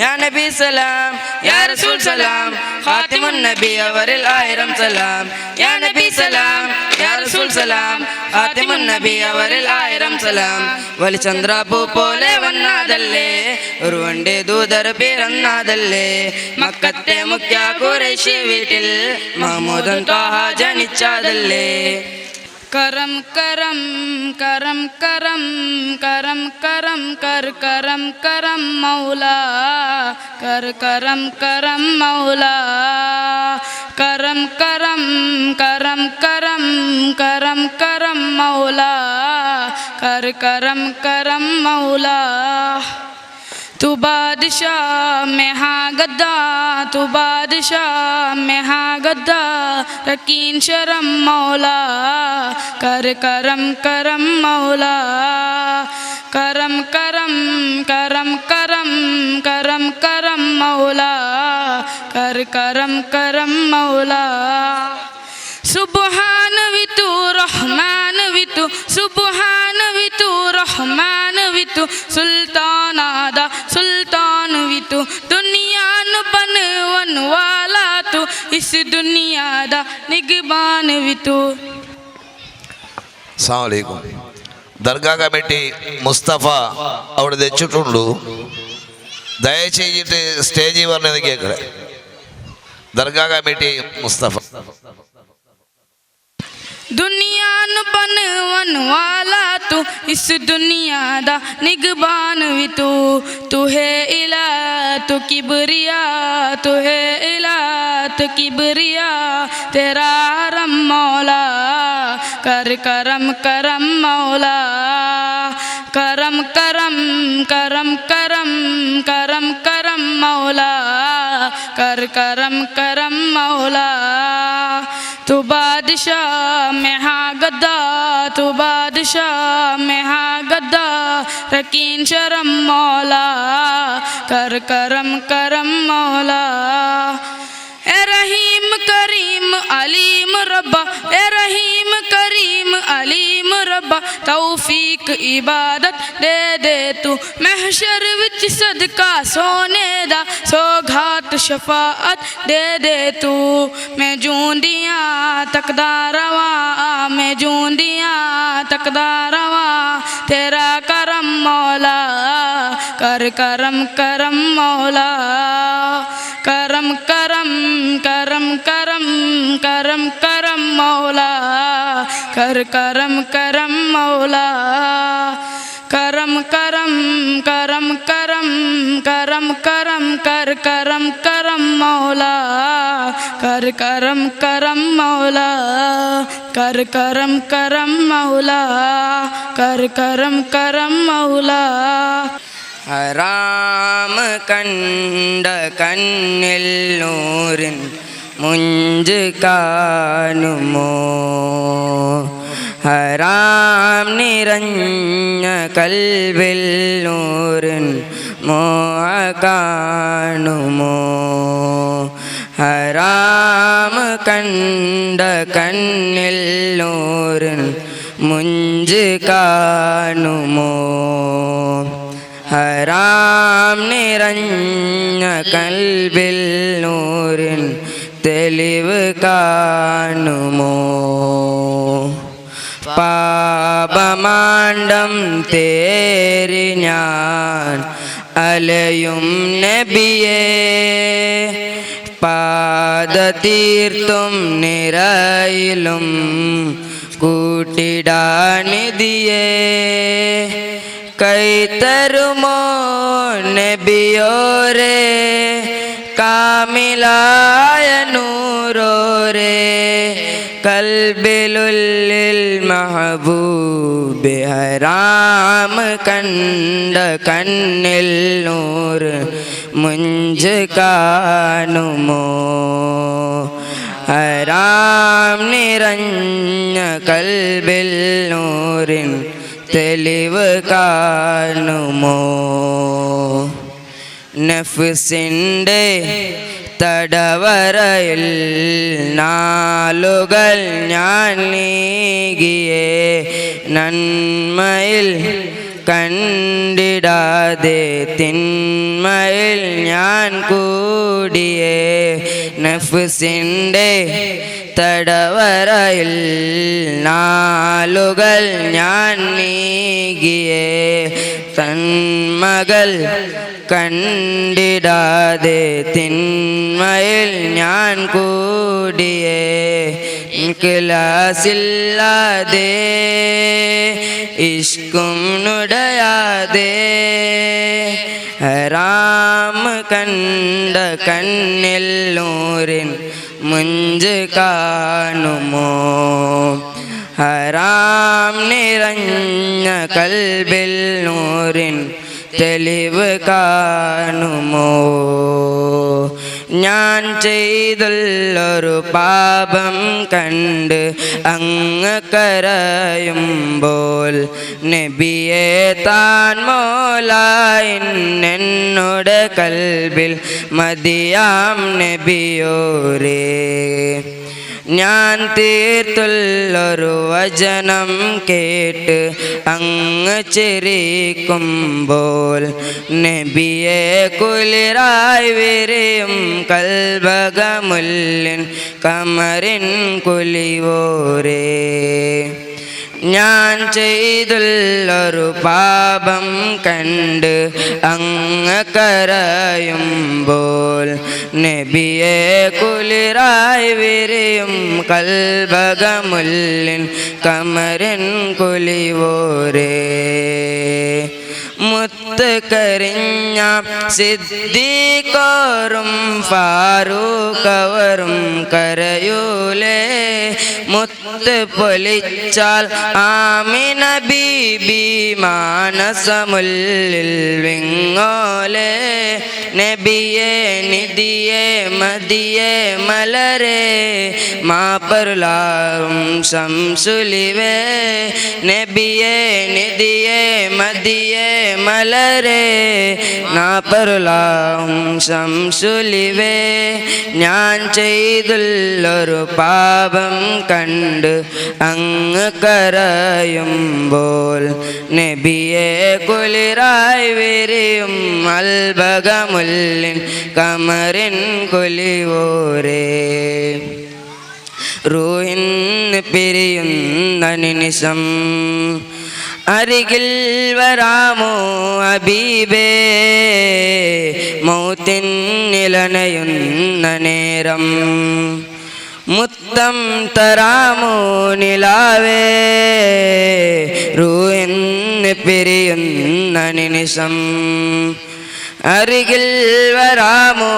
യാ നബി സലാം യാ റസൂൽ സലാം ഖാതിമുൻ നബി അവരിൽ 1000 സലാം. യാ നബി സലാം യാ റസൂൽ സലാം ഖാതിമുൻ നബി അവരിൽ 1000 സലാം. വലിചന്ദ്രപ്പൂ പോലെ വന്നതല്ലേ, ഒരു വണ്ട് ദൂതർ പിറന്നതല്ലേ. മക്കത്തെ മുഖ്യ ഖുറൈശി വീട്ടിൽ മഹ്മൂദൻ ത്വാഹ ജനിച്ചതല്ലേ. करम करम करम करम करम करम कर करम करम मौला, कर करम करम मौला, करम करम करम करम करम करम मौला, कर करम करम मौला। तू बादशाह मैं हाँ गद्दा, तू बादशाह मैं हाँ गद्दा, रकीन शरम मौला, कर करम करम मौला, करम करम करम करम करम करम मौला कर करम करम मौला। सुबहान वितु रहमान वितु सुबहान वितु रहमान वितु सुल्तान आदा सुल्तान वितु दुनिया नु बनवन वाला तू इस दुनिया दा निगबान वितु। അസ്സലാമു അലൈക്കും. ദർഗാ കമ്മിറ്റി മുസ്തഫ അവിടെ വെച്ചിട്ടുണ്ട്. ദയచేയിട്ട് സ്റ്റേജിൽ പറഞ്ഞത് കേൾക്കണേ. ദർഗാ കമ്മിറ്റി മുസ്തഫ. दुनिया नु बनवन वाला तू इस दुनिया दा निगबान भी तू। तू है इला तू किबरिया तू है इला तू किबरिया तेरा रम मौला कर करम करम मौला करम करम करम करम करम करम मौला कर करम करम मौला। तू बादशाह मैं हाँ गद्दा तू बादशाह मैं हाँ गद्दा रकीन शरम मौला कर करम करम मौला। ए रहीम करीम अलीम रब्बा ए रहीम करीम अलीम रब्बा तौफीक इबादत दे दे तू महशर विच सदका सोने दा सौगात शफाअत दे दे तू। मैं जूंदियां तकदा रवां मैं जूंदियां तकदा रवां तेरा करम मौला कर करम करम मौला करम करम करम करम करम करम मौला कर करम करम मौला करम करम करम करम करम करम कर करम करम मौला कर करम करम मौला कर करम करम मौला कर करम करम मौला। ഹറാം കണ്ട കണ്ണിൽ നൂറിൻ മുഞ്ച് കാണുമോ, ഹറാം നിറഞ്ഞ കൽവിൽ നൂറിൻ മോഹ കാണുമോ, ഹറാം കണ്ട കണ്ണിൽ നൂറിൻ മുഞ്ച് കാണുമോ, ഹറാം നിറഞ്ഞ കൽബിൽ നൂറിൻ തെളിവ് കാണുമോ, പാപമാണ്ഡം തേരി ഞാൻ അലയും നബിയേ, പാദതീർത്തും നിറയിലും കൂട്ടിടാനിധിയേ, കൈതരുമോ നബിയോരേ കാമിലായ നൂറോരേ, കൽബിലുള്ളിൽ മഹബൂബ് ഹറാം കണ്ട കണ്ണിൽ നൂറ് മുഞ്ച് കാണുമോ, ഹറാം നിറഞ്ഞ കൽബിൽ നൂറിൻ തെളിവ് കാണുമോ, നഫ്സിൻ്റെ തടവറയിൽ നാലുകൾ ഞാൻ നീകിയേ, നന്മയിൽ കണ്ടിടാതെ തിന്മയിൽ ഞാൻ കൂടിയേ, നഫ്സിൻ്റെ തടവറയിൽ നാലുകൾ ഞാൻ നീകിയേ, തന്മകൾ കണ്ടിടാതെ തിന്മയിൽ ഞാൻ കൂടിയേ, ക്ലാസില്ലാതെ ഇഷ്കും നുടയാതെ, ഹറാം കണ്ട കണ്ണിൽ നൂറിൻ മുഞ്ച് കാണുമോ, ഹറാം നിറഞ്ഞ കൽബിൽ നൂറിൻ തെളിവ് കാണുമോ, ഞാൻ ചെയ്തുള്ളൊരു പാപം കണ്ട് അങ്ങ് കരയുമ്പോൾ നബിയെ താൻ മോലായി എന്നോട് കൽബിൽ മതിയാം നബിയോരേ. ഞാൻ തീർത്തുള്ളൊരു വചനം കേട്ട് അങ്ങ് ചിരിക്കുമ്പോൾ നബിയെ കുളിരായി വിരിയും കൽബകമുല്ലിൻ കമറിൻ കുലിവോരേ. ഞാൻ ചെയ്തുള്ളൊരു പാപം കണ്ട് അങ്ങ് കരയുമ്പോൾ നബിയെ കുളിരായി വിരിയും കൽബകമുല്ലിൻ കമറിൻ കുലിവോരേ. മുത്ത് കരിഞ്ഞ സിദ്ദീഖോറും ഫാറൂഖവറും കരയൂലേ. മുത്ത് പൊലിച്ചാൽ ആമിന ബീബി മാനസമുല്ലിൽ വിങ്ങോലേ. നബിയേ നിധിയേ മതിയേ മലരേ മാപ്പരുലാവും ശംസുലിവേ. നബിയേ നിധിയേ മതിയേ മലരേ നാപ്പരുലാവും ശംസുലിവേ. ഞാൻ ചെയ്തുള്ളൊരു പാപം കണ്ട് അങ്ങ് കരയുമ്പോൾ നബിയെ കുളിരായി വിരിയും അൽബകമുല്ലിൻ കമറിൻ കുലിവോരേ. റൂഹിന്ന് പിരിയുന്ന നിമിഷം അരികിൽ വരാമോ ഹബീബേ, മൗത്തിൻ നിലനയുന്ന നേരം മുത്തം തരാമോ നിലാവേ. റൂഹിന്ന് പിരിയുന്ന നിമിഷം അരികിൽ വരാമോ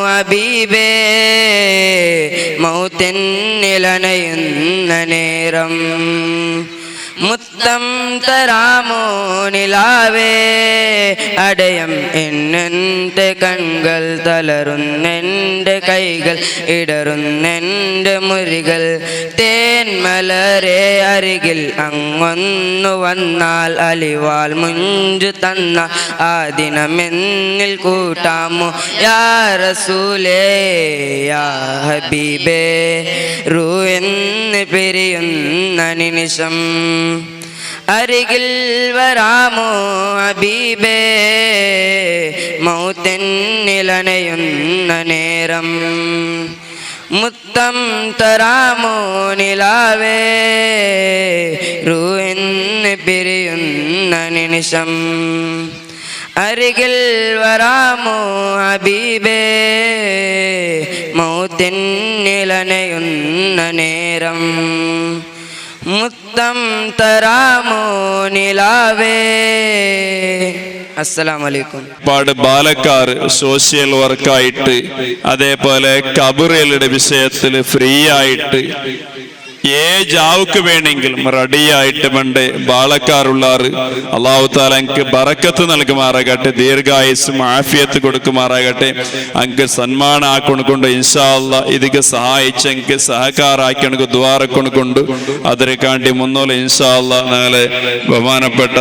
ഹബീബേ, മൗത്തിൻ നിലനയുന്ന നേരം മുത്തം തരാമോ നിലാവേ. അടയം എന്നെ കൺകൾ തളരുന്നെൻ്റെ കൈകൾ ഇടറുന്നെൻ്റെ മുറികൾ തേന്മലരെ അരികിൽ അങ്ങൊന്നു വന്നാൽ അലിവാൽ മുഞ്ചു തന്ന ആ ദിനമെന്നിൽ കൂട്ടാമോ യാ റസൂലേ യാ ഹബീബേ. റൂഎന്ന് പിരിയുന്ന നിമിഷം അരികിൽ വരാമോ ഹബീബേ, മൗത്തിൻ നിലനയുന്ന നേരം മുത്തം തരാമോ നിലാവേ. റൂഹിന്ന് പിരിയുന്ന നിമിഷം അരികിൽ വരാമോ ഹബീബേ, മൗത്തിൻ നിലനയുന്ന നേരം മുത്തം തരാമോ നിലാവേ. അസ്സലാമു അലൈക്കും. ഒരുപാട് ബാലക്കാർ സോഷ്യൽ വർക്കായിട്ട് അതേപോലെ കബറുകളുടെ വിഷയത്തിൽ ഫ്രീ ആയിട്ട് ഏജാവുക്ക് വേണമെങ്കിലും റെഡിയായിട്ട് പണ്ട് ബാളക്കാറുള്ളാറ്. അള്ളാഹു താല എനിക്ക് ബറക്കത്ത് നൽകുമാറാകട്ടെ, ദീർഘായുസും ആഫിയത്ത് കൊടുക്കുമാറാകട്ടെ, അങ്ക് സന്മാനം ആക്കൊണ്ടുകൊണ്ട് ഇൻഷാ അല്ലാ ഇതിക്ക് സഹായിച്ച് എനിക്ക് സഹകാരാക്കി എനിക്ക് ദ്വാരക്കൊണ്ടുകൊണ്ട് അതിനെക്കാണ്ടി മുന്നോല് ഇൻഷാ അല്ലാ നാളെ ബഹുമാനപ്പെട്ട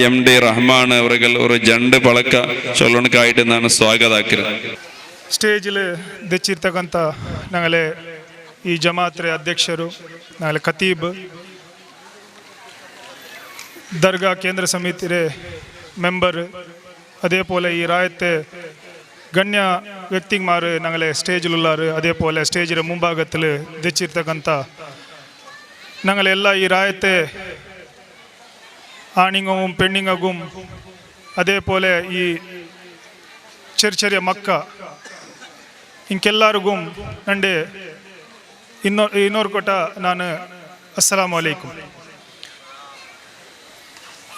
എം ഡി റഹ്മാൻ അവർ ഒരു ജണ്ട് പളക്ക ചൊല്ലണക്കായിട്ട് ನಾನು ಸ್ವಾಗತಾಕಿರ. ಸ್ಟೇಜಿಲ್ ದೆಚ್ಚಿರ್ತಕ್ಕಂಥ ನಾಗಲೇ ಈ ಜಮಾತ್ರೆ ಅಧ್ಯಕ್ಷರು, ನಾಳೆ ಖತೀಬ್, ದರ್ಗಾ ಕೇಂದ್ರ ಸಮಿತಿ ಮೆಂಬರ್, അതേപോലെ ഈ റായത്തെ ಗಣ್ಯ ವ್ಯಕ್ತಿಮಾರು ഞങ്ങളെ സ്റ്റേജിലുള്ളാറ്, അതേപോലെ സ്റ്റേജിലെ ಮುಂಭಾಗത്തിൽ ದೆಚ್ಚಿರ್ತಕ್ಕಂಥ ഞങ്ങളെಲ್ಲ ഈ റായത്തെ ആണിങ്ങവും പെണ്ണിങ്ങവും അതേപോലെ ഈ ചെറിയ ചെറിയ മക്ക ಇಂಕೆಲ್ಲರಿಗೂ ನಂಡೆ ಇನ್ನೋರು ಕೊಟ್ಟ ನಾನು ಅಸ್ಸಲಾಮು ಅಲೈಕುಂ.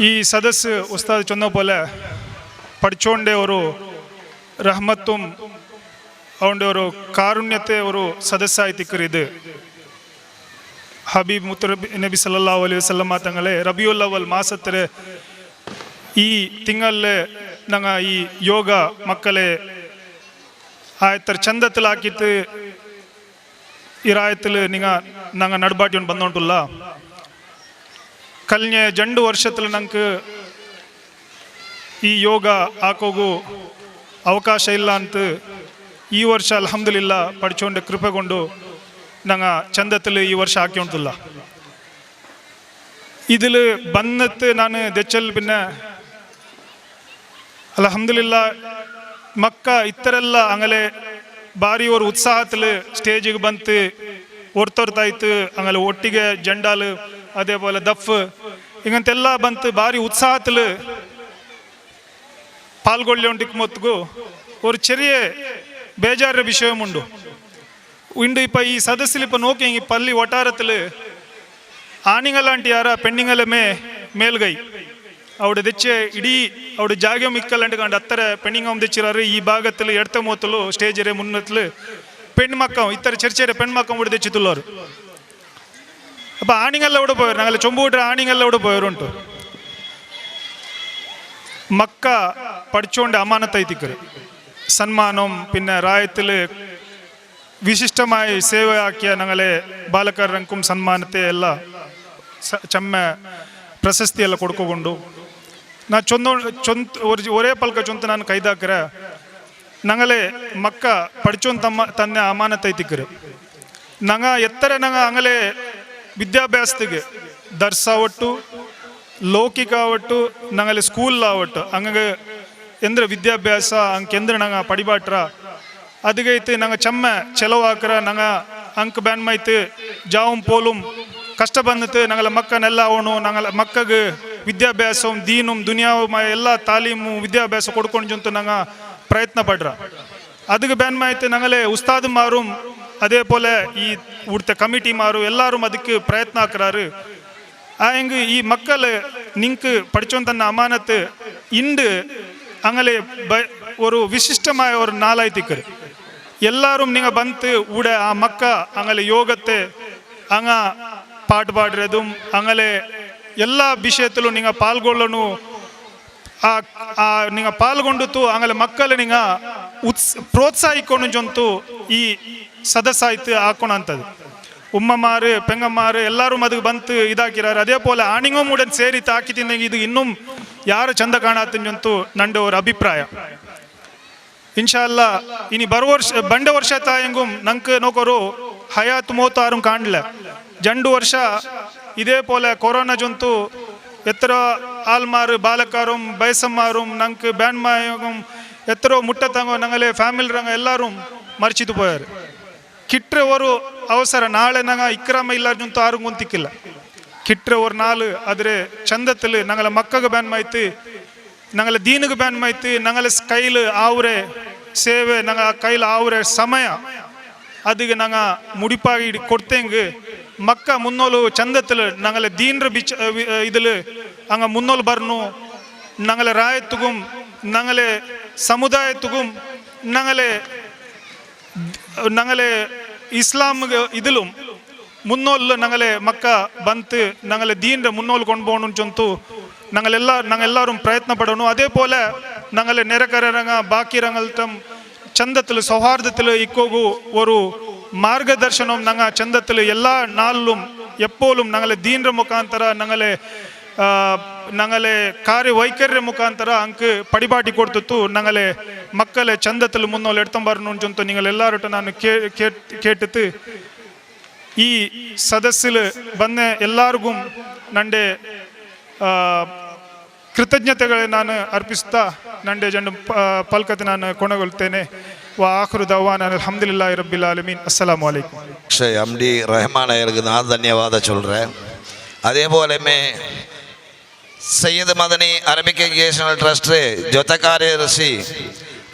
ಈ ಸದಸ್ಸು ಉಸ್ತಾದ್ ಚೊನ್ನ പോലെ പഠിച്ചോണ്ടേ ഒരു റഹ്മത്തും അവൻ്റെ ഒരു കാരുണ്യത്തെ ഒരു സദസ്സായി തിക്കറിത്. ഹബീബ് മുത്ത് നബി സല്ലല്ലാഹു അലൈഹി വസല്ലമ തങ്ങളെ റബിയുൽ അവൽ മാസത്തിലെ ഈ തിങ്കളിൽ ഞങ്ങൾ ഈ യോഗ മക്കളെ ആയത്തർ ചന്തത്തിലാക്കിയിട്ട് ഇറായത്തിൽ നിങ്ങൾ ഞങ്ങൾ നടുബാട്ടി ഒന്ന് വന്നോണ്ടുള്ള കഴിഞ്ഞ 2 വർഷത്തിൽ ഞങ്ങൾക്ക് ഈ യോഗ ആಕೋಗು ಅವಕಾಶ ಇಲ್ಲ ಅಂತ ಈ ವರ್ಷ ಅಲ್ಹಮ್ದುಲಿಲ್ಲ ಪಡಿಚೋಂಡ ಕೃಪೆಗೊಂಡು ನಂಗೆ ಚಂದത്തിൽ ಈ ವರ್ಷ ಹಾಕಿಕೊಂಡಿಲ್ಲ. ഇതിൽ വന്നിട്ട് ഞാൻ ദച്ചൽ പിന്നെ അൽഹംദുലില്ലാ മക്ക ഇത്തരെಲ್ಲ അങ്ങനെ ಭಾರಿ ഒരു ಉತ್ಸಾಹത്തിൽ ಸ್ಟೇಜಿಗೆ ಬಂತು ಒರ್ತೊರ್ತಾಯ್ತು ಆಮೇಲೆ ಒಟ್ಟಿಗೆ ಜಂಡಾಲು അതേപോലെ ದಫ್ ಹಿಂಗಂತೆಲ್ಲ ಬಂತು ಭಾರಿ ಉತ್ಸಾಹത്തിൽ ಪಾಲ್ಗೊಳ್ಳೋಂಟಿಕ್ ಮೊತ್ತಿಗೂ ഒരു ചെറിയ ಬೇಜಾರ ವಿಷಯമുണ്ട്. ಇಂಡು ಇಪ್ಪ ಈ ಸದಸ್ಸಿൽ ഇപ്പം നോക്കി ഈ പള്ളി വട്ടാരത്തിൽ ആണിങ്ങലാണ്ടി ആര പെണ്ണിങ്ങലമേ മേൽകൈ അവിടെ തെച്ച് ഇടീ അവിടെ ജാഗ്യം ഇക്കല്ലാണ്ട് കണ്ട് അത്ര പെണ്ണിങ്ങം തെച്ചിറാറ്. ഈ ഭാഗത്തിൽ എടത്ത മൂത്തലു സ്റ്റേജരെ മുന്നത്തിൽ പെൺമക്കം ഇത്ര ചെറിയ ചെറിയ പെൺമക്കം ഇവിടെ തെച്ചിത്തുള്ളവർ. അപ്പം ആണിങ്ങെല്ലാം ഇവിടെ പോയവർ ഞങ്ങൾ ചൊമ്പൂട്ട ആണിങ്ങെല്ലാം ഇവിടെ പോയവരുണ്ട്. മക്ക പഠിച്ചുകൊണ്ട് അമാനത്തായി സന്മാനം പിന്നെ റായത്തിൽ വിശിഷ്ടമായി സേവയാക്കിയ ഞങ്ങളെ ബാലക്കാരനും സന്മാനത്തെ ಎಲ್ಲ ಚಮ್ಮೆ ಪ್ರಶಸ್ತಿ ಎಲ್ಲ ಕೊಡ್ಕೊಂಡು ನಾ ಚೊಂದ ಚೊಂತ ಒರೇ ಪಲ್ಕ ಚೊಂತ ನಾನು ಕೈದಾಕ್ರೆ ನಂಗಲೆ ಮಕ್ಕ ಪಡಿಚೋನ್ ತಮ್ಮ ತನ್ನೆ ಅಮಾನತೈತಿಕ್ಕರು ನಂಗ ಎತ್ತರ ನಂಗ ಅಂಗಲೆ ವಿದ್ಯಾಭ್ಯಾಸದಿಗೆ ದರ್ಸ ಒಟ್ಟು ಲೌಕಿಕ ಒಟ್ಟು ನಂಗಲೆ ಸ್ಕೂಲ್ ಆವಟ್ಟು ಹಂಗ ಎಂದ್ರೆ ವಿದ್ಯಾಭ್ಯಾಸ ಅಂಕೆಂದ್ರೆ ನಂಗ ಪಡಿಬಾಟ್ರ ಅದಕ್ಕೆ ನಂಗೆ ಚಮ್ಮೆ ಚೆಲವಾಕ್ರ ನಂಗ ಅಂಕ್ ಬ್ಯಾನ್ ಮೈತು ಜಾവും ಪೋലും ಕಷ್ಟ ಬಂದಿತ್ತು ನಂಗಲ ಮಕ್ಕನೆಲ್ಲ ಅವನು ನಂಗಲ ಮಕ್ಕಗೆ ವಿದ್ಯಾಭ್ಯಾಸവും ದೀനും ದುನಿಯಾവുമായ ಎಲ್ಲ ತಾಲೀಮು ವಿದ್ಯಾಭ್ಯಾಸ ಕೊಡ್ಕೊಂಡು ನಂಗ ಪ್ರಯತ್ನ ಪಡ್ರ. ಅದಕ್ಕೆ ಬ್ಯಾನ್ ಮಾಯ್ತು ನಂಗಲೆ ಉಸ್ತಾದ್ ಮಾರು ಅದೇ ಪೋಲೆ ಈ ಉಡ್ತ ಕಮಿಟಿ ಮಾರು ಎಲ್ಲರೂ ಅದಕ್ಕೆ ಪ್ರಯತ್ನ ಹಾಕ್ರಾರು. ಆ ಹೆಂಗೆ ಈ ಮಕ್ಕಳು ನಿಂಕ್ പഠിച്ചോൻ ಅಮಾನത്ത് ಇಂಡು ಅಂಗಲೆ ಬ ഒരു ವಿಶಿಷ್ಟമായ ഒരു നാളായിത്തിക്കರು എല്ലാവരും നിങ്ങൾ ಬಂತು ಉಡ ಆ ಮಕ್ಕ ಅಂಗಲೆ ಯೋಗത്തെ ಅಂಗ പാട്ട് പാടുന്നതും അങ്ങനെ എല്ലാ വിഷയത്തിലും നിങ്ങൾ പാൽക്കൊള്ളണു. ಆ നിങ്ങൾ ಪಾಲ್ಗೊಂಡಿತು ಆಮೇಲೆ ಮಕ್ಕಳು ನಿಂಗ ಪ್ರೋತ್ಸಾಹಿಕೊಂಡು ಜೊಂತು ಈ ಸದಸ್ಸಾಯ್ತು ಹಾಕೋಣ ಅಂತದ್ದು. ಉಮ್ಮಮಾರು ಪೆಂಗಮ್ಮಾರು ಎಲ್ಲರೂ ಅದಕ್ಕೆ ಬಂತು ಇದಾಕಿರಾರು. ಅದೇ ಪೋಲೆ ಆಣಿಂಗೂ ಮೂಡನ್ ಸೇರಿ ತಾಕಿ ತಿಂದಂಗೆ ಇದು ಇನ್ನೂ ಯಾರು ಚಂದ ಕಾಣತ್ತಂಜಂತೂ ನಂದು ಅವ್ರ ಅಭಿಪ್ರಾಯ. ಇನ್ಶಾ ಅಲ್ಲಾ ಇನಿ ಬರುವ ವರ್ಷ ಬಂಡ ವರ್ಷ ತಾಯಂಗೂ ನಂಗೆ ನೋಕೋರು ಹಯಾತ್ ಮೋತಾರು ಕಾಣಲೆ 2 ವರ್ಷ ಇದೇ ಪೋಲೆ ಕೊರೋನಾ ಜೊಂತು ಎತ್ತರ ಆಲ್ಮಾರು ಬಾಲಕಾരും ಬಯಸಮ್ಮಾരും ನಂಗೆ ಬ್ಯಾನ್ಮಾಯಂ ಎತ್ತರೋ ಮುಟ್ಟತಂಗೋ ನಂಗಲೆ ಫ್ಯಾಮಿಲಿ ರಂಗ ಎಲ್ಲರೂ ಮರ್ಚಿತು ಪೋಯಾರು. ಕಿಟ್ರೆ ஒரு ಅವಸರ ನಾಳೆ ನಂಗೆ ಇಕ್ರಮ ಇಲ್ಲಾರ್ಜುಂತು ಆರು ಗೊಂತಿಕ್ಕಿಲ್ಲ ಕಿಟ್ರೆ ஒரு ನಾಳು ಆದರೆ ಚಂದத்தில் ನಂಗಲ ಮಕ್ಕಗೆ ಬ್ಯಾನ್ ಮಾಯ್ತು ನಂಗಲ ದೀನಿಗೆ ಬ್ಯಾನ್ ಮಾಯ್ತು ನಂಗಲ ಕೈಲು ಆವ್ರೆ ಸೇವೆ ನಂಗ ಕೈಲು ಆವ್ರೆ ಸಮಯ ಅದಕ್ಕೆ ನಂಗೆ ಮುಡಿಪಾಗಿ ಕೊಡ್ತೇಂಗೆ ಮಕ್ಕ ಮುನ್ನೋಲು ಚಂದத்தில் ನಂಗಲ ದೀನ್ರ ಬಿಚ್ ಇದಿಲ್ ಹಂಗ ಮುನ್ನೋಲು ಬರ್ನು ನಂಗಲ ರಾಯತ್ಗೂ ನಂಗಲೆ ಸಮುದಾಯತ್ಗೂ ನಂಗಲೆ ನಂಗಲೆ ಇಸ್ಲಾಮ್ಗೆ ಇದಿലും ಮುನ್ನೋಲ್ ನಂಗಲೆ ಮಕ್ಕ ಬಂತು ನಂಗಲೆ ದೀನ್ರ ಮುನ್ನೋಲ್ ಕೊಂಡು ಚೊಂತು ನಂಗಲೆಲ್ಲ ನಂಗೆಲ್ಲರೂ ಪ್ರಯತ್ನ ಪಡೋಣ. ಅದೇ ಪೋಲೆ ನಂಗಲೆ ನೆರೆಕರಂಗ ಬಾಕಿ ರಂಗಲ್ತಂ ಚಂದത്തിൽ ಸೌಹಾರ್ದത്തിൽ ಇಕ್ಕೋಗು ഒരു മാർഗദർശനം ನಂಗ ಚಂದത്തിൽ ಎಲ್ಲ ನಾലും ಎಪ್ಪೋലും ನಂಗಲೆ ದೀನ್ರ ಮುಖಾಂತರ ನಂಗಲೆ ನಂಗಲೆ ಕಾರ್ಯವೈಖರ್ಯ ಮುಖಾಂತರ ಅಂಕ್ ಪಡಿಬಾಟಿ ಕೊಡ್ತಿತ್ತು ನಂಗಲೆ ಮಕ್ಕಳೆ ಚಂದത്തിൽ ಮುನ್ನೋಲ್ ಎಡ್ತಂಬಾರನು ನಿಂಗಳೆಲ್ಲಾರಟ ನಾನು ಕೇಟ್ಟಿತ್ತು. ಈ ಸದಸ್ಸಿಲ್ ಬಂದ ಎಲ್ಲರಿಗೂ ನಂಡೆ ಕೃತಜ್ಞತೆಗಳೇ ನಾನು ಅರ್ಪಿಸ್ತಾ ನಂಡೆ ಜಂಡು ಪಲ್ಕತೆ ನಾನು ಕೊನೆಗೊಳ್ತೇನೆ. ವಾ ಆಖರು ದವಾನ ಅಲ್ಹಮ್ದುಲಿಲ್ಲಾಹಿ ರಬ್ಬಿಲ್ ಆಲಮೀನ್. ಅಸ್ಸಲಾಮು ಅಲೈಕುಂ. எம்டி ரஹ்மான் அவர்களுக்கு நான் தன்யவாதம் சொல்கிறேன். அதே போலமே Syed Madani Arabic educational trust ಜೊತೆ ಕಾರ್ಯದರ್ಶಿ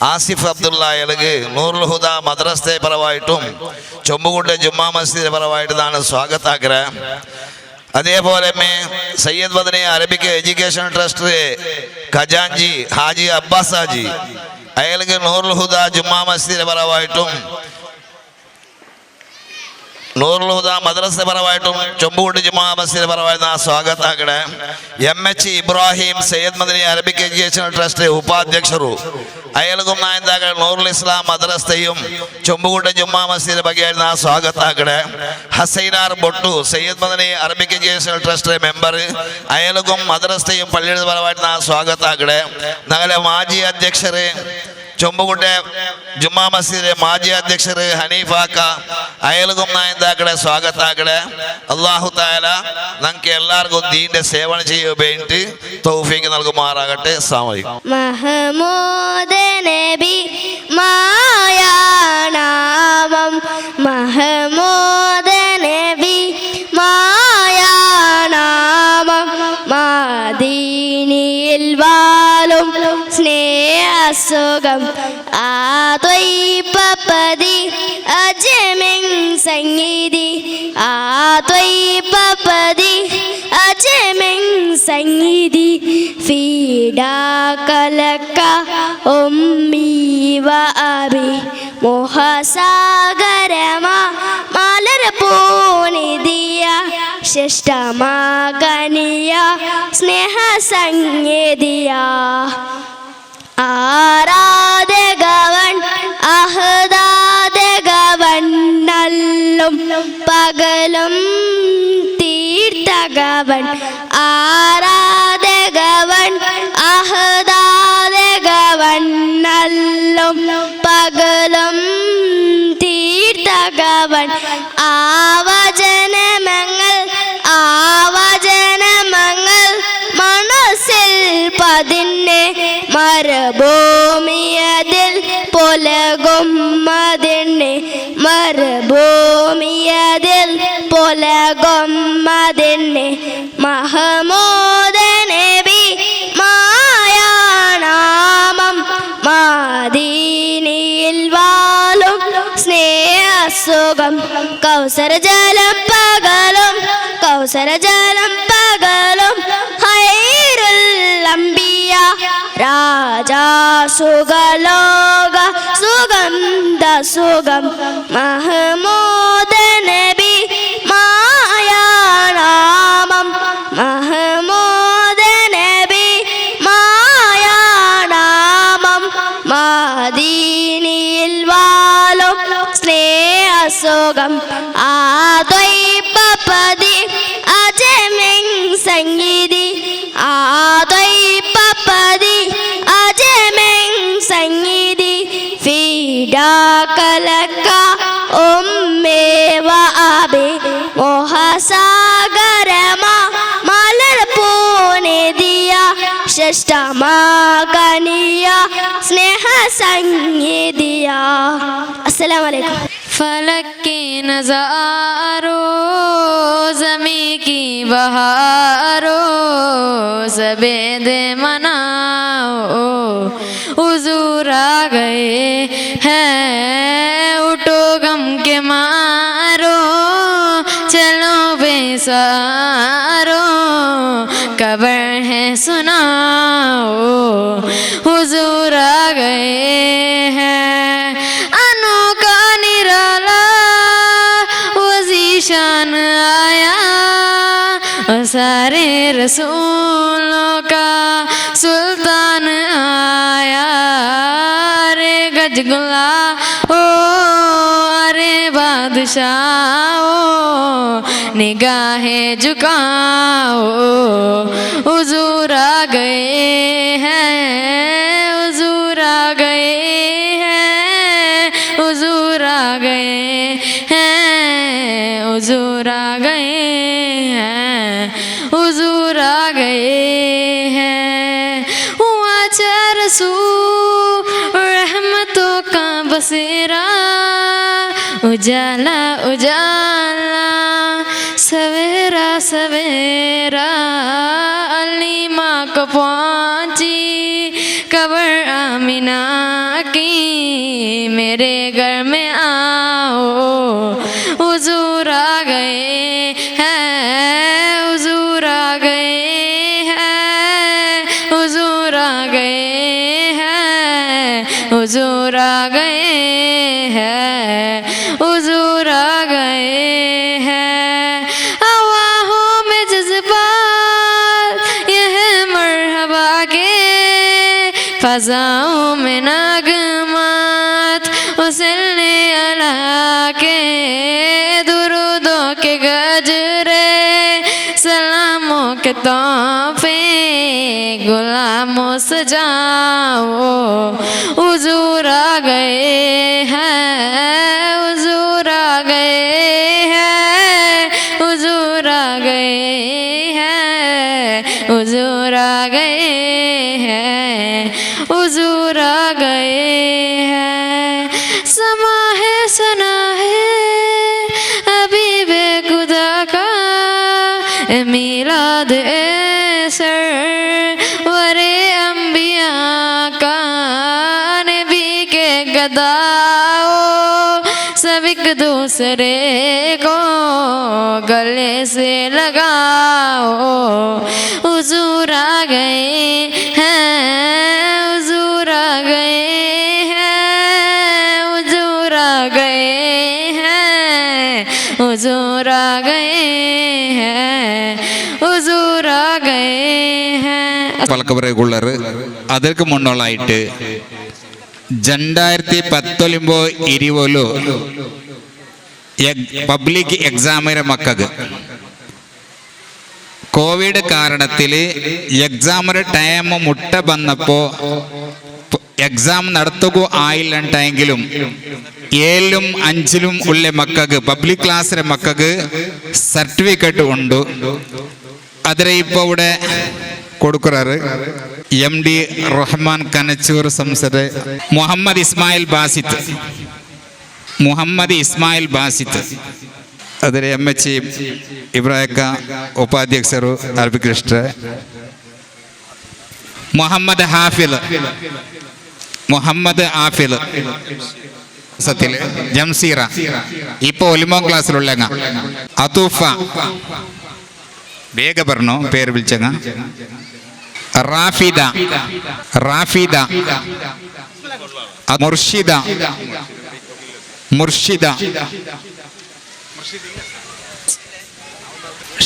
ആസിഫ് അബ്ദുള്ള അയാൾക്ക് നൂറുൽ ഹുദ മദ്രസത്തെ പരമായിട്ടും ചൊമ്പുകുണ്ട ജുമ്മാ മസ്ജിദ് പരമായിട്ടാണ് സ്വാഗതാக்கிறேன். അതേപോലെ Syed Madani Arabic education trust ഖജാൻജി Haji Abbas Haji അയാൾക്ക് നൂറുൽ ഹുദ ജുമ്മാ മസ്ജിദ് പരമായിട്ടും Noorul Huda മദ്രസ പരമായിട്ടും ചൊമ്പുകുട്ടി ജുമാ മസ്ജിദ് പരമായിട്ടും ആ സ്വാഗತ ആക്കಡೆ. M H Ibrahim Sayyid Madani Arabic educational trust ಉಪಾಧ್ಯಕ್ಷರು ಅಯಲಗುಂ ನಾಯಂದಾಗ ನೂರುಲ್ ಇಸ್ಲಾಂ ಮದ್ರಸ್ತೆയും ಚೊಂಬುಗುಡ್ಡ ಜುಮ್ಮಾ ಮಸ್ಜಿದ್ ಬಗ್ಗೆ ನಾ ಸ್ವಾಗತ ಆಕಡೆ. Hasainar Bottu Sayyid Madani Arabic educational trust member അയലകും മദ്രസ്തെയും പള്ളിയുടെ പരമായിട്ട് നാ സ്വാഗತ ആക്കಡೆ. ഞങ്ങളെ മാജി അധ്യക്ഷര് ചൊമ്പുകുട്ടെ ജുമ്മാ മസ്ജിദിലെ മാജി അധ്യക്ഷര് ഹനീഫാക്ക അയലകും നായന്താക്കടെ സ്വാഗತ ആക്കടെ. അള്ളാഹു താല ഞങ്ങൾക്ക് എല്ലാവർക്കും ദീന്റെ സേവനം ചെയ്യുക വേണ്ടിയിട്ട് തൗഫീഖ് നൽകുമാറാകട്ടെ. അസ്സലാമു അലൈക്കും. മഹമൂദ് നബി മായാനാമം, മഹമൂദ് നബി മായാനാമം, മാദീനിയിൽ വാലും സ്നേഹസുഖം ആദ്വൈപതി അജമിൻ സംഗീതി, ആദ്വൈപതി അജമിൻ സംഗീതി, ഫീഡാകലക്ക ഉമ്മി വ അബി മോഹസാഗരമാ മലർ പൂനിധിയ ശിഷ്ടമാകനിയ സ്നേഹ സംഗീതിയ. ആരാധകവൻ അഹദാദകവൻ നല്ലും പകലും തീർത്ഥകവൻ, ആരാധകവൻ അഹദാദകവൻ നല്ലും പകലും തീർത്ഥകവൻ, ആവചനമങ്ങൾ ആവചനമങ്ങൾ മനസ്സിൽ പതിന്നെ മരുഭൂമിയതിൽ പൊലകും മതിന്നെ, മരുഭൂമിയതിൽ പൊലകും മതിന്നെ, മഹമൂദ് നബി മായാനാമം, മാദീനിയിൽ വാലും സ്നേഹസുഖം, കൗസര ജലം പകലും കൗസര ജലം പകലും ഹൈറുൽ അംബിയ രാജാ സുഖലോക സുഗന്ധ സുഖം, മഹമൂദ് നബി മായാനാമം, മഹമൂദ് നബി മായാനാമം, മാദീനിയിൽ വാലും സ്നേഹസുഖം, ആദ്വൈപതി അജമിൻ സംഗീതി, ആദ്വൈപതി അജമിൻ സംഗീതി, ഫീഡാകലക്ക ഉമ്മേ വ അബി മോഹസാഗരമാ മലർ പൂനിധിയ ശ്രേഷ്ഠമാകനിയ സ്നേഹ സംഗീതിയ. അസ്സലാമു അലൈക്കും. फलक के नज़ारो ज़मीं की बहारो सफेद मनाओ हुजूर आ गए हैं, उठो गम के मारो चलो बेसारो खबर है सुनाओ हुजूर आ गए हैं। अनोखा निराला वजीशान आया और सारे रसूलों का सुल्तान आया। अरे गजगुला ओ अरे बादशाह ओ निगाहें झुकाओ हुजूर आ गए हैं, हुजूर आ गए हैं, हुजूर आ गए हैं, हुजूर आ गए हैं, हुजूर आ गए हैं। हुआ रसूल रहमतों का बसेरा, उजाला उजाला सवेरा सवेरा, अली माँ को पहुँची कबर आमिना की, मेरे घर में आओ हुजूर आ गए हैं, हुजूर आ गए हैं, हुजूर आ गए हैं, हुजूर आ गए हैं, हुजूर आ गए फजाओं में नगमात, वसल्ले अला के दुरूदों के गजरे, सलामों के तोहफे गुलामों सजाओ। हुजूर आ गए हैं, हुजूर आ गए हैं, हुजूर आ गए हैं, हुजूर आ गए हैं, हुजूर आ गए हैं। समा है सना है हबीबे खुदा का, मिलाद ए सरवरे अंबिया का, नबी के गदाओ सब एक दूसरे को गले से लगाओ। हुजूर आ गए हैं, हुजूर आ गए हैं, हुजूर आ गए हैं, हुजूर आ गए हैं, हुजूर आ गए हैं. പലക്കവരെക്കുള്ളറ് അതിற்கு മുന്നോളായിട്ട് 2019 20 പബ്ലിക് എക്സാമിര മക്കൾക്ക് കോവിഡ് കാരണത്തിൽ എക്സാമിര ടൈം മുട്ട വന്നപ്പോൾ എക്സാം നടത്തുക ആയില്ലെങ്കിലും 7ലും 5ലും ഉള്ള മക്കൾക്ക് പബ്ലിക് ക്ലാസ്സിലെ മക്കൾക്ക് സർട്ടിഫിക്കറ്റ് ഉണ്ട്. അതിരെ ഇപ്പോൾ ഇവിടെ കൊടുക്കുറാറ് എം ഡി റഹ്മാൻ കനച്ചൂർ സംസദ്, മുഹമ്മദ് ഇസ്മായിൽ ബാസിത്ത്, മുഹമ്മദ് ഇസ്മായിൽ ബാസിത്ത്, ಅದರ ಎಂ ಎಚ್ ಇಬ್ರಾಹಿಕ ಉಪಾಧ್ಯಕ್ಷರು ಅರಬಿಕ್ ಕೃಷ್ಣ, മുഹമ്മദ് ഹാഫിൽ, മുഹമ്മദ് ആഫിൽ സത്യത്തില് ജംസീറ ഇപ്പൊ ഒലിമോ ക്ലാസ്സിലുള്ള അതൂഫ വേഗ പറഞ്ഞു പേര് വിളിച്ചങ്ങ, റാഫിദ, റാഫിദ, മുർഷിദ, മുർഷിദ,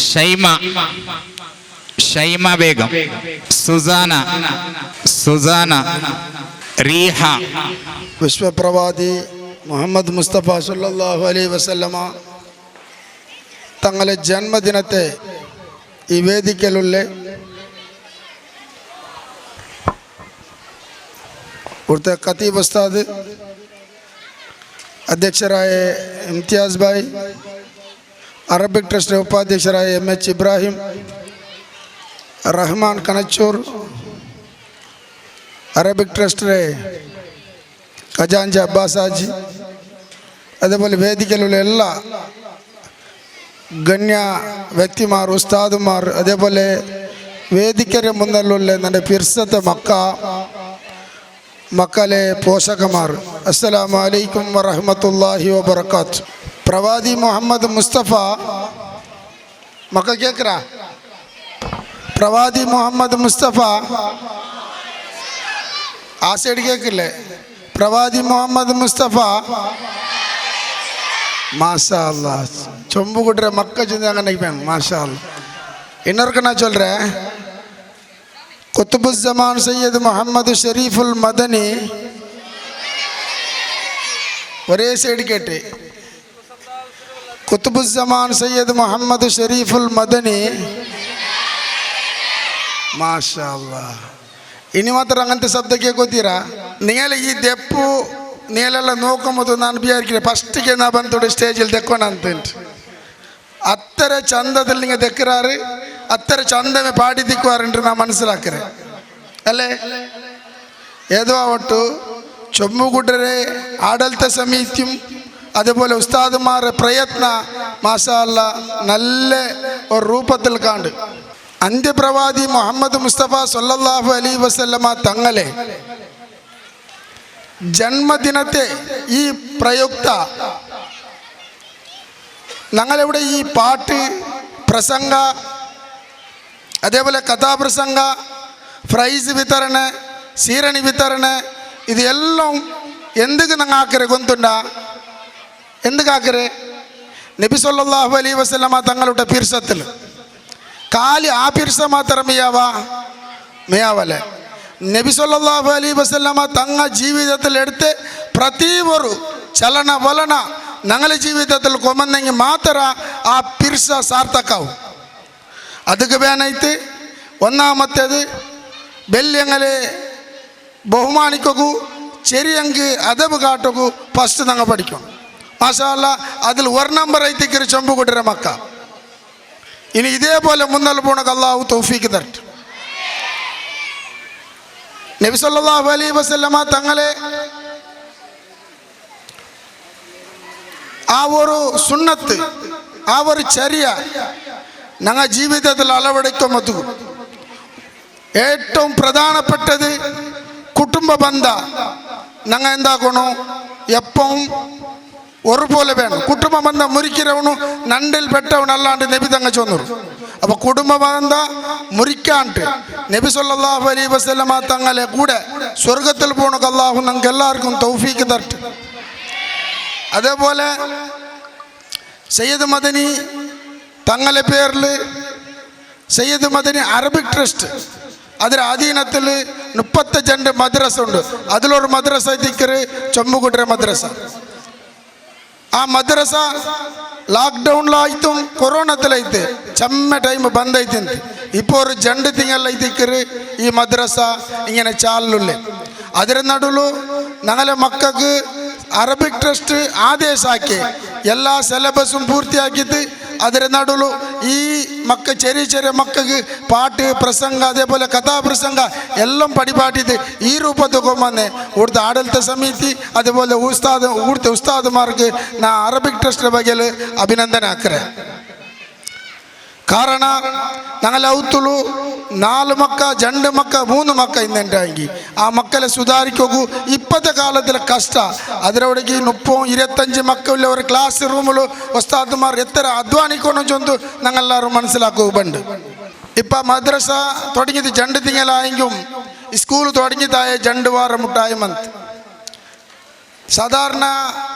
ഷൈമ, ഷൈമ ബേഗം, സുസാന, സുസാന, റീഹ. വിശ്വപ്രവാദി മുഹമ്മദ് മുസ്തഫ സല്ലല്ലാഹു അലൈഹി വസല്ലമ തങ്ങളെ ജന്മദിനത്തെ ഈ വേദിക്കലുള്ള ഇവിടുത്തെ ഖത്തീബ് ഉസ്താദ്, അധ്യക്ഷരായ ഇംതിയാസ് ഭായ്, അറബിക് ട്രസ്റ്റ് ഉപാധ്യക്ഷരായ M H Ibrahim, Rahman Kanachur, Arabic ട്രസ്റ്റിലെ ഖജാൻജി Abbas Haji, അതേപോലെ വേദിക്കലുള്ള എല്ലാ ഗണ്യ വ്യക്തിമാർ, ഉസ്താദുമാർ, അതേപോലെ വേദിക്കര മുന്നിലുള്ള എൻ്റെ പിർസത്തെ മക്കളെ പോഷകമാർ, അസ്സലാമു അലൈക്കും വറഹ്മത്തുള്ളാഹി വബറകാത്തു. പ്രവാദി മുഹമ്മദ് മുസ്തഫ മക്കൾ കേൾക്കറ, പ്രവാദി മുഹമ്മദ് മുസ്തഫ ആ സൈഡ് കേൾക്കില്ലേ? പ്രവാദി മുഹമ്മദ് മുസ്തഫ മാഷാ അല്ലാഹ്. ചൊമ്പ് കുട്ടിരെ മക്ക ചെന്ന് അങ്ങനെ മാഷാ അല്ലാഹ്. இன்னொருக்கு நான் சொல்கிறேன், குத்துபுஸ்ஸமான் சையது முஹம்மது ஷெரீஃபுல் மதனி, ஒரே சைடு கேட்டு, குத்துபுஸ்ஸமான் சையது முஹம்மது ஷெரீஃபுல் மதனி മാഷാ അല്ലാഹ്. ഇനി മാത്രം അങ്ങനത്തെ ശബ്ദം കേൾക്കോത്തീരാ. നിങ്ങൾ ഈ ദെಪ್ಪು ನೀಲೆಲ್ಲ ನೋಕೊಂಬೋದು ನಾನು ಬಿಯಾರಿಕೆ ಫಸ್ಟಿಗೆ ನಾ ಬಂದು ಸ್ಟೇಜಲ್ಲಿ ದೆಕ್ಕೋಣ ಅಂತ ಅತ್ತರ ಚಂದದಲ್ಲಿ നിങ്ങൾ ದೆಕ್ಕರಾರು, ಅತ್ತರ ಚಂದಮೆ ಪಾಡಿ ದಿಕ್ಕುವಾರಂಟ್ರೆ ನಾ ಮನಸ್ಸಿಲಾಕ್ರೆ ಅಲ್ಲೇ. ഏതോ ആവട്ടു ചൊമ്മുകുട്ടരെ ആಡಳಿತ സമിതിയും അതേപോലെ ഉസ്താദുമാരുടെ പ്രയത്ന മാഷാ അല്ലാ നല്ല ഒരു രൂപത്തിൽ കാണ്ട് അന്ത്യപ്രവാദി മുഹമ്മദ് മുസ്തഫ സല്ലല്ലാഹു അലൈഹി വസല്ലമ തങ്ങളെ ജന്മദിനത്തെ ഈ പ്രയുക്ത ഞങ്ങളിവിടെ ഈ പാട്ട് പ്രസംഗ, അതേപോലെ കഥാപ്രസംഗ, പ്രൈസ് വിതരണ, സീരണി വിതരണ, ഇതെല്ലാം എന്തൊക്കെ ഞങ്ങൾ ആക്കരെ ഗൊന്തുണ്ടാ? എന്തൊക്കെ ആക്കരെ? നബി സല്ലല്ലാഹു അലൈഹി വസല്ലമ തങ്ങളുടെ പിർസത്തിൽ കാലി ആ പിർസ മാത്രം മിയാവാ മിയാവല്ലേ. നബി സല്ലല്ലാഹു അലൈഹി വസല്ലമ തങ്ങ ജീവിതത്തിലെടുത്ത് പ്രതി ഒരു ചലന വലന ഞങ്ങളെ ജീവിതത്തിൽ കൊമന്നെങ്കിൽ മാത്ര ആ പിർസ സാർത്ഥക്കാവും. ಅದಕ್ಕೆ ಬೇನೈತಿ ഒന്നാമത്തേത് ബല്യങ്ങളെ ബഹുമാനിക്കൂ, ചെറിയങ്ക് അതവ് കാട്ടക്കൂ ഫസ്റ്റ് ഞങ്ങൾ പഠിക്കണം. മാഷാ അല്ലാ അതിൽ ഒരു നമ്പർ ಐತಿಕ್ಕಿರಿ ചെമ്പുകുട്ടിര മക്ക. ഇനി ഇതേപോലെ മുന്നൽ പോണക്ക് അള്ളാഹു തൗഫീക്ക് തരട്ടെ. നബി സല്ലല്ലാഹു അലൈഹി വസല്ലമ തങ്ങളെ ആ ഒരു സുന്നത്ത്, ആ ഒരു ചര്യ ഞങ്ങൾ ജീവിതത്തിൽ അളവെടുക്കുമ്പോൾ ഏറ്റവും പ്രധാനപ്പെട്ടത് കുടുംബ ബന്ധ. ഞങ്ങൾ എന്താക്കണോ എപ്പവും ഒരുപോലെ വേണം. കുടുംബ ബന്ധം മുറിக்கிறവನು നണ്ടിൽ പെട്ടവനല്ലാണ്ട് നബി തങ്ങ ചൊന്നു. അപ്പോൾ കുടുംബ ബന്ധ മുറിക്കാണ്ട് നബി സല്ലല്ലാഹു അലൈഹി വസല്ലമ തങ്ങളെ കൂടെ സ്വർഗത്തിൽ പോണക്ക് അള്ളാഹു ഞങ്ങൾക്ക് എല്ലാവർക്കും തൗഫീക്ക് തരട്ടെ. അതേപോലെ സയ്യിദ് മദനി തങ്ങളെ പേരിൽ സയ്യിദ് മദനി അറബിക് ട്രസ്റ്റ് അതിൽ അധീനത്തിൽ 32 മദ്രസ ഉണ്ട്. അതിലൊരു മദ്രസ തിക്കറ് ചെമ്പുകുട്ടര മദ്രസ. ആ മദ്രസ ಲಾಕ್ಡೌನ್ಲಾಯ್ತು, ಕೊರೋನಾತಲೈತೆ ಚಮ್ಮೆ ಟೈಮ್ ಬಂದೈತೆ ಅಂತ. ഇപ്പോൾ ഒരു 2 തിങ്കളൈത്തിക്കറ് ഈ മദ്രസ ഇങ്ങനെ ചാലുള്ളേ. അതിന് നടുಲು ഞങ്ങളെ മക്കൾക്ക് അറബിക് ട്രസ്റ്റ് ആദേശാക്കി എല്ലാ സിലബസും പൂർത്തിയാക്കിയിട്ട് അതിന് നടുಲು ഈ മക്ക ചെറിയ ചെറിയ മക്കൾക്ക് പാട്ട് പ്രസംഗ അതേപോലെ കഥാപ്രസംഗ എല്ലാം പടിപാട്ടിട്ട് ഈ രൂപത്തിൽ കൊണ്ടുവന്ന് ഇവിടുത്തെ ആಡಳಿತ സമിതി അതേപോലെ ഉസ്താദ് ഇവിടുത്തെ ഉസ്താദുമാർക്ക് ഞാൻ അറബിക് ട്രസ്റ്റിന്റെ ബഗ്ഗെ അഭിനന്ദന ആക്കറേ. ಕಾರಣ ഞങ്ങളെ ಔತುಲು 4 മക്ക 2 മക്ക 3 മക്ക ഇന്നുണ്ടെങ്കിൽ ആ മക്കളെ സുധാരിക്കൂ. ഇപ്പോഴത്തെ കാലത്തിലെ കഷ്ട അതിലവിടേക്ക് 30 25 മക്കളുള്ള ഒരു ക്ലാസ് റൂമിൽ ഉസ്താദുമാർ എത്ര അധ്വാനിക്കണം ചൊന്തു ഞങ്ങളെല്ലാവരും മനസ്സിലാക്കുക പണ്ട്. ഇപ്പം മദ്രസ തുടങ്ങിയത് 2 തിങ്കളായെങ്കിലും സ്കൂൾ തുടങ്ങിയതായ 2 വാരം മുട്ടായി മന്ത്. സാധാരണ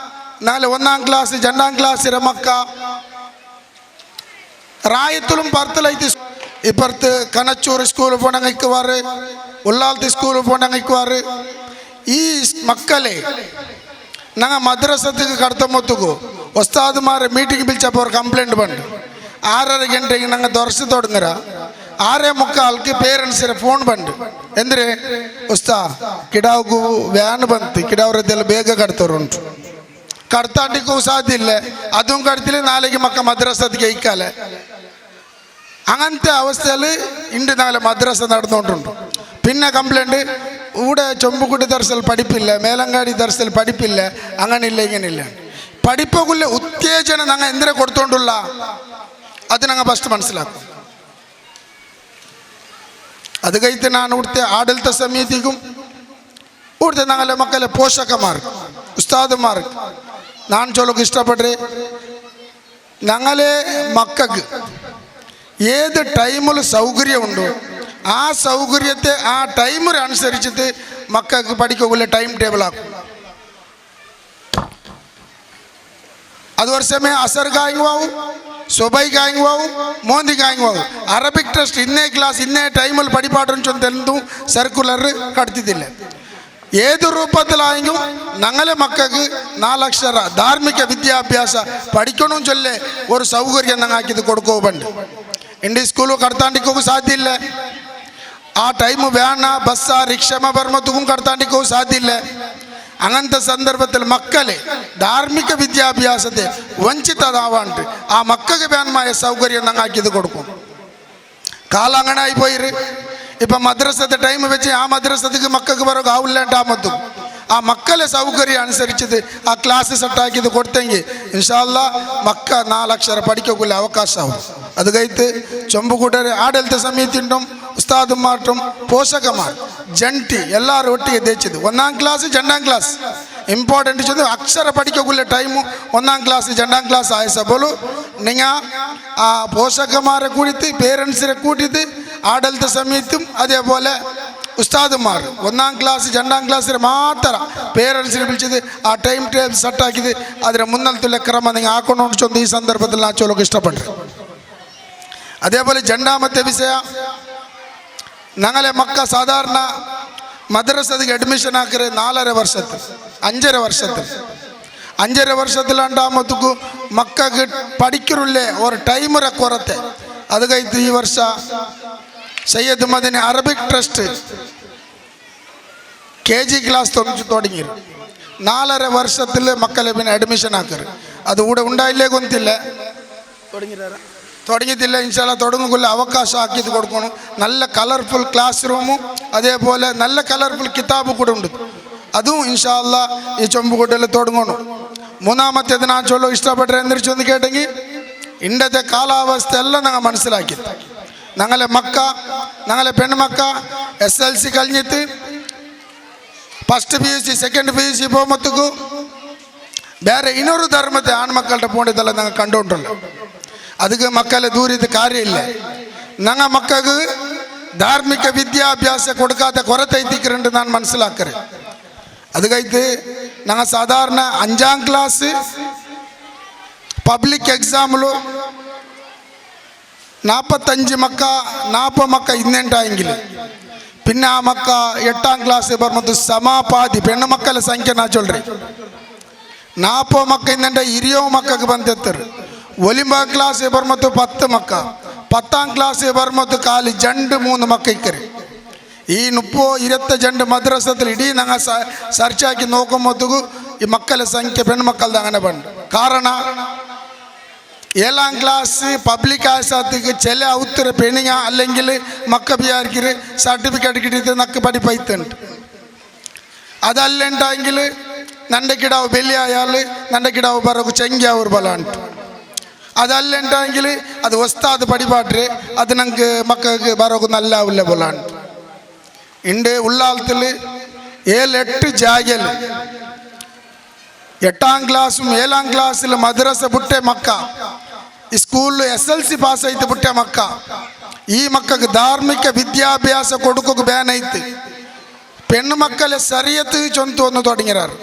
4 1-ാം ക്ലാസ് 2-ാം ക്ലാസ്സിലെ മക്ക ರಾಯತುലും ಪರ್ತಲೈತಿ. ഇപ്പുറത്ത് കനച്ചൂർ സ്കൂൾ പോണങ്ങിക്കുവാറ്, ഉള്ളാലത്ത് സ്കൂൾ പോണങ്ങിക്കുവാറ്. ഈ മക്കളെ ഞങ്ങൾ മദ്രസത്തേക്ക് കടത്തുമ്പോഴത്തേക്കു ഉസ്താദുമാരെ മീറ്റിംഗ് വിളിച്ചപ്പോൾ ഒരു കംപ്ലൈൻറ്റ് പണ്ട് 6:30 ഗಂಟೆಗೆ ഞങ്ങൾ ദർശ തുടങ്ങുക, 6:45 പേരൻസിനെ ഫോൺ പണ്ട് ಎಂದ್ರೆ ಉಸ್ತಾ ಕಿಡಾವ್ಗೂ ವ್ಯಾನ್ ಬಂತು, ಕಿಡಾವ್ರದ್ದೆಲ್ಲ ಬೇಗ ಕಡ್ತೋರುಂಟು, ಕಡ್ತಾಂಡಿಕ್ಕೂ ಸಾಧ್ಯ ಇಲ್ಲ, അതും കടത്തിൽ നാലേക്ക് മക്ക മദ്രസത്തേക്ക് ഇക്കാലെ. അങ്ങനത്തെ അവസ്ഥയിൽ ഉണ്ട് നാളെ മദ്രസ നടന്നുകൊണ്ടുണ്ട്. പിന്നെ കംപ്ലൈൻറ്റ് ഇവിടെ ചെമ്പുകുട്ടി ദർശൽ പഠിപ്പില്ല, മേലങ്ങാടി ദർശൽ പഠിപ്പില്ല, അങ്ങനെയില്ല ഇങ്ങനെയില്ല. പഠിപ്പുള്ള ഉത്തേജനം ഞങ്ങൾ എന്തിനെ കൊടുത്തോണ്ടുള്ള അത് ഞങ്ങൾ ഫസ്റ്റ് മനസ്സിലാക്കും. അത് കഴിഞ്ഞിട്ട് ഞാൻ ഇവിടുത്തെ ആಡಳಿತ സമിതിക്കും ഇവിടുത്തെ ഞങ്ങളെ മക്കളെ പോഷകന്മാർക്ക് ഉസ്താദുമാർക്ക് ഞാൻ ചൊല്ലുക്ക് ഇഷ്ടപ്പെട്ടേ, ഞങ്ങളെ മക്കൾക്ക് ഏത് ടൈമിൽ സൗകര്യമുണ്ടോ ആ സൗകര്യത്തെ ആ ടൈമിന് അനുസരിച്ചിട്ട് മക്കൾക്ക് പഠിക്കുള്ള ടൈം ടേബിളാക്കും. അത് ഒരു സമയം അസർ കായങ്ങുവാവും, സുബൈ കായങ്ങുവാവും, മോന്തി കായങ്ങുവാവും. അറബിക് ട്രസ്റ്റ് ഇന്നേ ക്ലാസ് ഇന്നേ ടൈമിൽ പഠിപ്പാട്ടെന്ന് ചൊല്ലുന്നതും സർക്കുലർ കടത്തിയിട്ടില്ല. ഏത് രൂപത്തിലായെങ്കിലും ഞങ്ങളെ മക്കൾക്ക് 4 അക്ഷര ധാർമ്മിക വിദ്യാഭ്യാസ പഠിക്കണമെന്ന് ചൊല്ലേ ഒരു സൗകര്യം ഞങ്ങൾക്കിത് കൊടുക്കുക പണ്ട്. എൻ്റെ സ്കൂൾ കടത്താണ്ടിക്കോ സാധ്യമില്ല, ആ ടൈം വേണ ബസ്സാ റിക്ഷമ ബർമ്മത്തുക്കും കടത്താണ്ടിക്കോ സാധ്യമില്ല. അങ്ങനത്തെ സന്ദർഭത്തിൽ മക്കളെ ധാർമ്മിക വിദ്യാഭ്യാസത്തെ വഞ്ചിതതാവാണ്ട് ആ മക്കൾക്ക് വേണമായ സൗകര്യം ഞങ്ങൾക്കിത് കൊടുക്കും. കാലം അങ്ങനെ ആയി പോയിര്. ഇപ്പം മദ്രസത്തെ ടൈം വെച്ച് ആ മദ്രസത്തേക്ക് മക്കൾക്ക് പറയും ആവില്ലാണ്ടാമത്തും ആ മക്കളെ സൗകര്യം അനുസരിച്ചത് ആ ക്ലാസ് സെറ്റാക്കിയത് കൊടുത്തെങ്കിൽ ഇൻഷാല്ല മക്ക 4 അക്ഷര പഠിക്കൂല അവകാശമാവും. അത് കഴിഞ്ഞിട്ട് ചെമ്പുകൂട്ടരെ ആಡಳಿತ സമിതിണ്ടും ഉസ്താദുമാർട്ടും പോഷകന്മാർ ജಂಟಿ എല്ലാവരും ഒട്ടിಗೆ തേച്ചത് 1-ാം ക്ലാസ് 2-ാം ക്ലാസ് ഇമ്പോർട്ടൻ്റ് ചെന്ന് അക്ഷര പഠിക്കൂല ടൈമു 1-ാം ക്ലാസ് 2-ാം ക്ലാസ് ആയ സബോലു നിങ്ങൾ ആ പോഷകന്മാരെ കൂടിയിട്ട് പേരൻസിനെ കൂട്ടിയിട്ട് ആಡಳಿತ സമിതിയും അതേപോലെ ഉസ്താദുമാർ 1-ാം ക്ലാസ് 2-ാം ക്ലാസ്സിൽ മാത്രം പേരൻസിനെ വിളിച്ചത് ആ ടൈം ടേബിൾ സെറ്റാക്കിയത് അതിന് മുന്നലത്തുള്ള ക്രമം നിങ്ങൾ ആക്കണമെന്ന് ചൊന്ന് ഈ സന്ദർഭത്തിൽ ഞാൻ ചൊല്ലുക ഇഷ്ടപ്പെട്ടു. അതേപോലെ 2-ാമത്തെ വിഷയ ഞങ്ങളെ മക്ക സാധാരണ മദ്രസക്ക് അഡ്മിഷൻ ആക്കറ് 4.5 വർഷത്തിൽ 5.5 വർഷത്തിൽ 5.5 വർഷത്തിലാണ്ടാമത്തുക്കു മക്കൾക്ക് പഠിക്കറുള്ളേ ഒരു ടൈമറെ കുറത്തെ. അത് കഴിത്ത് ഈ വർഷ Sayyid Madani Arabic trust KG class തുടങ്ങി 4.5 വർഷത്തിൽ മക്കളെ പിന്നെ അഡ്മിഷൻ ആക്കറ്. അത് കൂടെ ഉണ്ടായില്ലേ ಗೊತ್ತಿಲ್ಲ, തുടങ്ങിയിട്ടില്ല. ഇൻഷാല്ല തുടങ്ങുള്ള അവകാശം ആക്കിയത് കൊടുക്കണം. നല്ല കളർഫുൾ ക്ലാസ് റൂമും അതേപോലെ നല്ല കളർഫുൾ കിതാബ് കൂടെ ഉണ്ട്. അതും ഇൻഷാല്ല ഈ ചൊമ്പുകൂട്ടിൽ തുടങ്ങണം. മൂന്നാമത്തേത് ഞാൻ ചൊല്ലോ ഇഷ്ടപ്പെട്ട എന്തിരിച്ചൊന്ന് കേട്ടെങ്കിൽ ഇന്നത്തെ കാലാവസ്ഥ എല്ലാം ഞങ്ങൾ മനസ്സിലാക്കി. ഞങ്ങളെ മക്ക ഞങ്ങളെ പെൺമക്ക SLC കഴിഞ്ഞിട്ട് ഫസ്റ്റ് PUC second PUC പോകുമ്പോഴത്തേക്കും വേറെ ഇന്നൊരു ധർമ്മത്തെ ആൺമക്കളുടെ പോണ്ടതെല്ലാം ഞങ്ങൾ കണ്ടുകൊണ്ടല്ലോ. ಅದಕ್ಕೆ ಮಕ್ಕಳ ದೂರಿದ ಕಾರ್ಯ ಇಲ್ಲ. ನಂಗೆ ಮಕ್ಕಳಿಗೆ ಧಾರ್ಮಿಕ ವಿದ್ಯಾಭ್ಯಾಸ ಕೊಡ್ಕಾದ ಕೊರತೆ ಐತಿಕ್ರಂಡು ನಾನು ಮನಸ್ಸಿಲಾಕ್ರೆ. ಅದಕ್ಕೈತೆ ನಂಗೆ ಸಾಧಾರಣ 5th class public ಎಕ್ಸಾಮ್ಲು 45 ಮಕ್ಕ 40 ಮಕ್ಕ ಇನ್ನೆಂಟಾയെങ്കിൽ പിന്നെ ആ മക്ക 8th class ಬರ್ಮತ್ತು ಸಮಾಪಾದಿ പെണ്ണു മക്കളെ സംഖ്യ ನಾ ചൊಲ್ರಿ 40 ಮಕ್ಕ ಇನ್ನೆಂಟ 20 ಮಕ್ಕಕ್ಕೆ ಬಂದೆತ್ತರು. 9th class ಬರ್ಮತ್ತು 10 ಮಕ್ಕ, 10th class ಬರ್ಮತ್ತು ಖಾಲಿ 2-3 ಮಕ್ಕ ಇಕ್ಕರಿ. ಈ 30-20 ಜಂಡು ಮದ್ರಸത്തിൽ ಇಡೀ ನಂಗೆ ಸರ್ಚ್ ಹಾಕಿ ನೋಕೊಂಬತ್ತಿಗೂ ಈ ಮಕ್ಕಳ ಸಂಖ್ಯೆ പെണ്ണു ಮಕ್ಕಳ್ದು അങ്ങനെ ಬಂದು. ಕಾರಣ 7th class public ആശാത്തിക്ക് ചില ഔത്തര പെണിങ്ങ അല്ലെങ്കിൽ മക്ക ബിയാർക്കിര് സർട്ടിഫിക്കറ്റ് കിട്ടിയിട്ട് നക്ക് പഠിപ്പൈത്തുണ്ട്. അതല്ലുണ്ടെങ്കിൽ നന്റെ കിടാവ് ബലിയായാൽ നന്റെ കിടാവ് പറക്കും ചെങ്കിയാവൂർ ബലാണ്ട്. അതല്ലുണ്ടെങ്കിൽ അത് ഒസ്താദ് പഠിപ്പാട്ട് അത് ഞങ്ങൾക്ക് മക്കൾക്ക് പറക്കും നല്ല ആവില്ല പോലാണ്ട്. ഉണ്ട് ഉള്ളാളത്തിൽ 7-8 ജാഗൽ 8th ക്ലാസ്സും 7th ക്ലാസ്സിൽ മദ്രസ ബുട്ടെ മക്ക സ്കൂളിൽ SLC പാസ്സായിട്ട് ബുട്ടെ മക്ക ഈ മക്കൾക്ക് ധാർമ്മിക വിദ്യാഭ്യാസ കൊടുക്കുക ബാനൈത്ത് പെണ്ണുമക്കളെ സറിയത്ത് ചൊന്തു ഒന്ന് തുടങ്ങിയാറ്.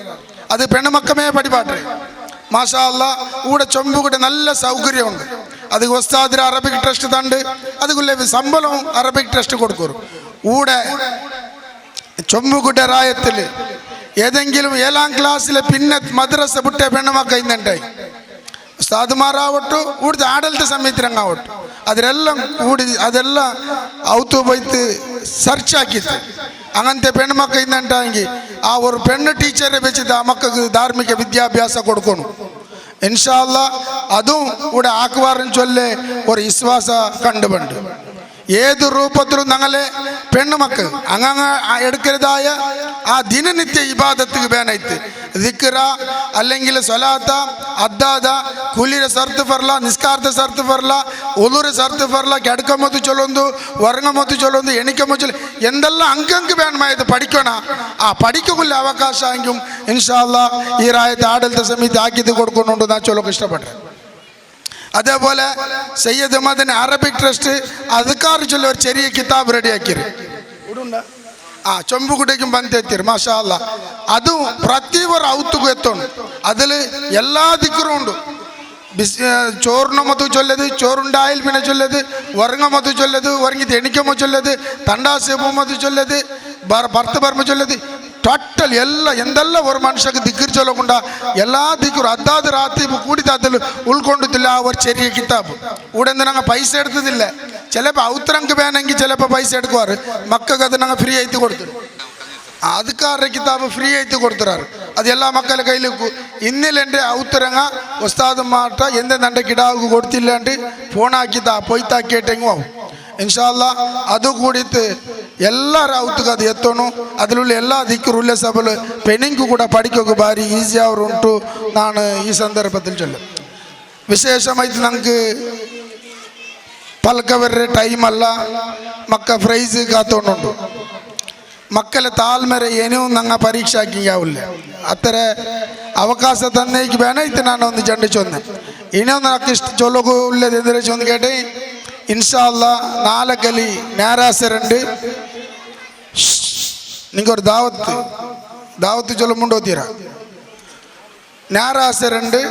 അത് പെണ്ണുമക്കമേ പഠിപ്പാട്ടെ മാഷാ അല്ലാ. ഇവിടെ ചൊമ്പുകൂടെ നല്ല സൗകര്യമുണ്ട്. അത് ഉസ്താദിന് അറബിക് ട്രസ്റ്റ് തണ്ട് അതുപോലെ ശമ്പളവും അറബിക് ട്രസ്റ്റ് കൊടുക്കും. ഇവിടെ ചൊമ്പുകുട്ട രായത്തിൽ ഏതെങ്കിലും 7th ക്ലാസ്സിലെ പിന്നെ മദ്രസ ബുട്ടെ പെണ്ണുമക്ക ഇന്നുണ്ടായി ഉസ്താദുമാരാവട്ടു ഇവിടുത്തെ ആಡಳಿತ ಸಮಿತಿರಂಗಾವಟ್ಟು ಅದರೆಲ್ಲ ಕೂಡಿ ಅದೆಲ್ಲ ಅವತ್ತು ಬೈತು ಸರ್ಚ್ ಹಾಕಿತ್ತು. അങ്ങനത്തെ പെൺമക്ക ഇന്നുണ്ടെങ്കിൽ ആ ഒരു പെണ്ണ് ടീച്ചറെ വെച്ചിട്ട് ആ മക്കൾക്ക് ധാർമ്മിക വിദ്യാഭ്യാസം കൊടുക്കണം ഇൻഷാല്ല. അതും ഇവിടെ ആക്കുവാറും ചൊല്ലേ ഒരു വിശ്വാസ കണ്ടുപണ്ട്. ഏത് രൂപത്തിലും ഞങ്ങളെ പെണ്ണുമക്കൾ അങ്ങ എടുക്കരുതായ ആ ദിനനിത്യ ഇബാദத்துக்கு വേണൈത്ത് ദിക്ര അല്ലെങ്കിൽ സ്വലാത്ത അദ്ദാദ കുലിര സർത്ത് ഫർല നിസ്കാരത്തെ സർത്ത് ഫർല ഒലുര സർത്ത് ഫർല കിടക്കമൊത്ത് ചൊല്ലൊന്തു ഉറങ്ങമൊത്ത് ചൊല്ലൊന്തു എണിക്കമൊത്ത് ചൊല്ല എന്തെല്ലാം അങ്കങ്ക് വേണമായത് പഠിക്കണ ആ പഠിക്കുള്ള അവകാശമെങ്കിലും ഇൻഷാല്ല ഈ രായത്തെ ആಡಳಿತ സമിതി ആക്കിയത് കൊടുക്കുന്നുണ്ട് ഞാൻ ചൊല്ലൊക്കെ ഇഷ്ടപ്പെട്ടെ. അതേപോലെ സയ്യദ് മദനി അറബിക് ട്രസ്റ്റ് അതുക്കാർ ചൊല്ലി ഒരു ചെറിയ കിതാബ് റെഡിയാക്കിയത് ആ ചൊമ്പുകുട്ടിക്കും ಬಂದೆತ್ತಿರು മാഷാ അല്ലാ. അതും പ്രതി ഒരു ഔത്തുക്കും എത്തണം. അതിൽ എല്ലാ ദിക്കറും ഉണ്ട്. ചോറിന് മൊത്തം ചൊല്ലത്, ചോറുണ്ടായാൽ പിന്നെ ചൊല്ലത്, ഉറങ്ങമൊത്ത് ചൊല്ലത്, ഉറങ്ങിട്ട് എണിക്കുമ്പോൾ ചൊല്ലത്, തണ്ടാസ് പോകുമ്പോൾ ചൊല്ലത്, ഭർത്ത് പറമ്പ് ചൊല്ലത്, ടോട്ടൽ ಎಲ್ಲ ಎಂದೆಲ್ಲ ഒരു ಮನುಷ್ಯಕ್ಕೆ ದಿಕ್ಕರ್ ಚೊಲ್ಲಕೊಂಡ ಎಲ್ಲ ದಿಕ್ಕರು ಅದಾದ ರಾತ್ರಿ ಕೂಡಿದ അതിൽ ഉൾക്കൊണ്ടിട്ടില്ല ആ ഒരു ചെറിയ കിതാബ്. ഇവിടെ നിന്ന് ഞങ്ങൾ പൈസ എടുത്തതില്ല. ചിലപ്പോൾ ഔത്തരങ്ക് വേണമെങ്കിൽ ചിലപ്പോൾ പൈസ എടുക്കുവാറ്. മക്കൾക്ക് അത് ഞങ്ങൾ ഫ്രീ ആയിട്ട് കൊടുത്തു. അതുക്കാരുടെ കിതാബ് ഫ്രീ ആയിട്ട് കൊടുത്തുറാറ്. അത് എല്ലാ മക്കളുടെ കയ്യിൽ ഇന്നിലെൻ്റെ ഔത്തരങ്ങ ഉസ്താദുമാട്ട എന്തെ നൻ്റെ കിടാവ് കൊടുത്തില്ലാണ്ട് ഫോണാക്കിത്താ പൊയ്ത്താക്കിയിട്ടെങ്കും ആവും ഇൻഷാല്ല. അത് കൂടിയിട്ട് എല്ലാ ഔത്തുക്കും അത് എത്തണം. അതിലുള്ള എല്ലാ ദിക്കറുള്ള സഭയിൽ പെണ്ണിക്ക് കൂടെ പഠിക്കുക ഭാരി ഈസി ആവറുണ്ടു എന്നാണ് ഈ സന്ദർഭത്തിൽ ചൊല്ലും. വിശേഷമായിട്ട് നമുക്ക് പലക്കവരുടെ ടൈമല്ല മക്ക ഫ്രൈസ് കാത്തോണ്ടുണ്ട്. മക്കളെ താൽമര ഏനും ഞങ്ങൾ പരീക്ഷ ആക്കിയാവില്ല. അത്ര ಅವಕಾಶ ತಂದೇക്ക് വേണೈತೆ ನಾನು ಒಂದು ಜಂಡು ಚೊಂದೆ. ಇನ್ನೊಂದು నాకు ಇಷ್ಟ ಚೊಲ್ಲೋಗು ಉಳ್ಳದು ಎಂದರೆ ಚೊಂದು ಕೇಟೆ ಇನ್ಶಾ ಅಲ್ಲಾ ನಾಲ್ಕಲಿ ನೇರಾಸೆ ನಿಂಗೆ ஒரு தாவத்து தாவத்து சொல்ல முண்டோத்தீரா நேராசை 2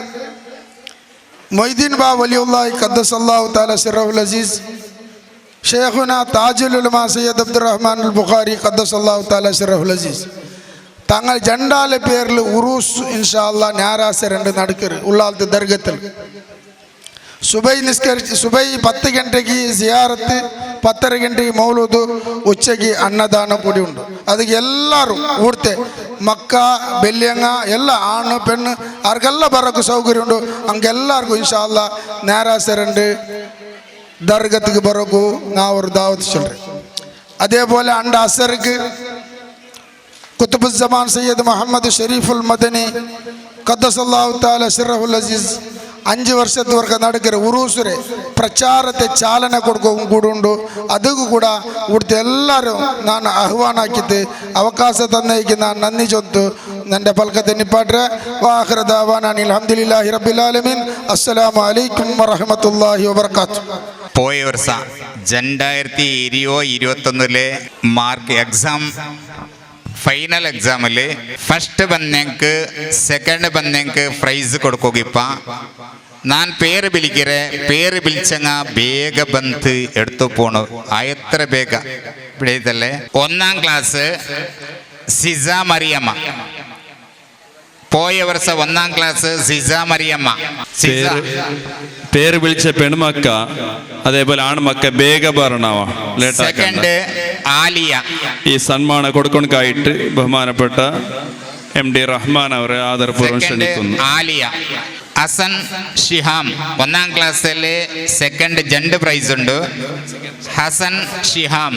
മൊയ്തീൻ ബാ വലിയുള്ളാഹി ഖദ്ദസല്ലാഹു തആല സിറഹുൽ അസീസ് ಶೇಖುನ ತಾಜುಲ್ ಉಲಮಾ ಸയ്യദ് അബ്ദുറഹ്മാൻ അൽ ബുഖാരി ഖദ്ദസല്ലാഹു തആല സിറഹുൽ അസീസ് തങ്ങൾ ജണ്ടാലെ പേരിൽ ഉറൂസ് ഇൻഷാ അല്ലാ ഞായറാഴ്ച രണ്ട് നടക്കರು ഉള്ളാലത്ത് ദർഗത്തിൽ. സുബൈ നിസ്കരിച്ച് സുബൈ 10 ಗಂಟೆಗೆ ಜಿಯಾರത്ത്, 10:30 ಗಂಟೆಗೆ ಮೌಲೂದು, ಉಚ್ಚೆಗೆ ಅನ್ನದಾನ ಕೂಡಿ ಉಂಟು. ಅದಕ್ಕೆ ಎಲ್ಲರೂ ಊರ್ತೆ ಮಕ್ಕ ಬೆಲ್ಯಂಗ ಎಲ್ಲ ಆಣು ಪೆಣ್ಣು ಅವ್ರಿಗೆಲ್ಲ ಬರೋಕ್ಕೆ ಸೌಕರ್ಯ ಉಂಟು. ಹಂಗೆಲ್ಲರಿಗೂ ಇನ್ಶಾ ಅಲ್ಲಾ ഞായറാഴ്ച രണ്ട് ദർഗத்துக்கு ಬರೋಕು ನಾವು ஒரு தாவத்து சொல்கிறேன். அதே போல் அண்ட அசருக்கு குத்துபுஸ்ஸமான் சையது முகமது ஷெரீஃபுல் மதனி கத்தசல்லாஹு தால சிர்ரஹுல் அசீஸ் 5 ವರ್ಷದವರೆಗೆ ನಡೆக்கிற ಉರೂಸುರೆ ಪ್ರಚಾರತೆ ಚಾಲನೆ ಕೊಡ್ಕೊ ಕೂಡ ಉಂಟು. ಅದಕ್ಕೂ ಕೂಡ ಉಡ್ತ ಎಲ್ಲರೂ ನಾನು ಆಹ್ವಾನ ಹಾಕಿದ್ದು ಅವಕಾಶ ತಂದೈಗೆ ನಾನು ನನ್ನಿ ಚೊಂತು ನನ್ನ ಪಲ್ಕತೆ ನಿಪ್ಪಾಟ್ರೆ. ವಾಖಿರ ದಾವಾನ ಅಲ್ಹಮ್ದುಲಿಲ್ಲಾಹಿ ರಬ್ಬಿಲ್ ಆಲಮೀನ್. ಅಸ್ಸಲಾಮು ಅಲೈಕುಂ ವರಹಮತುಲ್ಲಾಹಿ ವಬರಕಾತು. പോയ വർഷം 2020-21 മാർക്ക് എക്സാം ഫൈനൽ എക്സാമിൽ ഫസ്റ്റ് ಬಂದಂಗೆ ಸೆಕೆಂಡ್ ಬಂದಂಗೆ ಪ್ರೈಸ್ ಕೊಡ್ಕೋಗಿಪ್ಪ. ನಾನು പേര് വിളിക്കറേ, പേര് വിളിച്ചങ്ങ ಬೇಗ ಬಂತು എടുത്തു പോണു. എത്ര ಬೇಗ പിടിയതല്ലേ. ഒന്നാം ക്ലാസ് സിസ മറിയമ്മ. പോയ വർഷം ഒന്നാം ക്ലാസ് സിസ മറിയമ്മ. പേര് വിളിച്ച പെൺമക്ക അതേപോലെ ആൺമക്ക ಬೇಗ ಬരണವ. സെക്കൻഡ് ആലിയ. ഈ സന്മാന കൊടുക്കൊണ്ടായിട്ട് ബഹുമാനപ്പെട്ട എം ഡി റഹ്മാൻ അവരെ ആദരപൂർവ്വം ക്ഷണിക്കുന്നു. ആലിയ ഹസൻ ഷിഹാം ഒന്നാം ക്ലാസ്സിൽ സെക്കൻഡ് രണ്ട് പ്രൈസ് ഉണ്ട്. ഹസൻ ഷിഹാം.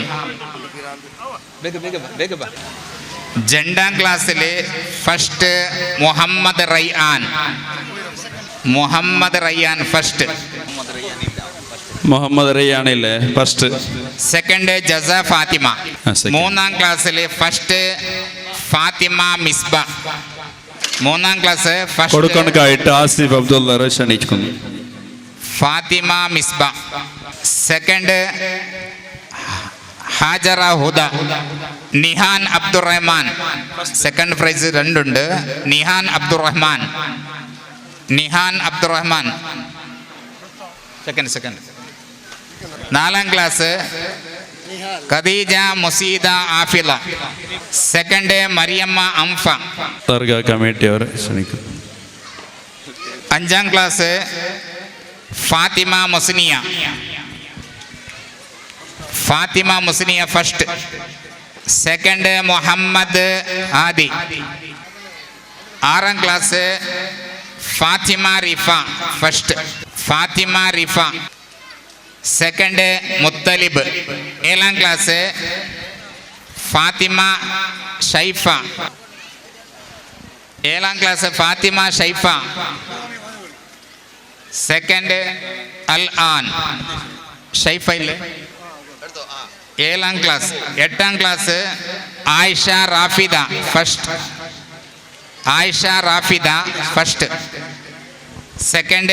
രണ്ടാം ക്ലാസ്സിൽ first Muhammad Ryan. Muhammad Ryan first. Muhammad റയ്യാനില്ലേ first. Second Jaza Fathima. മൂന്നാം ക്ലാസ്സിൽ ഫസ്റ്റ് ഫാത്തിമ മിസ്ബ. മൂന്നാം ക്ലാസ് ഫസ്റ്റ് കൊടുക്കൊണ്ടായിട്ട് ആസിഫ് അബ്ദുള്ള ക്ഷണിക്കുന്നു. Fathima Misba. Second Hajara Huda. Nihan Abdurahman second prize രണ്ടുണ്ട്. നിഹാൻ അബ്ദുറഹ്മാൻ. Nihan Abdurahman second second. നാലാം ക്ലാസ് ഖദീജ മുസീദ ആഫില. സെക്കൻഡ് മരിയമ്മ അംഫ. ദർഗ കമ്മിറ്റി അവരെ ക്ഷണിക്കുന്നു. അഞ്ചാം class Fathima Musniya. Fathima Musniya first. Second Muhammad Adi. ആറാം class Fathima Rifa first. Fathima Rifa second Muthalib. ഏഴാം ക്ലാസ് ഫാത്തിമ ഷൈഫ. ഏഴാം ക്ലാസ് ഫാത്തിമ ഷൈഫ സെക്കൻഡ് അൽ ആൻ. ഷൈഫ ഇല്ലേ? ഏഴാം ക്ലാസ്. എട്ടാം class Ayisha Rafida first. Ayisha Rafida first. Second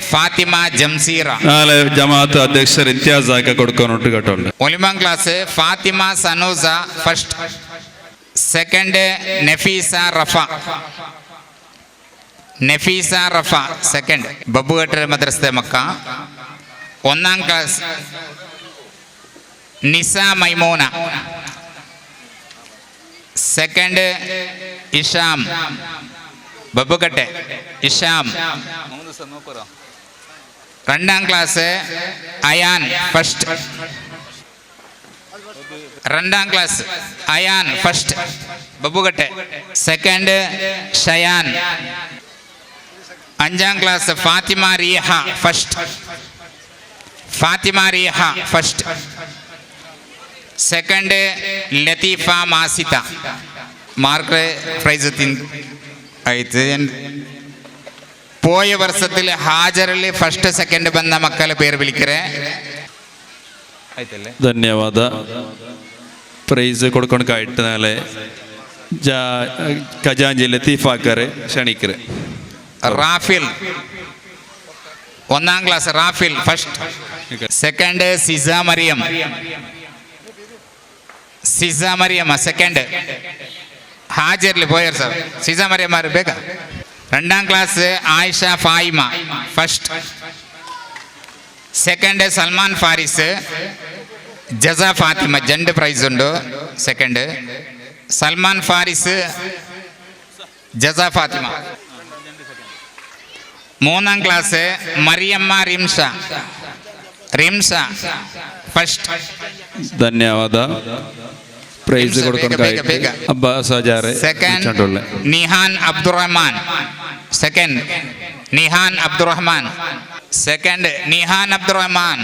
Fathima Jamseera. നാല് ജമാഅത്ത് അധ്യക്ഷർ ഇംതിയാസ് ആക്ക കൊടുക്കാനോട്ട് കേട്ടോണ്ട്. ഒൻപതാം class Fathima Sanoosa first. Second Nafeesa Rafa. Nafeesa Rafa second. ബബുഗട്ടർ മദ്രസത്തെ മക്ക. ഒന്നാം ക്ലാസ് നിസ മൈമൂന സെക്കൻഡ് ഇഷാം. ബബുകട്ടെ ഇഷാം. രണ്ടാം ക്ലാസ് അയാൻ ഫസ്റ്റ്. രണ്ടാം ക്ലാസ് അയാൻ ഫസ്റ്റ് ബബുകട്ടെ. സെക്കൻഡ് ഷയാൻ. അഞ്ചാം class Fathima Riha first. Fathima Riha first. Second Latheefa Masitha. Mark prize ആയിട്ട് പോയ വർഷത്തിൽ ഹാജറിൽ ഫസ്റ്റ് സെക്കൻഡ് വന്ന മക്കളെ പേര് വിളിക്കറേ. ಧನ್ಯವಾದ. ಪ್ರೈಸ್ കൊടുക്കൊണ്ടായിട്ട് നാളെ ಖಜಾಂಜಿ ലത്തീഫാക്കറെ ക്ഷണിക്കറെ. റാഫിൽ ഒന്നാം class Rafil first. Second Sisa Mariyam. Sisa Mariyamma second. ഹാജറിൽ പോയർ sir Sisa മറിയമ്മാർ ಬೇಗ. രണ്ടാം class Ayisha Faima first. Second Salman Faris. ಜಜಾ ಫಾತಿಮಾ ಜಂಡ್ ಪ್ರೈಸ್ ಉಂಡು ಸೆಕೆಂಡ್ ಸಲ್ಮಾನ್ ಫಾರಿಸ್ ಜಜಾ ಫಾತಿಮಾ. മൂന്നാം ക്ലാസ് മറിയമ്മ റിംഷ, റിംഷ ഫസ്റ്റ്. ಧನ್ಯವಾದ. ಪ್ರೈಸ್ ಬೇಗ, ಕೊಡ್ಕೊಂಡು ಬೇಗ, ಬೇಗ. ಅಬ್ಬಾಸ್ ಹಜಾರೆ സെക്കൻഡ് ಚಂಡುಳ್ಳೆ. Nihan Abdurahman, second Nihan Abdurahman, second Nihan Abdurahman.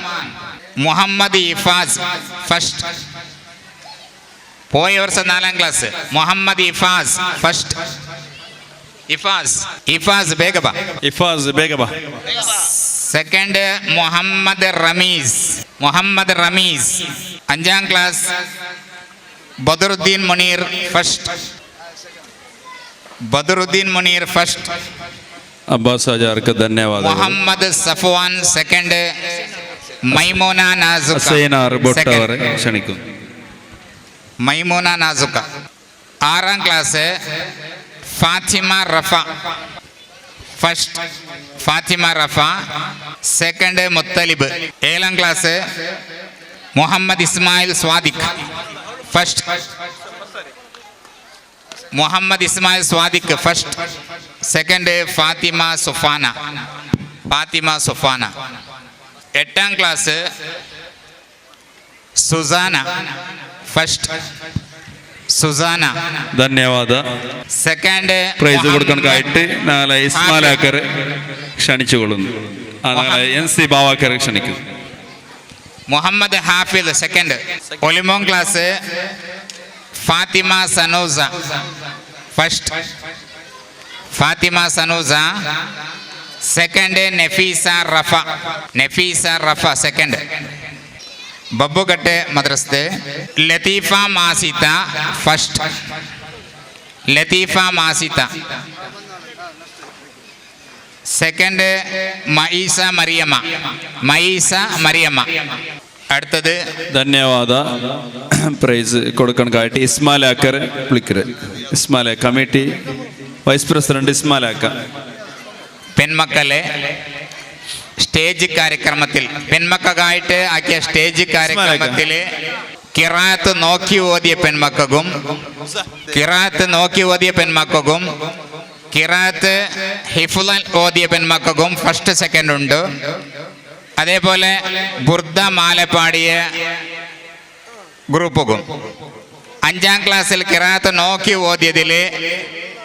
Muhammad Ifaz first. പോയ വർഷം നാലാം ക്ലാസ് മുഹമ്മദ് ഇഫാസ് ഫസ്റ്റ്. ഇഫാസ്, ഇഫാസ് വേഗ ബാ. ഇഫാസ് ಬೇಗ ಬಾ. സെക്കൻഡ് മുഹമ്മദ് റമീസ്, മുഹമ്മദ് റമീസ്. അഞ്ചാം class Badaruddin Muneer first, Badaruddin Muneer first. Abbas ಹಜಾರ್ക്ക് ಧನ್ಯವಾದಗಳು. മുഹമ്മദ് സഫ്വാൻ സെക്കൻഡ്, മൈമൂന നാസുക്ക ഹസൈനാർ ബൊട്ടവരെ സെക്കൻഡ്. ക്ഷണിക്കുന്നു. മൈമൂന നാസുക്ക. ആറാം class Fathima Rafa first, Fathima Rafa second Muthalib. ഏഴാം class Muhammad Ismail Sadiq first, Muhammad Ismail Sadiq first, second Fathima Sufana, Fathima Sufana. എട്ടാം ക്ലാസ് സുസാന ഫസ്റ്റ്, സുസാന ಧನ್ಯವಾದ. സെക്കൻഡ് ಪ್ರೈಸ್ കൊടുക്കാനായിട്ട് നാളെ ഇസ്മാലാക്കർ ക്ഷണിച്ചുകൊള്ളുന്നു. ആ, നാളെ എൻ സി ബാവാക്കർ ക്ഷണിക്കുന്നു. മുഹമ്മദ് ഹാഫിദ് സെക്കൻഡ്. ഒലിമോൻ class Fathima Sanusa first, Fathima Sanusa second. Nafeesa Rafa, Nafeesa Rafa second. ബബ്ബുകട്ടെ മദ്രസ്ത് ലത്തീഫ മാസിത ഫസ്റ്റ്, ലത്തീഫ മാസിത സെക്കൻഡ്. മഈസ മറിയമ്മ, മഈസ മറിയമ്മ. അടുത്തത് ಧನ್ಯವಾದ. ಪ್ರೈಸ್ കൊടുക്കാനായിട്ട് ഇസ്മാലാക്കർ വിളിക്കരുത്. ഇസ്മാല കമ്മിറ്റി വൈസ് പ്രസിഡന്റ് ഇസ്മാലാക്ക. പെൺമക്കളെ സ്റ്റേജ് ಕಾರ್ಯಕ್ರಮത്തിൽ പെൺമക്കൾക്കായിട്ട് ആക്കിയ സ്റ്റേജ് ಕಾರ್ಯಕ್ರಮത്തിൽ കിറാത്ത് നോക്കി ഓതിയ പെൺമക്കൾക്കും, കിറാത്ത് നോക്കി ഓതിയ പെൺമക്കൾക്കും, കിറാത്ത് ഹിഫുലൻ ഓതിയ പെൺമക്കൾക്കും ഫസ്റ്റ് സെക്കൻഡ് ഉണ്ട്. അതേപോലെ ബുർദ മാല പാടിയ ഗ്രൂപ്പും. അഞ്ചാം ക്ലാസ്സിൽ കിറാത്ത് നോക്കി ഓതിയതിൽ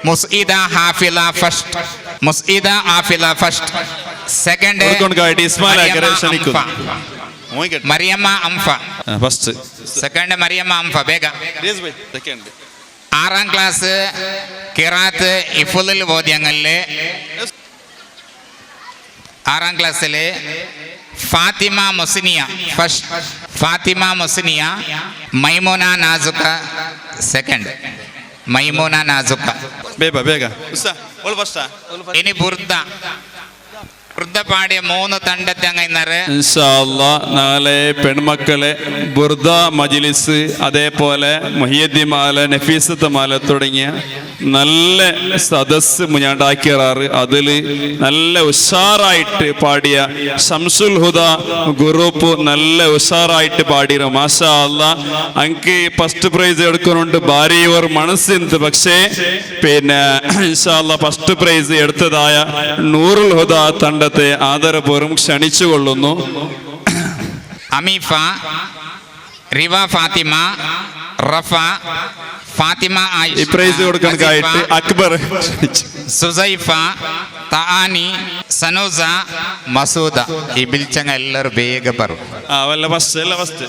മുസ്ഇദ ഹാഫില ഫസ്റ്റ്, മുസ്ഇദ ഹാഫില ഫസ്റ്റ്. സെക്കൻഡ് കൊടുക്കാനായിട്ട് ഇസ്മാലാക്കറെ ക്ഷണിക്കുന്നു. മറിയമ്മ അംഫ ഫസ്റ്റ്. സെക്കൻഡ് മറിയമ്മ അംഫ വേഗ. സെക്കൻഡ്. ആറാം ക്ലാസ് കിറാത്ത് ഇഫുലിൽ ബോധ്യങ്ങളില് ആറാം ക്ലാസ്സില് ഫാത്തിമ മുസ്നിയ ഫസ്റ്റ്, ഫാത്തിമ മുസ്നിയ. മൈമൂന നാസുക്ക സെക്കൻഡ്, മൈമൂന നാസുക്ക. ಬೇಗ ಬೇಗ. ഇനി ബുർദ, ബുർദ പാടിയ മൂന്ന് തണ്ടത്തെ അങ്ങ് ഇൻഷാ അല്ലാ നാളെ പെൺമക്കളെ ബുർദ മജിലിസ്, അതേപോലെ മുഹിയദ്ദിമാല, നഫീസത്ത് മാല തുടങ്ങിയ നല്ല സദസ്സ് മുഞ്ഞാണ്ടാക്കിയറാറ്. അതിൽ നല്ല ഉഷാറായിട്ട് പാടിയ ഷംസുൽ ഹുദ ഗ്രൂപ്പ് നല്ല ഉഷാറായിട്ട് പാടിയ, മാഷാ അല്ലാ. അങ്ക് ഫസ്റ്റ് പ്രൈസ് എടുക്കുന്നുണ്ട് ഭാര്യ ഒരു മനസ്സിന്ത്. പക്ഷേ പിന്നെ ഇൻഷാ അല്ലാ ഫസ്റ്റ് പ്രൈസ് എടുത്തതായ നൂറുൽ ഹുദ തണ്ടത്തെ ആദരപൂർവ്വം ക്ഷണിച്ചുകൊള്ളുന്നു. അമീഫ, റിവ ഫാത്തിമ, റഫ ഫാത്തിമ, ഈ പ്രൈസ് കൊടുക്കാനായിട്ട് അക്ബർ. സുസൈഫ, തആനി, സനൂസ, മസൂദ. ഈ ബിൽച്ചങ്ങ എല്ലാവരും വേഗ പറ. ആ വല്ല ഫസ്റ്റ് അല്ല ഫസ്റ്റ്.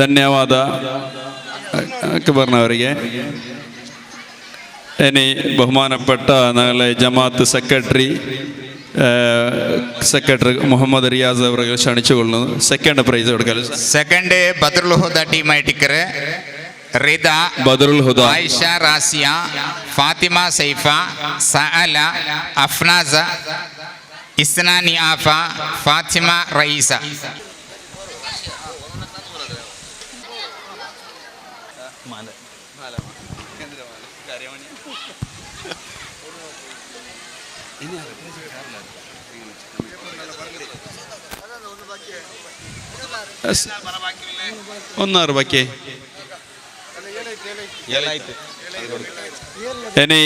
ಧನ್ಯವಾದ ಅಕ್ಬರ್ನವರಿಗೆ. ഇനി ബഹുമാനപ്പെട്ട ഞങ്ങളെ ജമാഅത്ത് സെക്രട്ടറി സെക്രട്ടറി മുഹമ്മദ് റിയാസ് അവരെ ക്ഷണിച്ചുകൊള്ളുന്നു. സെക്കൻഡ് പ്രൈസ് കൊടുക്കൽ. സെക്കൻഡ് ബദറുൽ ഹുദ ടീമായിട്ടിക്കറ് റിദ, ബദറുൽ ഹുദ, ആയിഷ റാസിയ, ഫാത്തിമ സൈഫ, സഅല, അഫ്നാസ, ഇസ്ന നിആഫ, ഫാത്തിമ റയീസ. ഒന്നാറ് ബാക്കി. ഇനി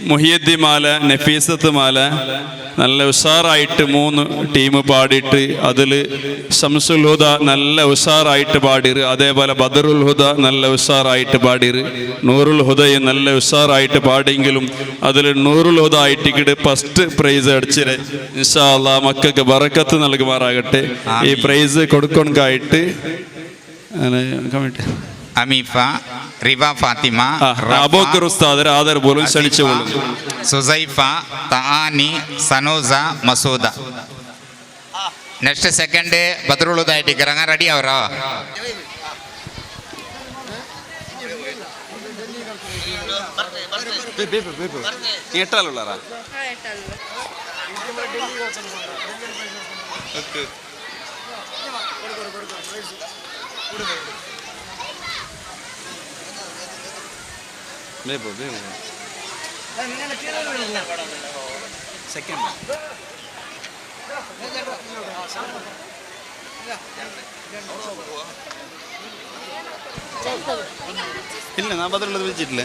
മുഹിയദ്ദി മാല, നഫീസത്ത് മാല നല്ല ഉഷാറായിട്ട് 3 ടീം പാടിയിട്ട് അതിൽ ഷംസുൽ ഹുദ നല്ല ഉഷാറായിട്ട് പാടിറ്, അതേപോലെ ബദറുൽ ഹുദ നല്ല ഉഷാറായിട്ട് പാടിറ്, നൂറുൽ ഹുദയും നല്ല ഉഷാറായിട്ട് പാടിയെങ്കിലും അതിൽ നൂറുൽ ഹുദ ആയിട്ടിക്കിട്ട് ഫസ്റ്റ് പ്രൈസ് അടിച്ചിട്ട് ഇൻഷാ അല്ലാഹ് മക്കൾക്ക് ബറക്കത്ത് നൽകുമാറാകട്ടെ. ഈ പ്രൈസ് കൊടുക്കൊണ്ടായിട്ട് കമ്മിറ്റി അമീഫ, റിവ ഫാത്തിമ, അബൂക്കർ ഉസ്താദ് ആദരപൂർവ്വം ക്ഷണിച്ചുകൊള്ളുന്നു. സുസൈഫ, തആനി, സനോസ, മസൂദ. നെക്സ്റ്റ് സെക്കൻഡ് ബദറുൽ ഹുദ ടീച്ചർ റെഡി ആവറോ? ഇല്ല, ഞാൻ ബദറുള്ളത് വിളിച്ചിട്ടില്ല.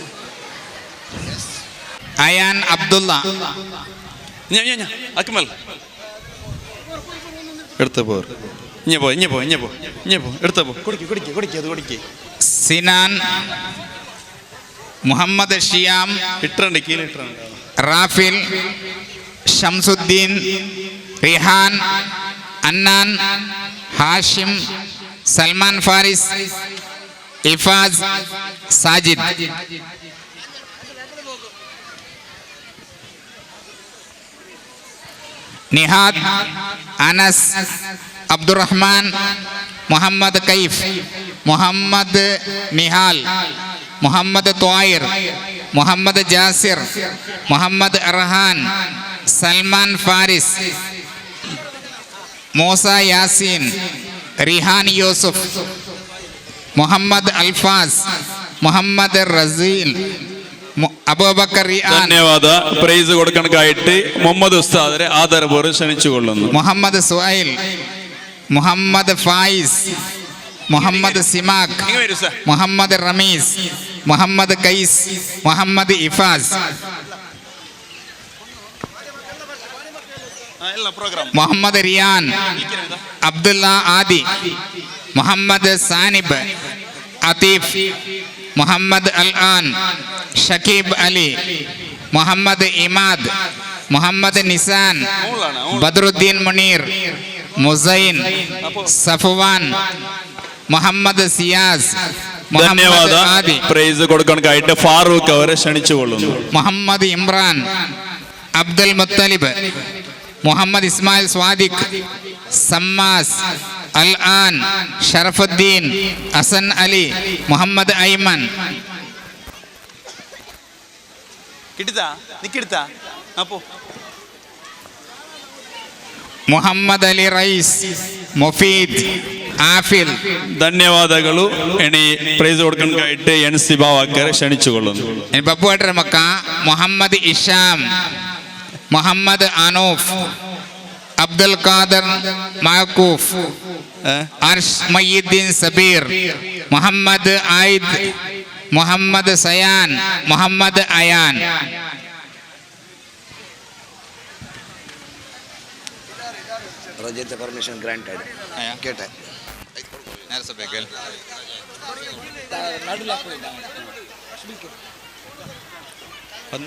അയാൻ അബ്ദുള്ള. ഞാൻ അക്മൽ എടുത്ത പോ, ഇഞ്ഞ പോ, ഇഞ്ഞ പോ, ഇഞ്ഞ പോ, ഇഞ്ഞ പോ, എടുത്ത പോ, കുടിക്ക് കുടിക്ക് കുടിക്ക്, അത് കുടിക്ക്. സിനാൻ, മുഹമ്മദ് ഷിയാം, ഇട്ടുണ്ട് കീഴ് ഇട്ടുണ്ട്. റാഫിൽ, ഷംസുദ്ദീൻ, റിഹാൻ, അന്നാൻ, ഹാഷിം, സൽമാൻ ഫാരിസ്, ഇഫാസ്, സാജിദ്. നിഹാദ്, അനസ്, അബ്ദുറഹ്മാൻ, മുഹമ്മദ് കൈഫ്, മുഹമ്മദ് നിഹാൽ, മുഹമ്മദ് ത്വായിർ, മുഹമ്മദ് ജാസിർ, മുഹമ്മദ് അർഹാൻ, സൽമാൻ ഫാരിസ്, മൂസ യാസീൻ, റിഹാൻ യൂസുഫ്, മുഹമ്മദ് അൽഫാസ്, മുഹമ്മദ് റസീൽ, അബൂബക്കർ റിയാൻ. ധന്യവാദ. പ്രൈസ് കൊടുക്കണക്കായിട്ട് മുഹമ്മദ് ഉസ്താദിനെ ആദരപൂർവ്വം ക്ഷണിച്ചുകൊള്ളുന്നു. മുഹമ്മദ് സുഹൈൽ, മുഹമ്മദ് ഫായിസ്, മുഹമ്മദ് സിമാക്, മുഹമ്മദ് റമീസ്, മുഹമ്മദ് കൈസ്, മുഹമ്മദ് ഇഫാസ്, മുഹമ്മദ് റിയാൻ, അബ്ദുള്ള ആദി, മുഹമ്മദ് സാനിബ്, അതീഫ്, മുഹമ്മദ് അൽ ആൻ, ഷക്കീബ് അലി, മുഹമ്മദ് ഇമാദ്, മുഹമ്മദ് നിസാൻ, ബദറുദ്ദീൻ മുനീർ, മുസൈൻ, സഫ്വാൻ, മുഹമ്മദ് സിയാസ്. ധന്യവാദ. പ്രൈസ് കൊടുക്കാനായിട്ട് ഫാറൂഖ് അവരെ ക്ഷണിച്ചുകൊള്ളുന്നു. മുഹമ്മദ് ഇമ്രാൻ, അബ്ദുൽ മുത്തലിബ്, മുഹമ്മദ് ഇസ്മായിൽ സ്വാദിഖ്, സമ്മാസ്, അൽ ആൻ, ഷറഫുദ്ദീൻ, ഹസൻ അലി, മുഹമ്മദ് ഐമൻ. മുഹമ്മദ് അലി റൈസ്, മുഫീദ്, ആഫിൽ. ಧನ್ಯವಾದಗಳು. ಎಣಿ ಪ್ರೈಸ್ കൊടുക്കാനായിട്ട് എൻ സി ബാവാക്കരെ ക്ഷണിച്ചുകൊള്ളുന്നു. ബപ്പുവാട്ടർ മക്ക, മുഹമ്മദ് ഇഷാം, മുഹമ്മദ് അനൂഫ്, അബ്ദുൽ ഖാദർ മാക്കൂഫ്, അർഷ് മയ്യുദ്ദീൻ സബീർ, മുഹമ്മദ് ആയിദ്, മുഹമ്മദ് സയാൻ, മുഹമ്മദ് അയാൻ. Permission granted. കേട്ടെ.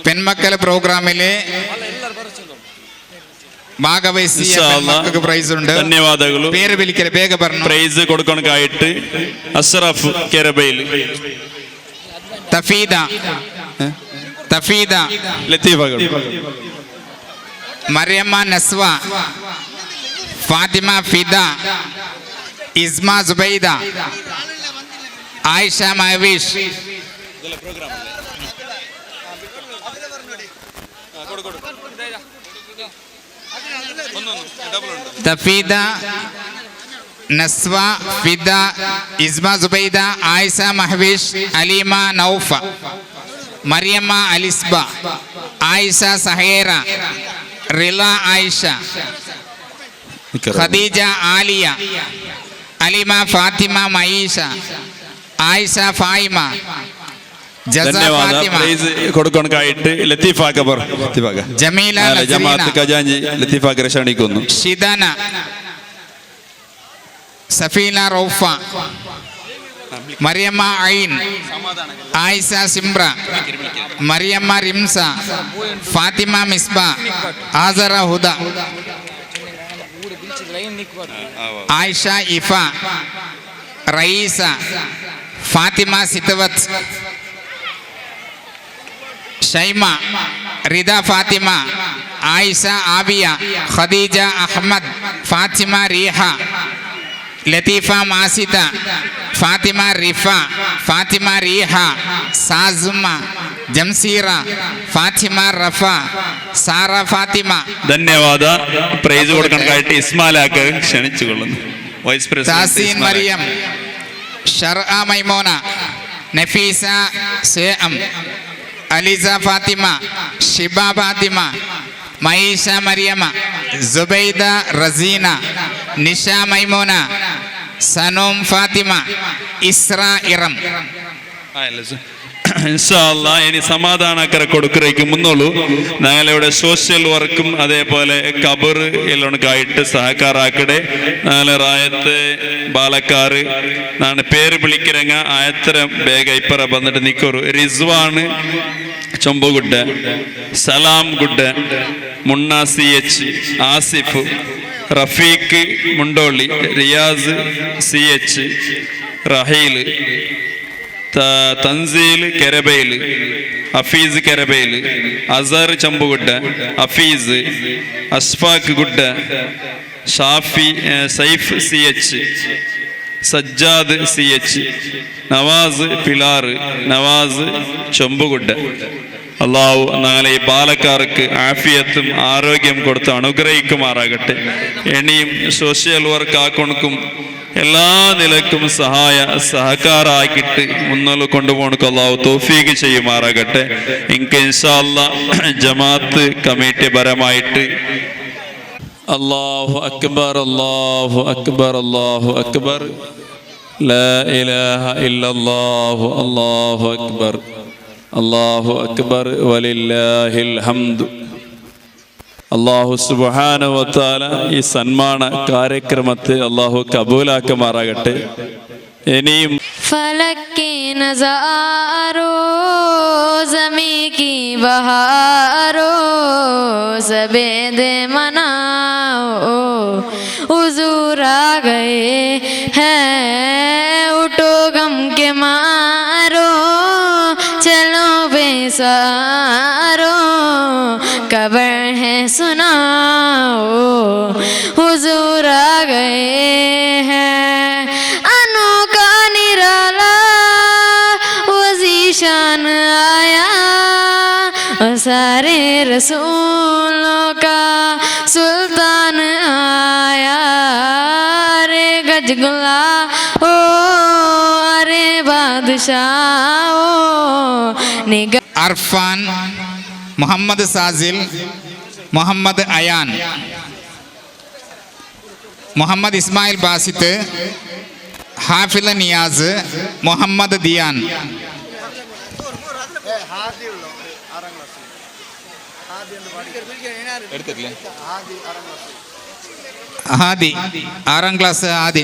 പെൺമക്കളെ പ്രോഗ്രാമിലെ ഭാഗവഹിച്ച പെൺമക്കൾക്ക് പ്രൈസ് ഉണ്ട്. ಧನ್ಯವಾದಗಳು. പേര് വിളിക്കല് വേഗം പറഞ്ഞു. പ്രൈസ് കൊടുക്കാനായിട്ട് അഷ്റഫ് കെരബയിൽ, തഫീദ, തഫീദ, ലത്തീഫകൾ, മറിയമ്മ നസ്വ, ഫാത്തിമ ഫിദ, ഇസ്മ സുബൈദ, ആയിഷ മഹവീഷ്, തഫീദ, നസ്വ, ഫിദ, ഇസ്മ Subaida, Ayisha മഹവീഷ്, Aleema നൗഫ, Mariamma അലിസ്ബ, Ayisha സഹേറ, റിള Ayisha, Khadija Alia, Alima Fatima Maisha Ayisha Faima Jaza ಧನ್ಯವಾದ. ಫಾತಿಮಾ. ಪ್ರೈಸ್ കൊടുക്കൊണക്കായിട്ട് ലത്തീഫാക്ക പറ, ലത്തീഫാക്ക. ജമീല അല്ല, നസ്രീന. ജമാഅത്ത് ഖജാൻജി ലത്തീഫാക്കരെ ക്ഷണിക്കുന്നു. ഷിദന സഫീന റൗഫ മറിയമ്മ ഐൻ ആയിഷ സിംറ മറിയമ്മ റിംസ ഫാത്തിമ മിസ്ബ ആസറ ഹുദ ആയിഷ ഇഫ റയീസ ഫാത്തിമ സിത്തവത്ത് ഷൈമ റിദ ഫാത്തിമ ആയിഷ ആബിയ ഖദീജ അഹമ്മദ് ഫാത്തിമ റീഹ ലത്തീഫ മാസിത ഫാത്തിമ റിഫ ഫാത്തിമ റീഹ സാസുമ ജംസീറ ഫാത്തിമ റഫ സാറ ഫാത്തിമ. ಧನ್ಯವಾದ. ಪ್ರೈಸ್ കൊടുക്കണക്കായിട്ട് ഇസ്മാലാക്ക് ക്ഷണിച്ചുകൊള്ളുന്നു. വൈസ് പ്രസിഡന്റ് താസീൻ ഇസ്മാലാക്ക്. മറിയം ഷർഅ മൈമോന നഫീസ സേഅം അലിസ ഫാത്തിമ ഷിബ ഫാത്തിമ മയീഷ മറിയമ സുബൈദ റസീന നിഷ മൈമോന സനോം ഫാത്തിമ ഇസ്ര ഇറം. ഇൻഷാ അല്ലാ, ഇനി സമാധാനക്കര കൊടുക്കറേക്ക് മുന്നോളൂ. ഞങ്ങളിവിടെ സോഷ്യൽ വർക്കും അതേപോലെ കബർ എല്ലാം സഹകാരാക്കടെ. നാളെ റായത്ത് ബാലക്കാറ് നാണ് പേര് വിളിக்கிறങ്ങ ആയത്ര ಬೇಗ ഇപ്പറ വന്നിട്ട് നിക്കോರು. Rizwan Chombuguda, Salam Guda, Munna C H, Asif, Rafeeq Mundoli, Riyas C H, Raheel, Thanseel Kerabail, Hafeez Kerabail, Azar Chambuguda, Hafeez, Ashfaq Guda, Shafi, Saif C H, Sajjad C H, Navas Pilar, Navas Chombuguda. അള്ളാഹു നാളെ ഈ ബാലക്കാർക്ക് ആഫിയത്തും ആരോഗ്യം കൊടുത്ത് അനുഗ്രഹിക്കുമാറാകട്ടെ. ഇനിയും സോഷ്യൽ വർക്ക് ആക്കണക്കും എല്ലാ നിലക്കും സഹായ സഹകാരാക്കിയിട്ട് മുന്നോട്ട് കൊണ്ടുപോകണക്ക് അള്ളാഹു തൗഫീഖ് ചെയ്യുമാറാകട്ടെ. ഇൻക്ക് ഇൻഷാ അല്ലാ ജമാഅത്ത് കമ്മിറ്റി പരമായിട്ട് അല്ലാഹു അക്ബർ, അല്ലാഹു അക്ബർ, അല്ലാഹു അക്ബർ, ലാ ഇലാഹ ഇല്ലല്ലാഹു, അല്ലാഹു അക്ബർ, അല്ലാഹു അക്ബർ, വലില്ലാഹിൽ ഹംദ്. അല്ലാഹു സുബ്ഹാനഹു വ തആല ഈ സന്മാന കാര്യക്രമത്തെ അല്ലാഹു കബൂലാക്കുമാറാകട്ടെ. ഇനിയും फलक के नजारो, जमी की बहारो, सफेद मनाओ, हुजूर आ गए हैं। उठो गम के मारो, चलो बेसारो, खबर है सुनाओ, हुजूर आ गए हैं। अनोखा निराला वजीशान आया, और सारे रसूलों का सुल्तान आया। अरे गजगुला ओ, अरे बादशाह ओ, निगाह അർഫാൻ മുഹമ്മദ് സാസിൽ മുഹമ്മദ് അയാൻ മുഹമ്മദ് ഇസ്മായിൽ ബാസിത്ത് ഹാഫിള നിയാസ് മുഹമ്മദ് ദിയാൻ. ഹാദി ആറാം ക്ലാസ് ഹാദി.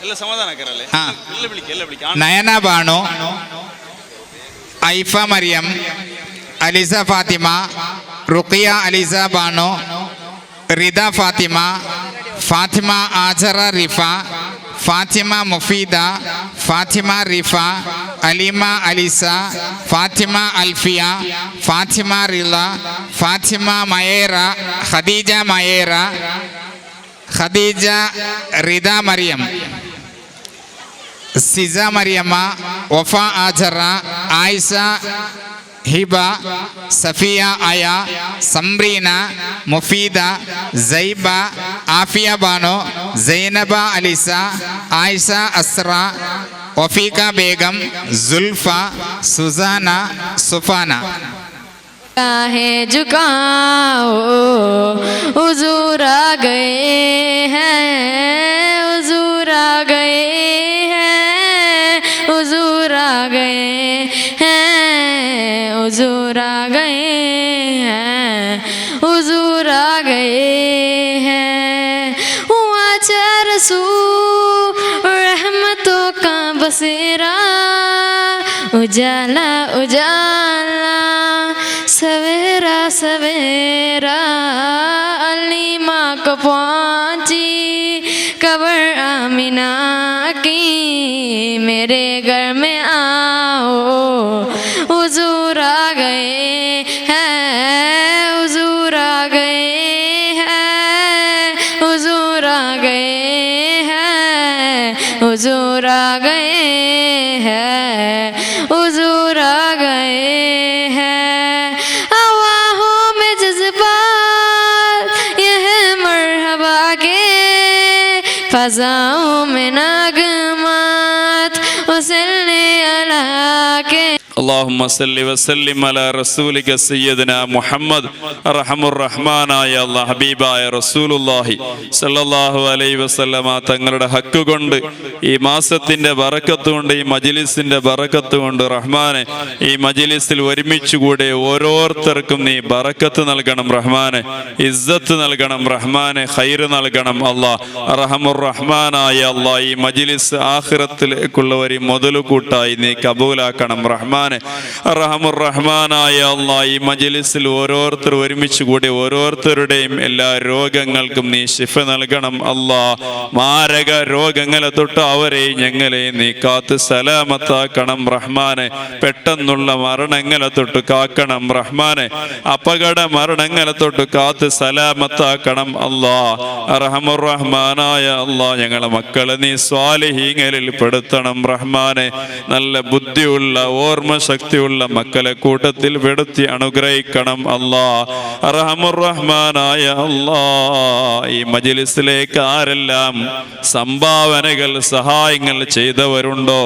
ಎಲ್ಲ സമാധാനക്കാരല്ലേ? ആ. എല്ലാം വിളിക്കാം, എല്ലാം വിളിക്കാം. നയന ബാണു, ഐഫ മറിയം, അലിസ ഫാത്തിമ, റുഖിയ അലിസ ബാണു, റിദ ഫാത്തിമ, ഫാത്തിമ ആജറ റിഫ, ഫാത്തിമ മുഫീദ, ഫാത്തിമ റിഫ, അലിമ അലിസ, ഫാത്തിമ അൽഫിയ, ഫാത്തിമ റിള, ഫാത്തിമ മയേറ, ഖദീജ മയേറ, ഖദീജ റിദ മറിയം, സിസ മറിയമ്മ, വഫ ആജറ, ആയിഷ ഹിബ, സഫിയ അയ, സംറീന, മുഫീദ, സൈബ, ആഫിയ ബാനു, സൈനബ അലിസ, ആയിഷ അസ്ര, വഫീഖ ബേഗം, സുൽഫ, സുസാന, സുഫാന. है झुकाओ, हुजूर आ गए हैं, हुजूर पहुँचा रसूल, रहमतों का बसेरा, उजाला उजाला सवेरा सवेरा। अली माँ को पहुँची कबर आमिना की, मेरे घर में आओ हुजूर आ गए हैं, हुजूर आ गए हैं, हुजूर आ गए हैं, हुजूर आ गए हैं, हुजूर आ गए हैं। हवाओं में जज्बात यह मरहबा के, फ़ज़ाओं में नगमात हुसैन अला के। اللهم صل وسلم على رسولك سيدنا محمد റഹമുർ റഹ്മാനായ അല്ലാഹ് ഹബീബായ റസൂലുള്ളാഹി സല്ലല്ലാഹു അലൈഹി വസല്ലമ തങ്ങളുടെ ഹക്ക് കൊണ്ട്, ഈ മാസത്തിന്റെ ബറക്കത്ത് കൊണ്ട്, ഈ മജ്ലിസിന്റെ ബറക്കത്ത് കൊണ്ട് റഹ്മാനെ ഈ മജ്ലിസിൽ ഒരുമിച്ച് കൂടെ ഓരോരുത്തർക്കും നീ ബറക്കത്ത് നൽകണം റഹ്മാനെ, ഇസ്സത്ത് നൽകണം റഹ്മാനെ, ഖൈർ നൽകണം അല്ലാഹ്. റഹമുർ റഹ്മാനായ അല്ലാഹ് ഈ മജ്ലിസ് ആഖിറത്തിലേക്കുള്ള ഒരു മുതലുകൂട്ടായി നീ കബൂലാക്കണം റഹ്മാനെ. റഹമുർ റഹ്മാനായ അല്ലാഹ് ഈ മജ്ലിസിൽ ഓരോരുത്തർ ഒരുമിച്ച് കൂടി ഓരോരുത്തരുടെയും എല്ലാ രോഗങ്ങൾക്കും നീ ശിഫ നൽകണം അല്ലാഹ്. മാരക രോഗങ്ങളെ തൊട്ട് അവരെയും ഞങ്ങളെയും നീ കാത്ത് സലാമത്താക്കണം റഹ്മാനെ. പെട്ടെന്നുള്ള മരണങ്ങളെ തൊട്ട് കാക്കണം റഹ്മാനെ. അപകട മരണങ്ങളെ തൊട്ട് കാത്ത് സലാമത്താക്കണം അല്ലാഹ്. റഹമുർ റഹ്മാനായ അല്ലാഹ് ഞങ്ങളെ മക്കളെ നീ സ്വാലിഹീങ്ങളിൽ പെടുത്തണം റഹ്മാനെ. നല്ല ബുദ്ധിയുള്ള ഓർമ്മ ശക്തിയുള്ള മക്കളെ കൂട്ടത്തിൽ പെടുത്തി അനുഗ്രഹിക്കണം അല്ലാഹ്. റഹമുർ റഹ്മാനായ അല്ലാഹ് ഈ മജ്ലിസിലേക്ക് ആരെല്ലാം സംഭാവനകൾ സഹായങ്ങൾ ചെയ്തവരുണ്ടോ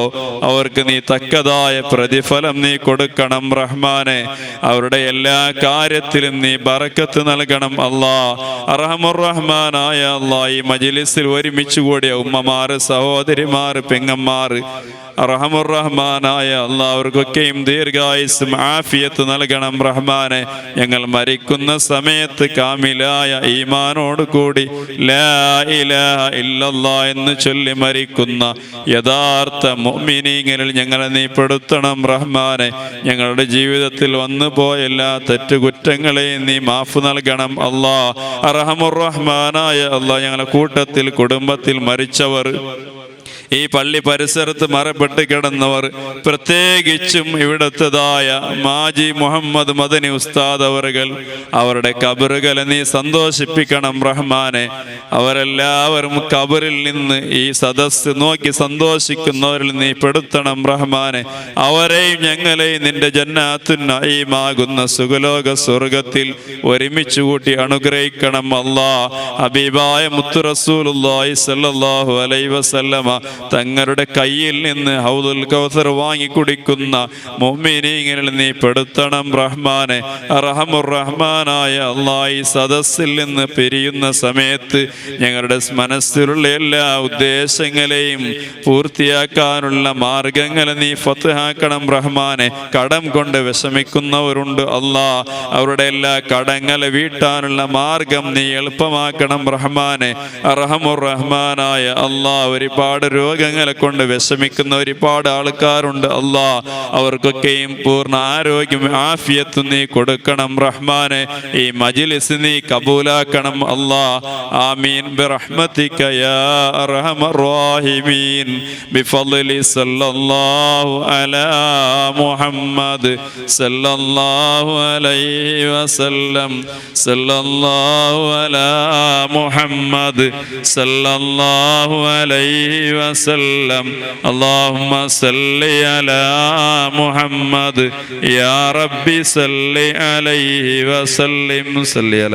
അവർക്ക് നീ തക്കതായ പ്രതിഫലം നീ കൊടുക്കണം റഹ്മാനെ. അവരുടെ എല്ലാ കാര്യത്തിലും നീ ബറക്കത്ത് നൽകണം അല്ലാഹ്. റഹമുർ റഹ്മാനായ അല്ലാഹ് ഈ മജ്ലിസിൽ ഒരുമിച്ച് കൂടിയ ഉമ്മമാർ, സഹോദരിമാർ, പെങ്ങന്മാർ, റഹമുർ റഹ്മാനായ അല്ലാഹ് അവർക്കൊക്കെയും ദീർഘായുസ്സും ആഫിയത്ത് നൽകണം റഹ്മാനെ. ഞങ്ങൾ മരിക്കുന്ന സമയത്ത് കാമിലായ ഈമാനോട് കൂടി ലാ ഇലാഹ ഇല്ലല്ലാഹ് എന്ന് ചൊല്ലി മരിക്കുന്ന യഥാർത്ഥ മുഅ്മിനീങ്ങളിൽ ഞങ്ങളെ നീ പെടുത്തണം റഹ്മാനെ. ഞങ്ങളുടെ ജീവിതത്തിൽ വന്നു പോയ എല്ലാ തെറ്റുകുറ്റങ്ങളെയും നീ മാഫ് നൽകണം അല്ലാഹ്. റഹമുർ റഹ്മാനായ അല്ലാഹ് ഞങ്ങളുടെ കൂട്ടത്തിൽ കുടുംബത്തിൽ മരിച്ചവർ, ഈ പള്ളി പരിസരത്ത് മറപ്പെട്ട് കിടന്നവർ, പ്രത്യേകിച്ചും ഇവിടുത്തതായ മാജി മുഹമ്മദ് മദനി ഉസ്താദ് അവറുകൾ, അവരുടെ കബറുകളെ നീ സന്തോഷിപ്പിക്കണം റഹ്മാനെ. അവരെല്ലാവരും കബറിൽ നിന്ന് ഈ സദസ്സ് നോക്കി സന്തോഷിക്കുന്നവരിൽ നീ പെടുത്തണം റഹ്മാനെ. അവരെയും ഞങ്ങളെയും നിന്റെ ജന്നാത്തു നഈമാകുന്ന സുഖലോക സ്വർഗത്തിൽ ഒരുമിച്ച് കൂട്ടി അനുഗ്രഹിക്കണം അല്ലാഹ്. ഹബീബായ മുത്തു റസൂലുള്ളാഹി സ്വല്ലല്ലാഹു അലൈഹി വസല്ലമ തങ്ങളുടെ കയ്യിൽ നിന്ന് ഹൗദുൽ കൗസർ വാങ്ങി കുടിക്കുന്ന മുഅ്മിനീങ്ങളിൽ നീ പെടുത്തണം റഹ്മാനെ. റഹമുർ റഹ്മാനായ അല്ലാഹ് ഈ സദസ്സിൽ നിന്ന് പിരിയുന്ന സമയത്ത് ഞങ്ങളുടെ മനസ്സിലുള്ള എല്ലാ ഉദ്ദേശങ്ങളെയും പൂർത്തിയാക്കാനുള്ള മാർഗങ്ങളെ നീ ഫത്ഹാക്കണം റഹ്മാനെ. കടം കൊണ്ട് വിഷമിക്കുന്നവരുണ്ട് അല്ലാഹ്, അവരുടെ എല്ലാ കടങ്ങളെ വീട്ടാനുള്ള മാർഗം നീ എളുപ്പമാക്കണം റഹ്മാനെ. റഹമുർ റഹ്മാനായ അല്ലാഹ് ഒരുപാട് രോഗങ്ങളെ കൊണ്ട് വിഷമിക്കുന്ന ഒരുപാട് ആൾക്കാരുണ്ട് അല്ലാഹ്, അവർക്കൊക്കെയും പൂർണ്ണ ആരോഗ്യം ആഫിയത്തും നീ കൊടുക്കണം റഹ്മാനെ. ഈ മജ്ലിസ് നീ കബൂലാക്കണം അല്ലാഹ്. ആമീൻ ബിറഹ്മതിക യാ അർഹമർ റാഹിമീൻ ബിഫളലി സല്ലല്ലാഹു അലാ മുഹമ്മദ് സല്ലല്ലാഹു അലൈഹി വസല്ലം സല്ലല്ലാഹു അലാ മുഹമ്മദ് സല്ലല്ലാഹു അലൈഹി വസല്ലം. اللهم صل على محمد يا ربي صل عليه وسلم. صل على